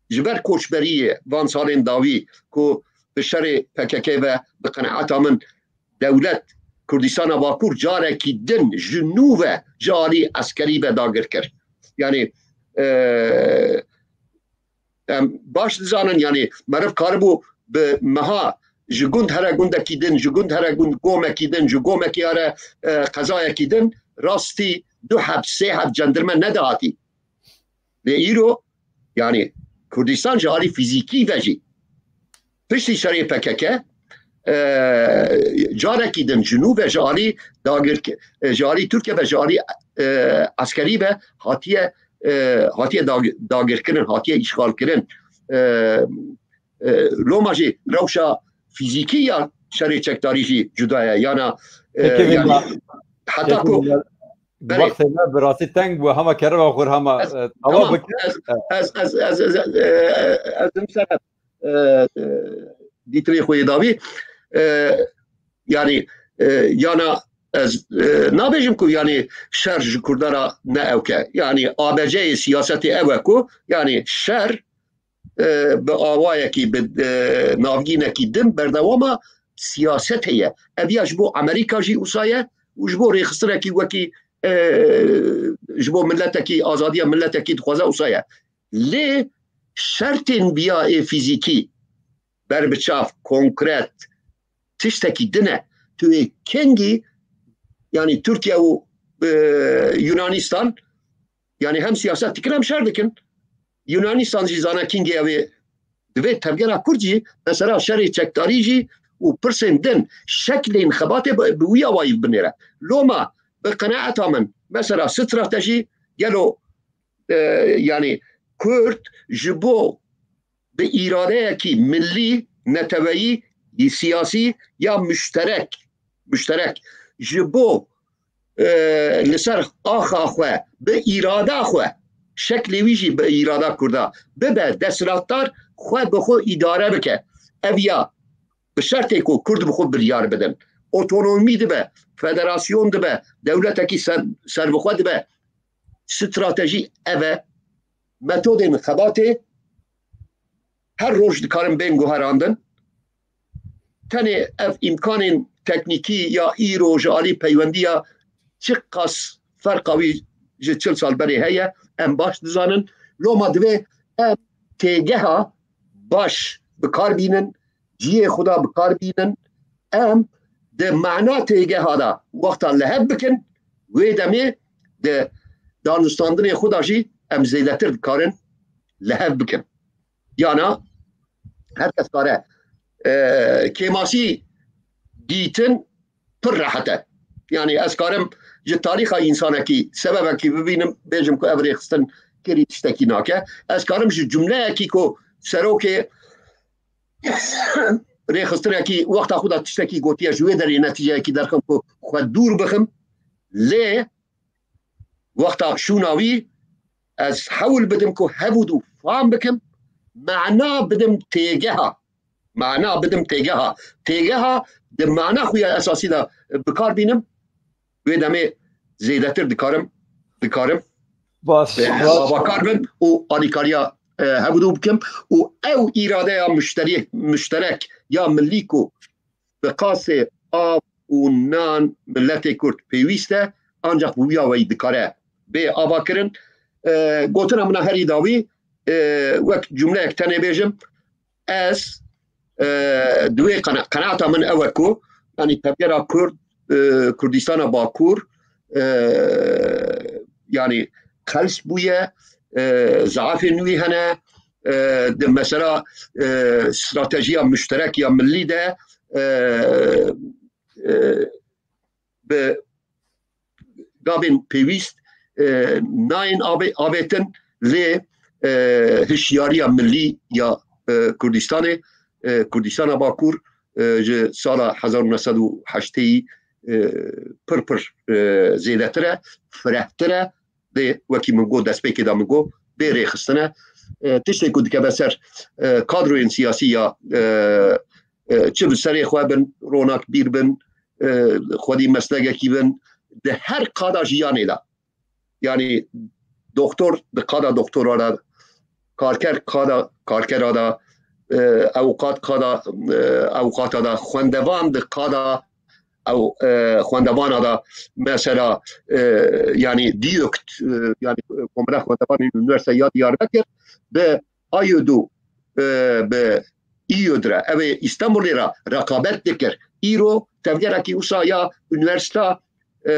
ji ber koçberiyê van salên dawî ku bi şerê P K K ve, bi qenaeta min dewlet Kurdistana Bakur carekî din ji nû ve ji alî eskerî ve dagir kir. Yanî e, em baş dizanin, yanî meriv karibû bi meha ji gund here gundekî din, ji gund here gund gomekî din, ji gomekî here e, qezayekî din rastî du heb, sê heb cendirme nedihatî. Lê îro, yanî Kurdistan ji alî fîzîkî ve jî piştî şerê P K K e, carekî din ji nû ve ji alî dagir, e, ji alî Tirkiye ve ji alî e, eskerî ve hatiye e, hatiye dag-, dagirkirin, hatiye îşxalkirin. E, e, loma jî rewşa fîzîkî ya şerê çekdarî jî cuda ye. Yana e, Peki, yanî Villa, heta peki, ku Villa, belê. Wextê me bi rastî teng bû, hema kerema xwe hema, Ez, e, tava tamam, bike. Ez, E, ez, ez, ez, ez, e, ez, ez, e, e, dîtirê xwe yê dawî. E, yanî, e, yana ez e, nabêjim ku yanî şer ji Kurda re ne ewk e. Yanî A B C'yê siyasetê ew e ku yanî şer e, bi awayekî, bi e, navgînekî din berdewama siyasetê ye. Ev ya ji bo Amerîka jî wisa ye û ji bo rêxistinekî wekî e, ji bo miletekî, azadiya miletekî dixwaze wisa ye. Lê şertên biya ê fîzîkî, berbiçav, konkret, tiştekî din e. Tu ê kengî, yanî Tirkiye û e, Yunanistan, yanî hem siyaset dikin hem şer dikin. Yunanistan jî zane kengî ew ê, divê tevgera Kurd jî mesela şerê çekdarî jî û pirsên din, şeklên xebatê bi, bi wî awayî binêre. Loma bi qenaeta min mesela stratejî gelo e, yanî Kurd ji bo bi îradeyekî millî, neteweyî siyasî ya muşterek, muşterek ji bo e, li ser axa xwe, bi îrada xwe, şeklê wî jî bi îrada Kurda bibe desthilatdar, xwe bi xwe îdare bike. Ev ya bi şertê ku Kurd bi xwe biryar bidin. Otonomî dibe, federasyon dibe, dewletekî ser, serbixwe dibe. Stratejî ev e. Metodên xebatê her roj dikarin bên guherandin. Tenê ev îmkanên teknîkî ya îro ji alî peywendiya çiqas ferqa wî ji çil sal berê heye, em baş dizanin. Loma divê em têgeha baş bi kar bînin, cihê xwe da bi kar bînin. Em di mana têgeha de wexta li hev bikin, wê demê di danûstandinê xwe de jî em zêdetir dikarin li hev bikin. Yana her kes kare, e, kêmasî dîtin pir rehet e. Yani ez karim ji tarîxa însanekî sebebekî bibînim, bêjim ku ev rêxistin kirî tiştekî nake. Ez karim ji cumleyekî ku serokê rêxistinekî wexta xwe da tiştekî gotiye, ji wê derê netîceyekî derxim ku xwe dûr bixim. Lê wexta şûna wî ez hewl bidim ku hevûdû fam bikim, mana bidim têgeha. Mana bidim têgeha. Têgeha di mana xwe ya esasî de bi kar bînim, wê demê zêdetir dikarim, dikarim Baş, e, baş. Avakar bim û alîkariya, e, hevdû bikim û ew îradeya muşterî-, muşterek ya millî ku bi qasê av û nan miletê Kurd pêwîst e, ancaq bi wîya weyî dikare bê avakirin. E, gotina min a herî dawî, e, wek cumleyek tenê bêjim, ez, e, di wê qena-, qenaeta min ew e ku, yanî tevgera Kurd, e, Kurdistana Bakur, e, yanî qels bûye, e, zaafên wî hene, e, di mesela, e, stratejiya muşterek ya millî de, e, e, bi gavên pêwîst, e, nayên avê-, avêtin, lê, e, hişyariya millî ya, e, Kurdistanê, e, Kurdistana Bakur, e, ji sala hezar û neh sed û heştê, e, pir pir, e, zêdetir e, firehtir e, dê wekî min got, destpêkê de min got, bê rêxistine. E, tiştê ku dikeve ser, e, kadroyên siyasî ya, e, e, çi bi serê xwe bin, ronakbîr bin, e, xwedî meslegekî bin, di her qada jiyanê de. Yanî doktor di qada doktora de, karker qada karkera de, e, ewqat qada, e, ewqata de, xwendevan di qada ew, e, xwendevana de, mesela, e, yanî diyukt, e, yanî, e, Komela Xwendevanên Unîversîteya Diyarbekir bi ayo du, e, bi îyo dire. Ew ê Îstanbulê re reqabet dikir. Îro tevgerekî wisa ya unîversîta, e,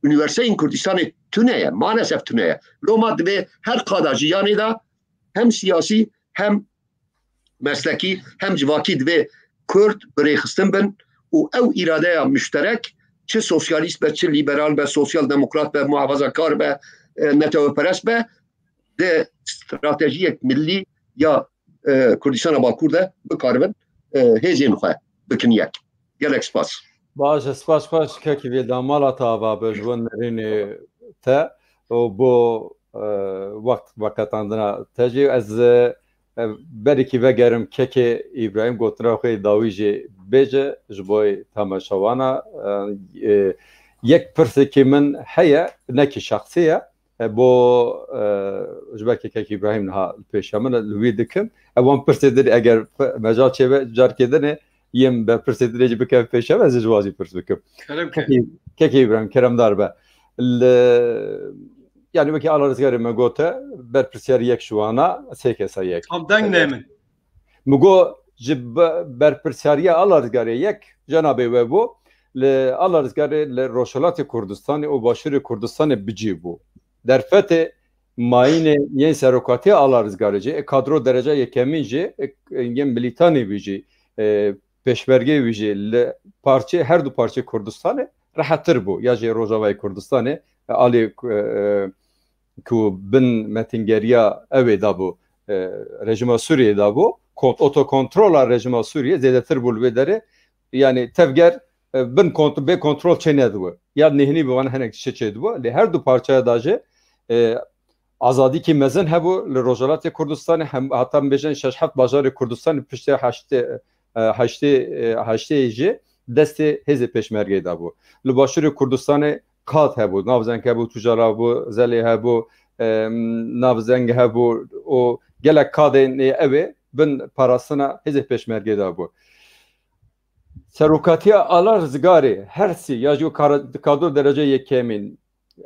unîversîteyên Kurdistanê tune ye. Maalesef tune ye. Loma divê her qada jiyanê de hem siyasî hem meslekî hem civakî divê Kurd bi rêxistin bin û ew îradeya muşterek, çi sosyalîst be, çi lîberal be, sosyal demokrat be, muhafazakar be, e, neteweperest be, di stratejiyek millî ya, e, Kurdistana Bakur de bikaribin, e, hêzên xwe bikin yek. Gelek spas. Baş e, spas xweş, kekî vê damala te ava be ji bo nerînê te û bo, e, wext veqetandina te jî. Ez, e, e, berîkî vegerim kekê Îbrahîm gotina xwe dawî jî bêje ji bo temaşewana. E, e, yek pirsekî min heye, nekî şexsî ye. E, bo, e, ji ber kekek Îbrahîm niha li pêşa min e, li wî dikim. E, wan pirsê din eger p-, mecal çêbe, carkê din e, yên berpirsê din ê jî bikeve pêşa min, ez ê ji wan jî pirs bikim. Kerem ke. Kekê, kekê Îbrahîm, keremdar be. Li, yanî wekî Ala Rizgarê me gote, berpirsiyar yek ji wana, sê kesa yek. Tam deng nê min. Min got, ji be-, berpirsiyariya Ala Rizgarê yek, cenabê we bû, li Ala Rizgarê li Rojhilatê Kurdistanê û Başûrê Kurdistanê bi cî bû. Derfetê mayînê yên serokatiya Ala Rizgarê jî, ê kadro dereca yekemîn jî, ê, yên milîtanê wî jî, ê, pêşmergê wî jî li parçê, her du parçê Kurdistanê rehettir bû. Ya jî Rojavayê Kurdistanê, e, alî, e, ku bin metingeriya ew ê dabû, e, rejîma Sûriyeyê dabû, kont-, otokontrola rejîma Sûriyê zêdetir bû li wê derê. Yanî tevger, e, bin kont-, bê kontrol çê nedibe. Ya nihênî bi van hinek tiştê çê dibe. Lê her du parçeya da jî, e, azadîkî mezin hebû li Rojhilatê Kurdistanê, hem, heta em bêjin şeş heft bajarê Kurdistanê piştê heştê, e, heştê, e, heştê jî destê hêzê pêşmergeyê de bû. Li Başûrê Kurdistanê kad hebû, navzeng hebû, tujara hebû, zelê hebû, e, navzeng hebû û gelek kadên ê ew ê bin parastina hêzê pêşmergê de bû. Serokatiya Ala Rizgarê, her sî ya jî kara-, kadro derece yekemîn.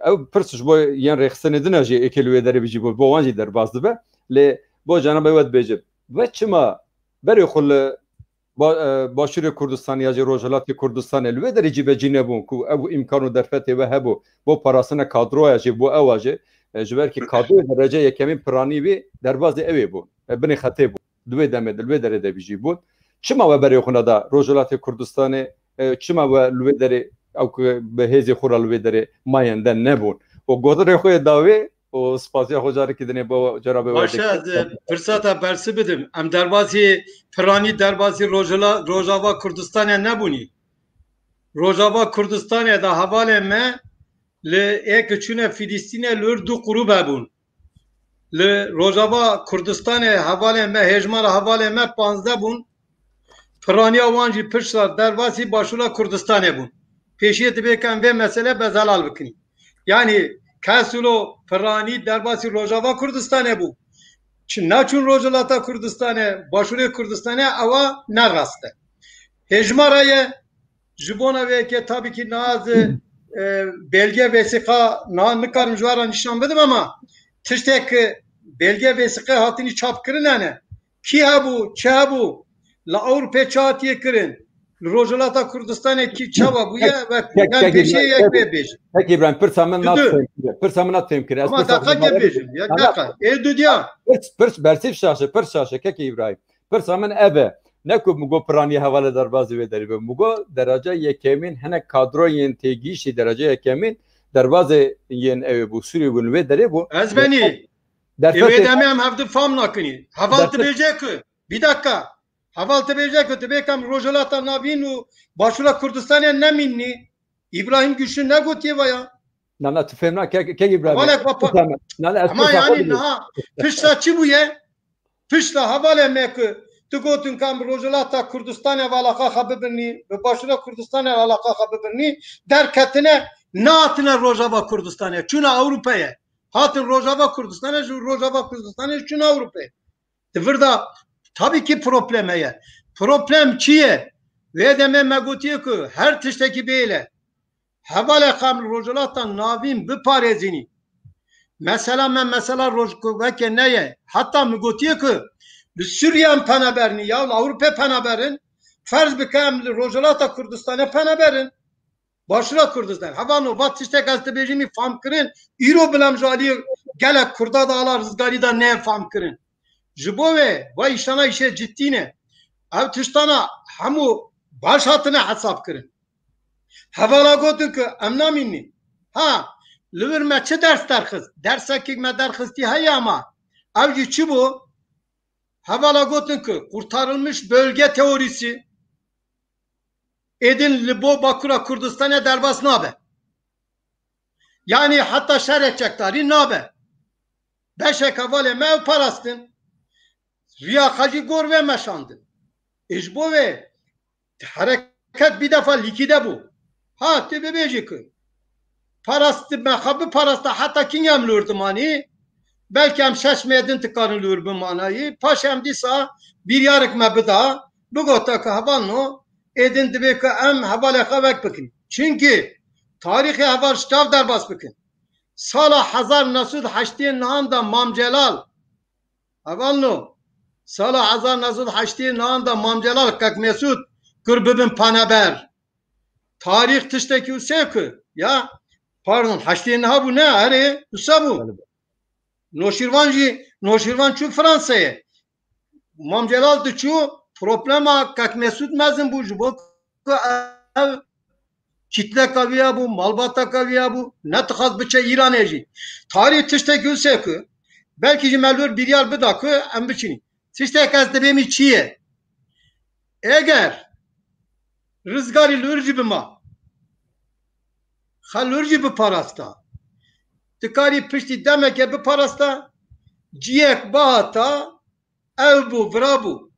Ew pirs ji bo yên rêxistinê din e jî êkê li wê derê bijî bû, bo wan jî derbas dibe. Lê bo cenabê we dibêjim, we çima berê xwe li ba-, e, Başûrê Kurdistanê ya jî Rojhilatê Kurdistanê li wê derê cîbecî nebûn ku ew îmkan û derfetê we hebû bo parastina kadroya jî bo ewa jî, e, ji ber kî kadroyê derece yekemîn piranî wî derbazê ew ê bû, e, binê xetê bû. Di wê demê de, li wê derê de bijî bûn. Çima we berê xwe neda Rojhilatê Kurdistanê, e, çima we li wê derê ew ku bi hêzê xwe re li wê derê mayende nebûn? Û gotirê xwe yê dawê û spasiya xwe carekî dinê bo cenabê we. Baş e, ez, e, pirsa te bersi bidim. Em derbasî piranî derbasî Rojhila-, Rojava Kurdistanê nebûnî. Rojava Kurdistanê de hevalê me li ê ku çûne Filistînê li wir du qrûb hebûn. Li Rojava Kurdistanê hevalê me, hêjmara hevalê me panzdeh bûn. Piraniya wan jî pişt re derbasî Başûra Kurdistanê bûn. Pêşiyê dibê ke em vê mesele bezelal bikin. Yanî kes wilo piranî derbasî Rojava Kurdistanê bû. Çi neçûn Rojhilata Kurdistanê, Başûrê Kurdistanê, ewa ne rast e. Hêjmara ye, ji bona vê yekê tabii ki niha ez, e, belge, vesîqa niha nikarim ji we re nîşan bidim, ama tiştek belge, vesîqe hatinî çap kirin hene. Kî hebû, çi hebû, li Ewropê çi hatiye kirin, li Rojhilata Kurdistanê kî çawa bûye, ve Kek, yan kek pêşê İbrahim, yek kek, bê bêjin. Kek İbrahim, pirsa min nat Dudu. Fêm kire. Pirsa min nat fêm kire. Ez Ama pirsa daqa min nat ke bêjin, ya Tamam. daqa. Ê dudiya. Pirs, pirs, bersîv şaşe, pirs şaşe, kek İbrahim. Pirsa min ev e. Ne ku min got piranî hevalê derbazî wê derê be. Min got derece yekemîn hinek kadroyên têgihiştî derece yekemîn derbazê yên ew ê bû, Sûrî bûn, wê derê bûn. Ez benî. Derfetê Ê wê demê em hevdu fam nakinî. Heval Derfet- dibêje ku, bir dakika. Heval dibêje ku dibê kem Rojhilata Navîn û Başûra Kurdistanê nemînî. İbrahim Güçlü negotiye vaya. Na, na, tu fêm na, kek, kek İbrahim. Hevalek wapa. Pirsa min. Na, na, ez Ama pirsa xwe yani dibêm. Niha pişta çi bûye? Pişta hevalê me ku tu gotin ka em bi Rojhilata Kurdistanê ve alaqa xwe bibirnî, bi Başûra Kurdistanê ve alaqa xwe bibirnî, derketine, nehatine Rojava Kurdistanê, çûne Ewropayê. Hatin Rojava Kurdistanê, ji Rojava Kurdistanê çûne Ewropayê. Di vir de tabii ki problem heye. Problem çi ye? Vê demê me gotiye ku her tiştekî bêle. Hevalê xwe em li Rojhilata Navîn biparêzînî. Mesela me mesela rojkuveke neye. Heta min gotiye ku li Sûriye em pena bernî ya li Ewropê pena berin. Ferz bike em li Rojhilata Kurdistanê pena berin. Başûra Kurdistan. Hevalno, va tiştek ez dibêjimî fam kirin. Îro bilem ji aliyê gelek Kurda da ala rizgarî da neyê fam kirin. Ji bo wê va îştana îşê ciddî ne. Ev tiştana hemû baş hatine hesab kirin. Hevala gotin ku em namînî. Ha, li vir me çi ders derxist? Dersekek me derxistî heye ama ev jî çi bû? Hevala gotin ku kurtarılmış bölge teorisi êdin li bo Bakura Kurdistanê derbas nabe. Yanî heta şerê çekdarî nabe. Beşek hevalê me ew parastin. Riya xwe jî gor vê meşandin. Ê ji bo vê hereket bir defa lîkîde bû. Ha, tu bibêjî ku parastî me xwe biparasta heta kîngê em li wir dimanî, belkî em şeş mêdin dikarin li wir bimanayî. Paşê em dîsa biryarek me bida, bigota ku hevalno, êdin dibê ku em hevalê xwe vek bikin. Çimkî tarîxê heval ji çav derbas bikin. Sala hezar neh sed heştê nihan de Mam Celal, hevalno, sala hezar neh sed heştê nihan de Mam Celal, Kek Mesûd kir bibin paneber. Tarîx tiştekî wisa ku, ya, pardon, heştê niha bû, ne, erê, wisa bû. Belê. Noşîrvan jî, Noşîrvan çû Fransayê. Mam Celal diçû, problema Kek Mesûd mezin bû, ji bo ku ev kîtleka wî ya bû, malbateka wî ya bû, nedixwast biçe Îranê jî. Tarî tiştekî wisa ku, belkî jî me li wir biryar bida ku em biçînî. Tiştek ez dibêjim çi ye? Eger rizgarî li wir jî bima, xwe li wir jî biparasta, dikarî piştî demeke biparasta, ciyek bihata, ew bû, vira bû.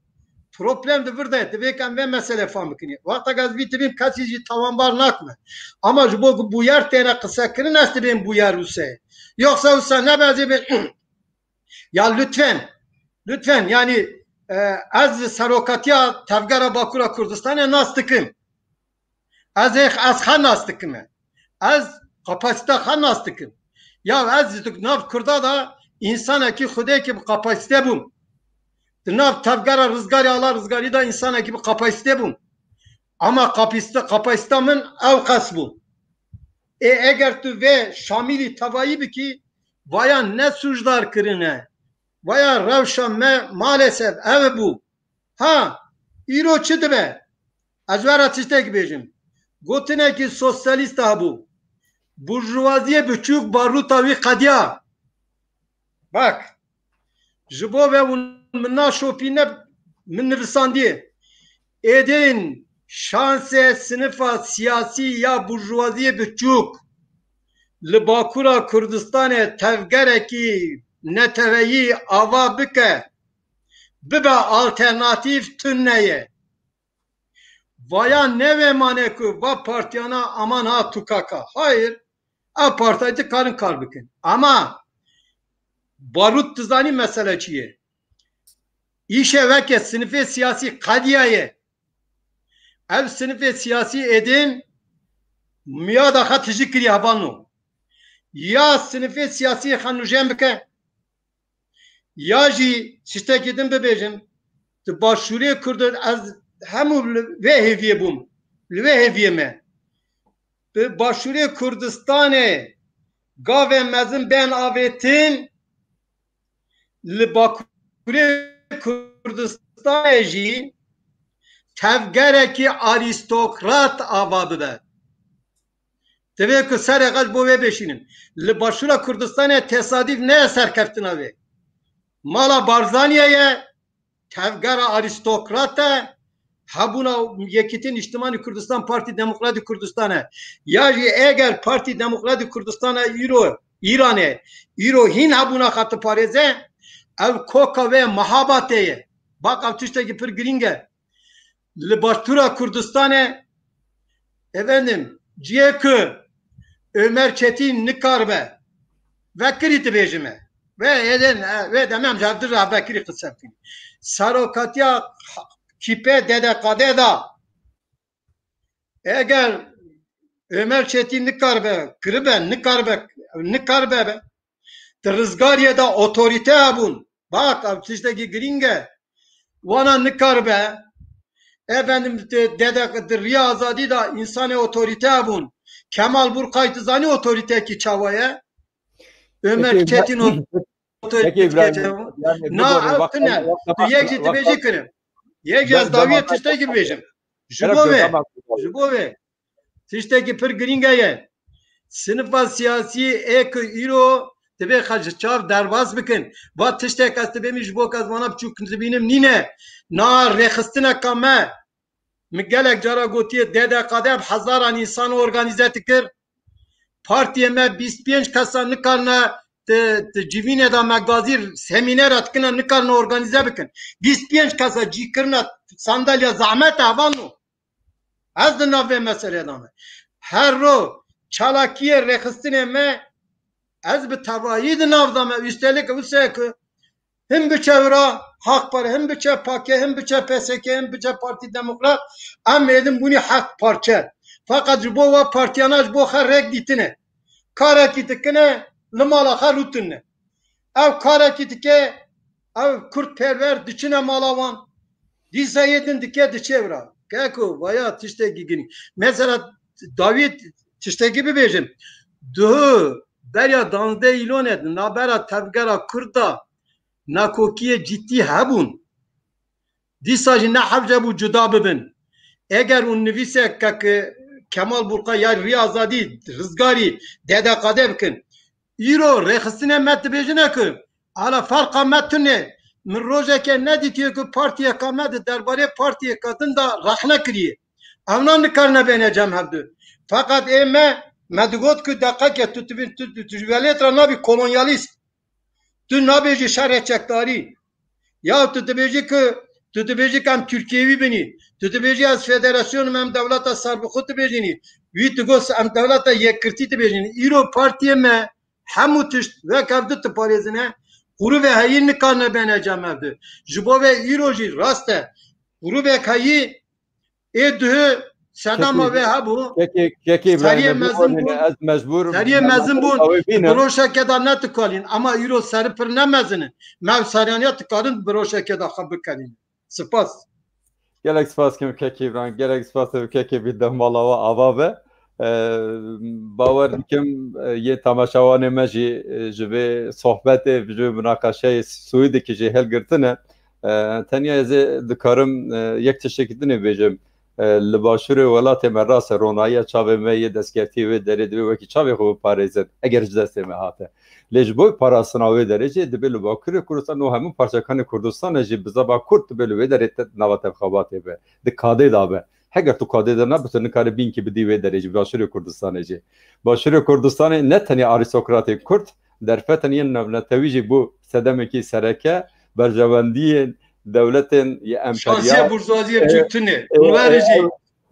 Problem di vir de, divê em vê meselê fam bikin. Wexta ez vî dibêm kesî jî tawanbar nakime. Ama ji bo ku bûyer têne qisekirin, ez dibêm bûyer wise. Yoksa wisa nebe ez ê bê-, ya lütfen, lütfen, yani, e, ez serokatiya Tevgera Bakura Kurdistanê nas dikim. Ez ê, ez xwe nas dikime. Ez kapasite xwe nas dikim. Ya ez di nav Kurda da insanekî xwedekî bi kapasite bûm. Di nav Tevgera Rizgarî, Ala Rizgarî da insanekî bi kapasite bûm. Ama kapasite, kapasita min ew qas bû. Ê eger tu vê şamîlî tevayî bikî, vaya ne sûcdar kirine. Vaya rewşa me maalesef ev bû. Ha, îro çi dibe? Ez we re tiştek bêjim. Gotinekî sosyalîst hebû. Burjuvaziyê biçûk barûta wî qediya. Bak, ji bo ve hûn min naşopîne, min nivisandiye. Êdîn şansê sinifa siyasî ya burjuvaziyê biçûk li Bakura Kurdistanê tevgerekî neteweyî ava bike, bibe alternatîf tune ye. Vaya newê mane ku va partiyana aman ha tukaka. Hayır, ev partiyê dikarin kar bikin. Ama barût dizanî mesele çi ye? Îşe weke sinifê siyasî qediyaye. Ev sinifê siyasî êdîn miyada xwe tijî kiriye hevalno. Ya sinifê siyasî xwe nûjen bike, ya jî tiştekî din bibêjim, di Başûrê Kurd ez hemû li vê hêviyê bûm, li vê hêviyê me. Bi Başûrê Kurdistanê gavên mezin bên avêtin, li Bakurê Kurdistanê jî tevgerekî arîstokrat ava bibe. Divê ku serê xwe ji bo wê bêşînin. Li Başûra Kurdistanê tesadîf ne serkeftina wê. Mala Barzaniyê ye, tevgera arîstokrat e, hebûna Yekîtî Nîştimanî Kurdistan, Partî Demokratî Kurdistan e. Ya jî eger Partî Demokratî Kurdistan e îro, Îranê, îro hîn hebûna xwe diparêze, ev koka wê mehabatê ye. Bak, ev tiştekî pir girîng e. Li Başûra Kurdistanê, efendim, cihê ku Ömer Çetîn nikaribe, vekirî dibêjime. Ve êdin, e, vê demê em ji hevdu re vekirî qise bikin. Serokatiya kîpe D D K D da, eger Ömer Çetîn nikaribe, kiribe, nikaribe, nikaribe be. Di rizgariyê de otorîte hebûn. Bak, ev tiştekî girîng e. Wana nikaribe. Efendim, di, dede, di Riya Azadî de însanê otorîte hebûn. Kemal Burkay, tu zanî otorîtekî çawa ye? Ömer Peki, Çetin otorîtekî çawa? Na, ev tune. Tu yek jî dibêjî kirim. Yek jî ez dawiyê tiştekî bibêjim. Ji bo vê, ji bo vê. Tiştekî pir girîng heye. Sinifa siyasî ê ku îro divê xwe ji çav derbas bikin. Va tiştek ez dibêjim ji bo ku ez vana biçûk dibînim nîne. Na rêxistineka me. Min gelek cara gotiye D D K D bi hezaran însan organîze dikir. Partiyê me bîst pênc kesa nikarine di, di civînê de me gazî semînera dikine nikarine organîze bikin. Bîst pênc kesa cî kirine sandalya zehmet e, hevalno. Ez di nav vê meselê de me. Her ro çalakiyê rêxistinê me, ez bi tevayî di nav de me. Üstelik wisa ku him biçe wira Hak Parti, him biçe P K K, him biçe P S K, him biçe Partî Demokrat, em êdin bûnî heft parçe. Feqet ji bo wa partiyana ji bo xwe rêk dîtine. Karekî dikine, li mala xwe rûtine. Ev karekî dike, ev kurdperwer diçine mala wan. Dîsa yê din dike diçe wira. Keko, vaya tiştekî girîng. Mesela dawî tiştekî bibêjim. Duhu beriya danzdeh îlonê di navbera tevgera Kurd de nakokiyê cidî hebûn. Dîsa jî ne hewce bû cuda bibin. Eger hûn nivîseke ki Kemal Burka ya Riya Azadî, Rizgarî, D D K D bikin. Îro rêxistinê me dibêjine ku ala ferqa me tune, min rojeke nedîtiye ku partiyeka me di derbarê partiyeka din de rexne kiriye. Evna nikarine bêne cem hevdu. Feqet ê me, me digot ku deqeke tu, tu, tu, tu, tu ji welêt re nabî kolonyalîst. Tu nabêjî şerê çekdarî. Ya tu dibêjî ku, tu dibêjî ku em Tirkiyewî binî. Tu dibêjî ez federasyon im, em dewleta serbixwe dibêjînî. Wî digot em dewleta yekgirtî dibêjînî. Îro partiyê me hemû tişt wek hevdu diparêzine. Grûvê heyî nikarine bêne cem hevdu. Ji bo vê îro jî rast e. Grûvek heyî ê duhê sedema Kekî, vê hebû. Kekî, Kekî Seriyê Îbrahîm, mezin bûn. Ez mecbûr, Seriyê mezin bûn. Ew ê bînin. Biroşeke de ne dikalîn. Ama îro seri pir ne mezin in. Me ev seriyaniya dikarin biroşeke de xwe bikelîn. Spas. Gelek spas kim Kekî Îbrahîm, gelek spas kim Kekî Îbrahîm, mala we ava be. Ee, bawer dikim, e, yê temaşevanê me jî, e, ji vê sohbetê, ji vê munaqeşeyê Swêdekî jî hilgirtine. E, tenya ez ê dikarim, e, yek tiştekî din ê bêjim. E, li başûrê welatê me rast e, ronahiya çavê me yê destkeftî wê derê divê wekî çavê xwe biparêzin, eger ji destê me hate. Lê ji bo parastina wê derê jî divê li Bakurê Kurdistan û hemû parçekanê Kurdistanê jî bi zaba Kurd divê li wê derê te-, nava tevxebatê be. Di kadê de be. Heger tu kadê de nebe, tu nikarî bînkî bidî wê derê jî, Başûrê Kurdistanê jî. Başûrê Kurdistanê ne tenê arîstokratê Kurd, derfetên yên navnetewî jî bû sedemekî sereke, berjewendiyên dewletên yê emperyal. Şansiyê burjwaziyê E, biçûk tune. e, Hûn werin e, jî, e,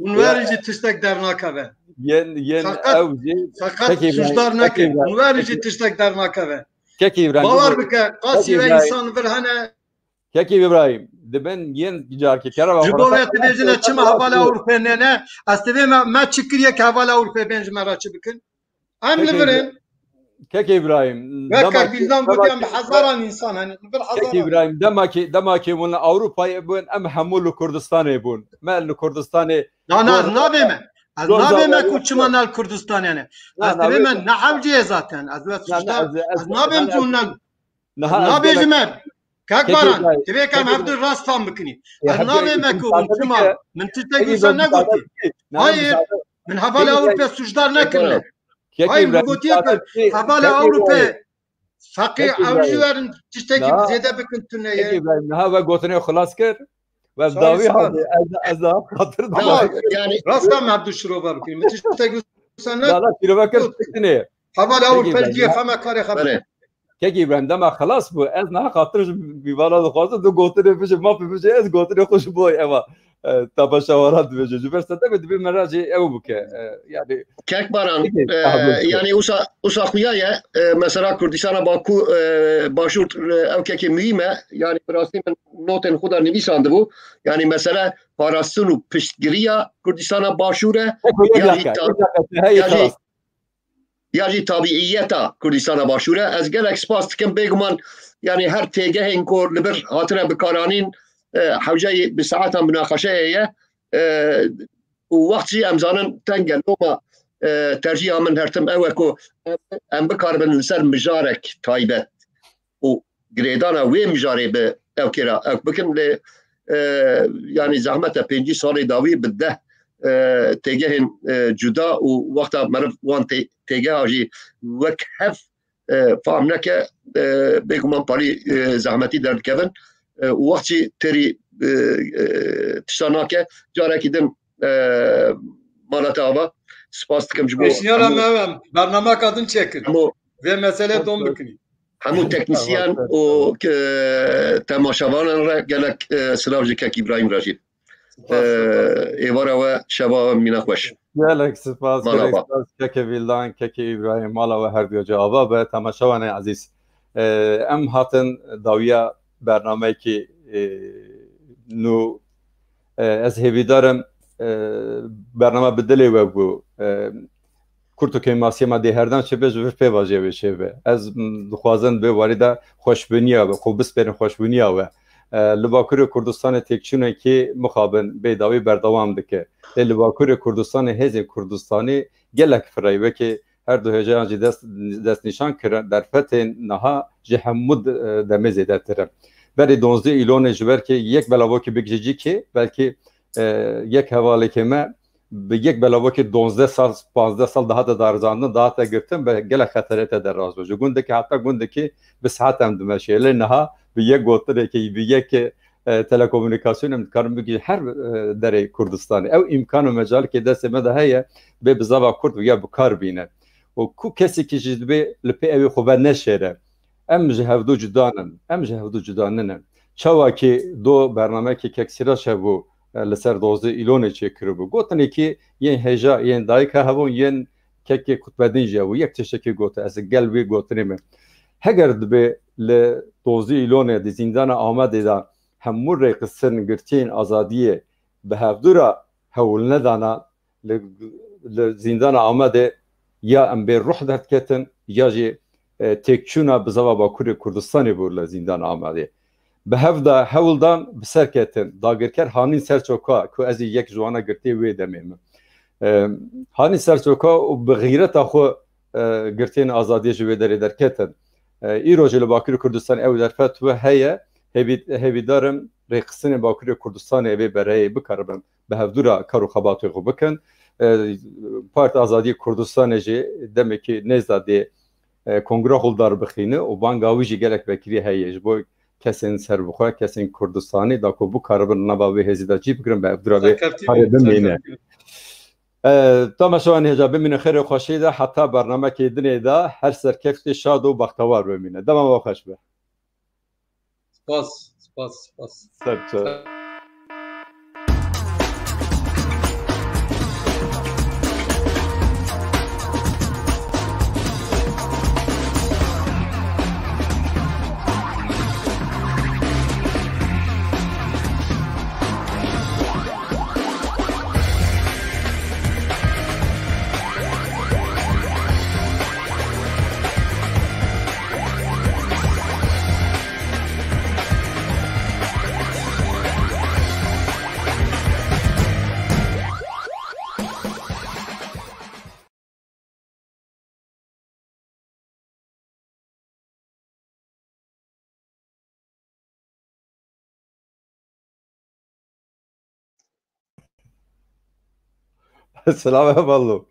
hûn werin e, jî tiştek dernakeve. Yên, yên Feqet, ew jî feqet Kekî Îbrahîm, sucdar Kekî nekin. Hûn Îbrahîm, werin jî Kekî, tiştek dernakeve. Kekî Îbrahîm, Bawer bike, qasî Kekî ve Îbrahîm. Însan vir hene. Kekî Îbrahîm, di bin yên carkî kerema Ji bo vê dibêjine çima hevalê Ewropê nêne? Ez divê me, me çi kiriye ki hevalê Ewropê bên ji me re çi bikin? Em li vir in. Kekê Îbrahîm, Wek dema kek Bîldan gotiyan, bi hezaran însan hene. Li vir hezaran. Kekê Îbrahîm, dema ki, dema ki hûn li Ewropayê bûn, em hemû li Kurdistanê bûn. Me li Kurdistanê Na, na, ez nabê me. Ez nabê me ku çima ne li Kurdistanê ne. Ez dibê me ne hevciyê zaten. Ez wê suçdar. Ez nabêm ji hûn ne. Niha ez nabêjim em. Kek Baran, divê em hevdu rast fam bikinî. Ez navê me ku hûn çima min tiştek wisa negotî. Hayır, min hevalê Ewropê sucdar nekirine. Hayır, min gotiye ku hevalê Ewropê feqî ew jî werin tiştekî zêde bikin tune ye. Niha ve gotinê xilas kir. Ve dawî hadi ez, ez daha xatir Ama yani rasta me hevdu şirova bikin. Min tiştek wisa negotî. Şirova kir tiştek ne. Hevalê Ewropê ciyê xwe me karê xwe. Kekî Îbrahîm, dema xilas bû, ez niha xatir ji bîvala dixwazim, tu gotinê bije, mafê bije, ez gotinê xwe ji bo eva, e, temaşevanan dibêje. Ji ber sedemê divê me re jî ew bike. E, yani, Kek Baran, e, yani usa, usa xuya ye, e, mesela Kurdistana Baku, e, Başûr, e, ew kekê muhîm e, yani bi rastî min notên xwe de nivîsandibû, yani mesela parastin û piştgiriya Kurdistana Başûr e, ya jî ta-, ya jî ya jî tabiiyeta Kurdistana Başûr e. Ez gelek spas dikim, bêguman, yani her têgehên ku li vir hatine bikaranîn, e, hewceyî bi saetan munaqeşeyê ye, e, û wext jî em zanin teng e. Loma, e, tercîha min her tim ew e ku em, em bikaribin li ser mijarek taybet û girêdana wê mijarê bi ew kêra ew bikin lê, e, yani zehmet e pêncî salê dawî bi deh, e, têgehên, e, cuda û wexta meriv wan tê-, têgeha jî wek hev, e, fam neke, e, bêguman parî, e, zehmetî derdikevin, e, û wext jî têrî, e, e, tişta nake. Carekî din, e, mala te ava. Spas dikim ji bo Pêşniyara me ew em, bernameka din çêkin. Vê meselê dom bikinî. Hemû teknîsyen û, e, temaşevanan re gelek, e, silav ji Kek Îbrahîm re jî. E, êvara we, şeva we mîna xweş. Gelek spas, gelek spas Kekê Vîldan, Kekê Îbrahîm, mala we her duya cî ava be, temaşevanê ezîz. E, em hatin dawiya bernameyekî, e, nû. E, ez hêvîdar im, e, bername bi dilê we bû. E, Kurt û kêmasiyê me dê herdan çêbe, ji vir pê vajê wê çêbe. Ez, m, dixwazim vê warî de xweşbûniya we, xwe bispêrin xweşbûniya we. E, li Bakurê Kurdistanê têkçûnekî mixabin bê dawî berdewam dike. Lê li Bakurê Kurdistanê hêzên Kurdistanî gelek firey, wekî her du hêjayan jî dest, destnîşan kirin, derfetên niha ji hemû d-, demê zêdetir in. Berî donzdeh îlonê ji ber kê yek belavokî bigihîje cîkê, belkî, e, yek hevalekê me bi yek belavokê donzdeh sal, panzdeh sal dihate darizandin, dihate girtin, bi gelek xeterê te deraz bû. Ji gundekî heta gundekî bi saet em dimeşê. Lê niha bi yek gotinekê, bi yek, e, telekomûnîkasyon em dikarin bigihîjin her, e, derê Kurdistanê. Ew îmkan û mecalekê destê me de heye, bê bi zava Kurd ya bi kar bîne. Û ku kesekî jî dibê li pê ew ê xwe ve neşêre. Em ji hevdu cuda nin. Em ji hevdu cuda ninin. Çawa ki do bernamekî kek Sîraç hebû, e, li ser dozdî Îlonê çêkiribû. Gotinê ki yên hêja, yên dayika hebûn, yên kekê Kutbedîn jî hebû. Yek tiştekî gote, ez gel wî gotinê me. Heger dibê li dozdî Îlonê di zîndana Amedê de hemû rêxistin girtiyên azadiyê bi hevdû re hewl nedana, li, li zîndana Amedê ya em bê ruh derdiketin, ya jî, e, têkçûna bi zava Bakurê Kurdistanê bû li zîndana Amedê. Bi hev de hewl dan bi ser ketin. Dagirker Hanîn Serçoka, ku ez ê yek ji wana girtiyê wê demê min. E, Hanîn Serçoka û bi xîreta xwe, e, girtiyên azadiyê ji wê derê derketin. E, îro jî li Bakurê Kurdistanê ew derfet we heye, hêvî-, hêvîdar im rêxistinên Bakurê Kurdistanê vê berheyê bikaribin bi hevdû re kar û xebatê xwe bikin. E, Parti Azadiyê Kurdistanê jî demekî nêzda dê, e, kongra xwe li dar bixîne û banga wî jî gelek vekirî heye ji bo kesên serbixwe, kesên Kurdistanê da ku bikaribin nava vê hêzî de cî bigirin, bi hevdû re vê karê bimîne. E, temaşevanê hêja bimîne xêr û xweşiyê de heta bernamekê dinê de her serkeftî şad û bextewar bimîne. Dema we xweş be. Spas, spas, spas. Ser çav. Selam hevalno.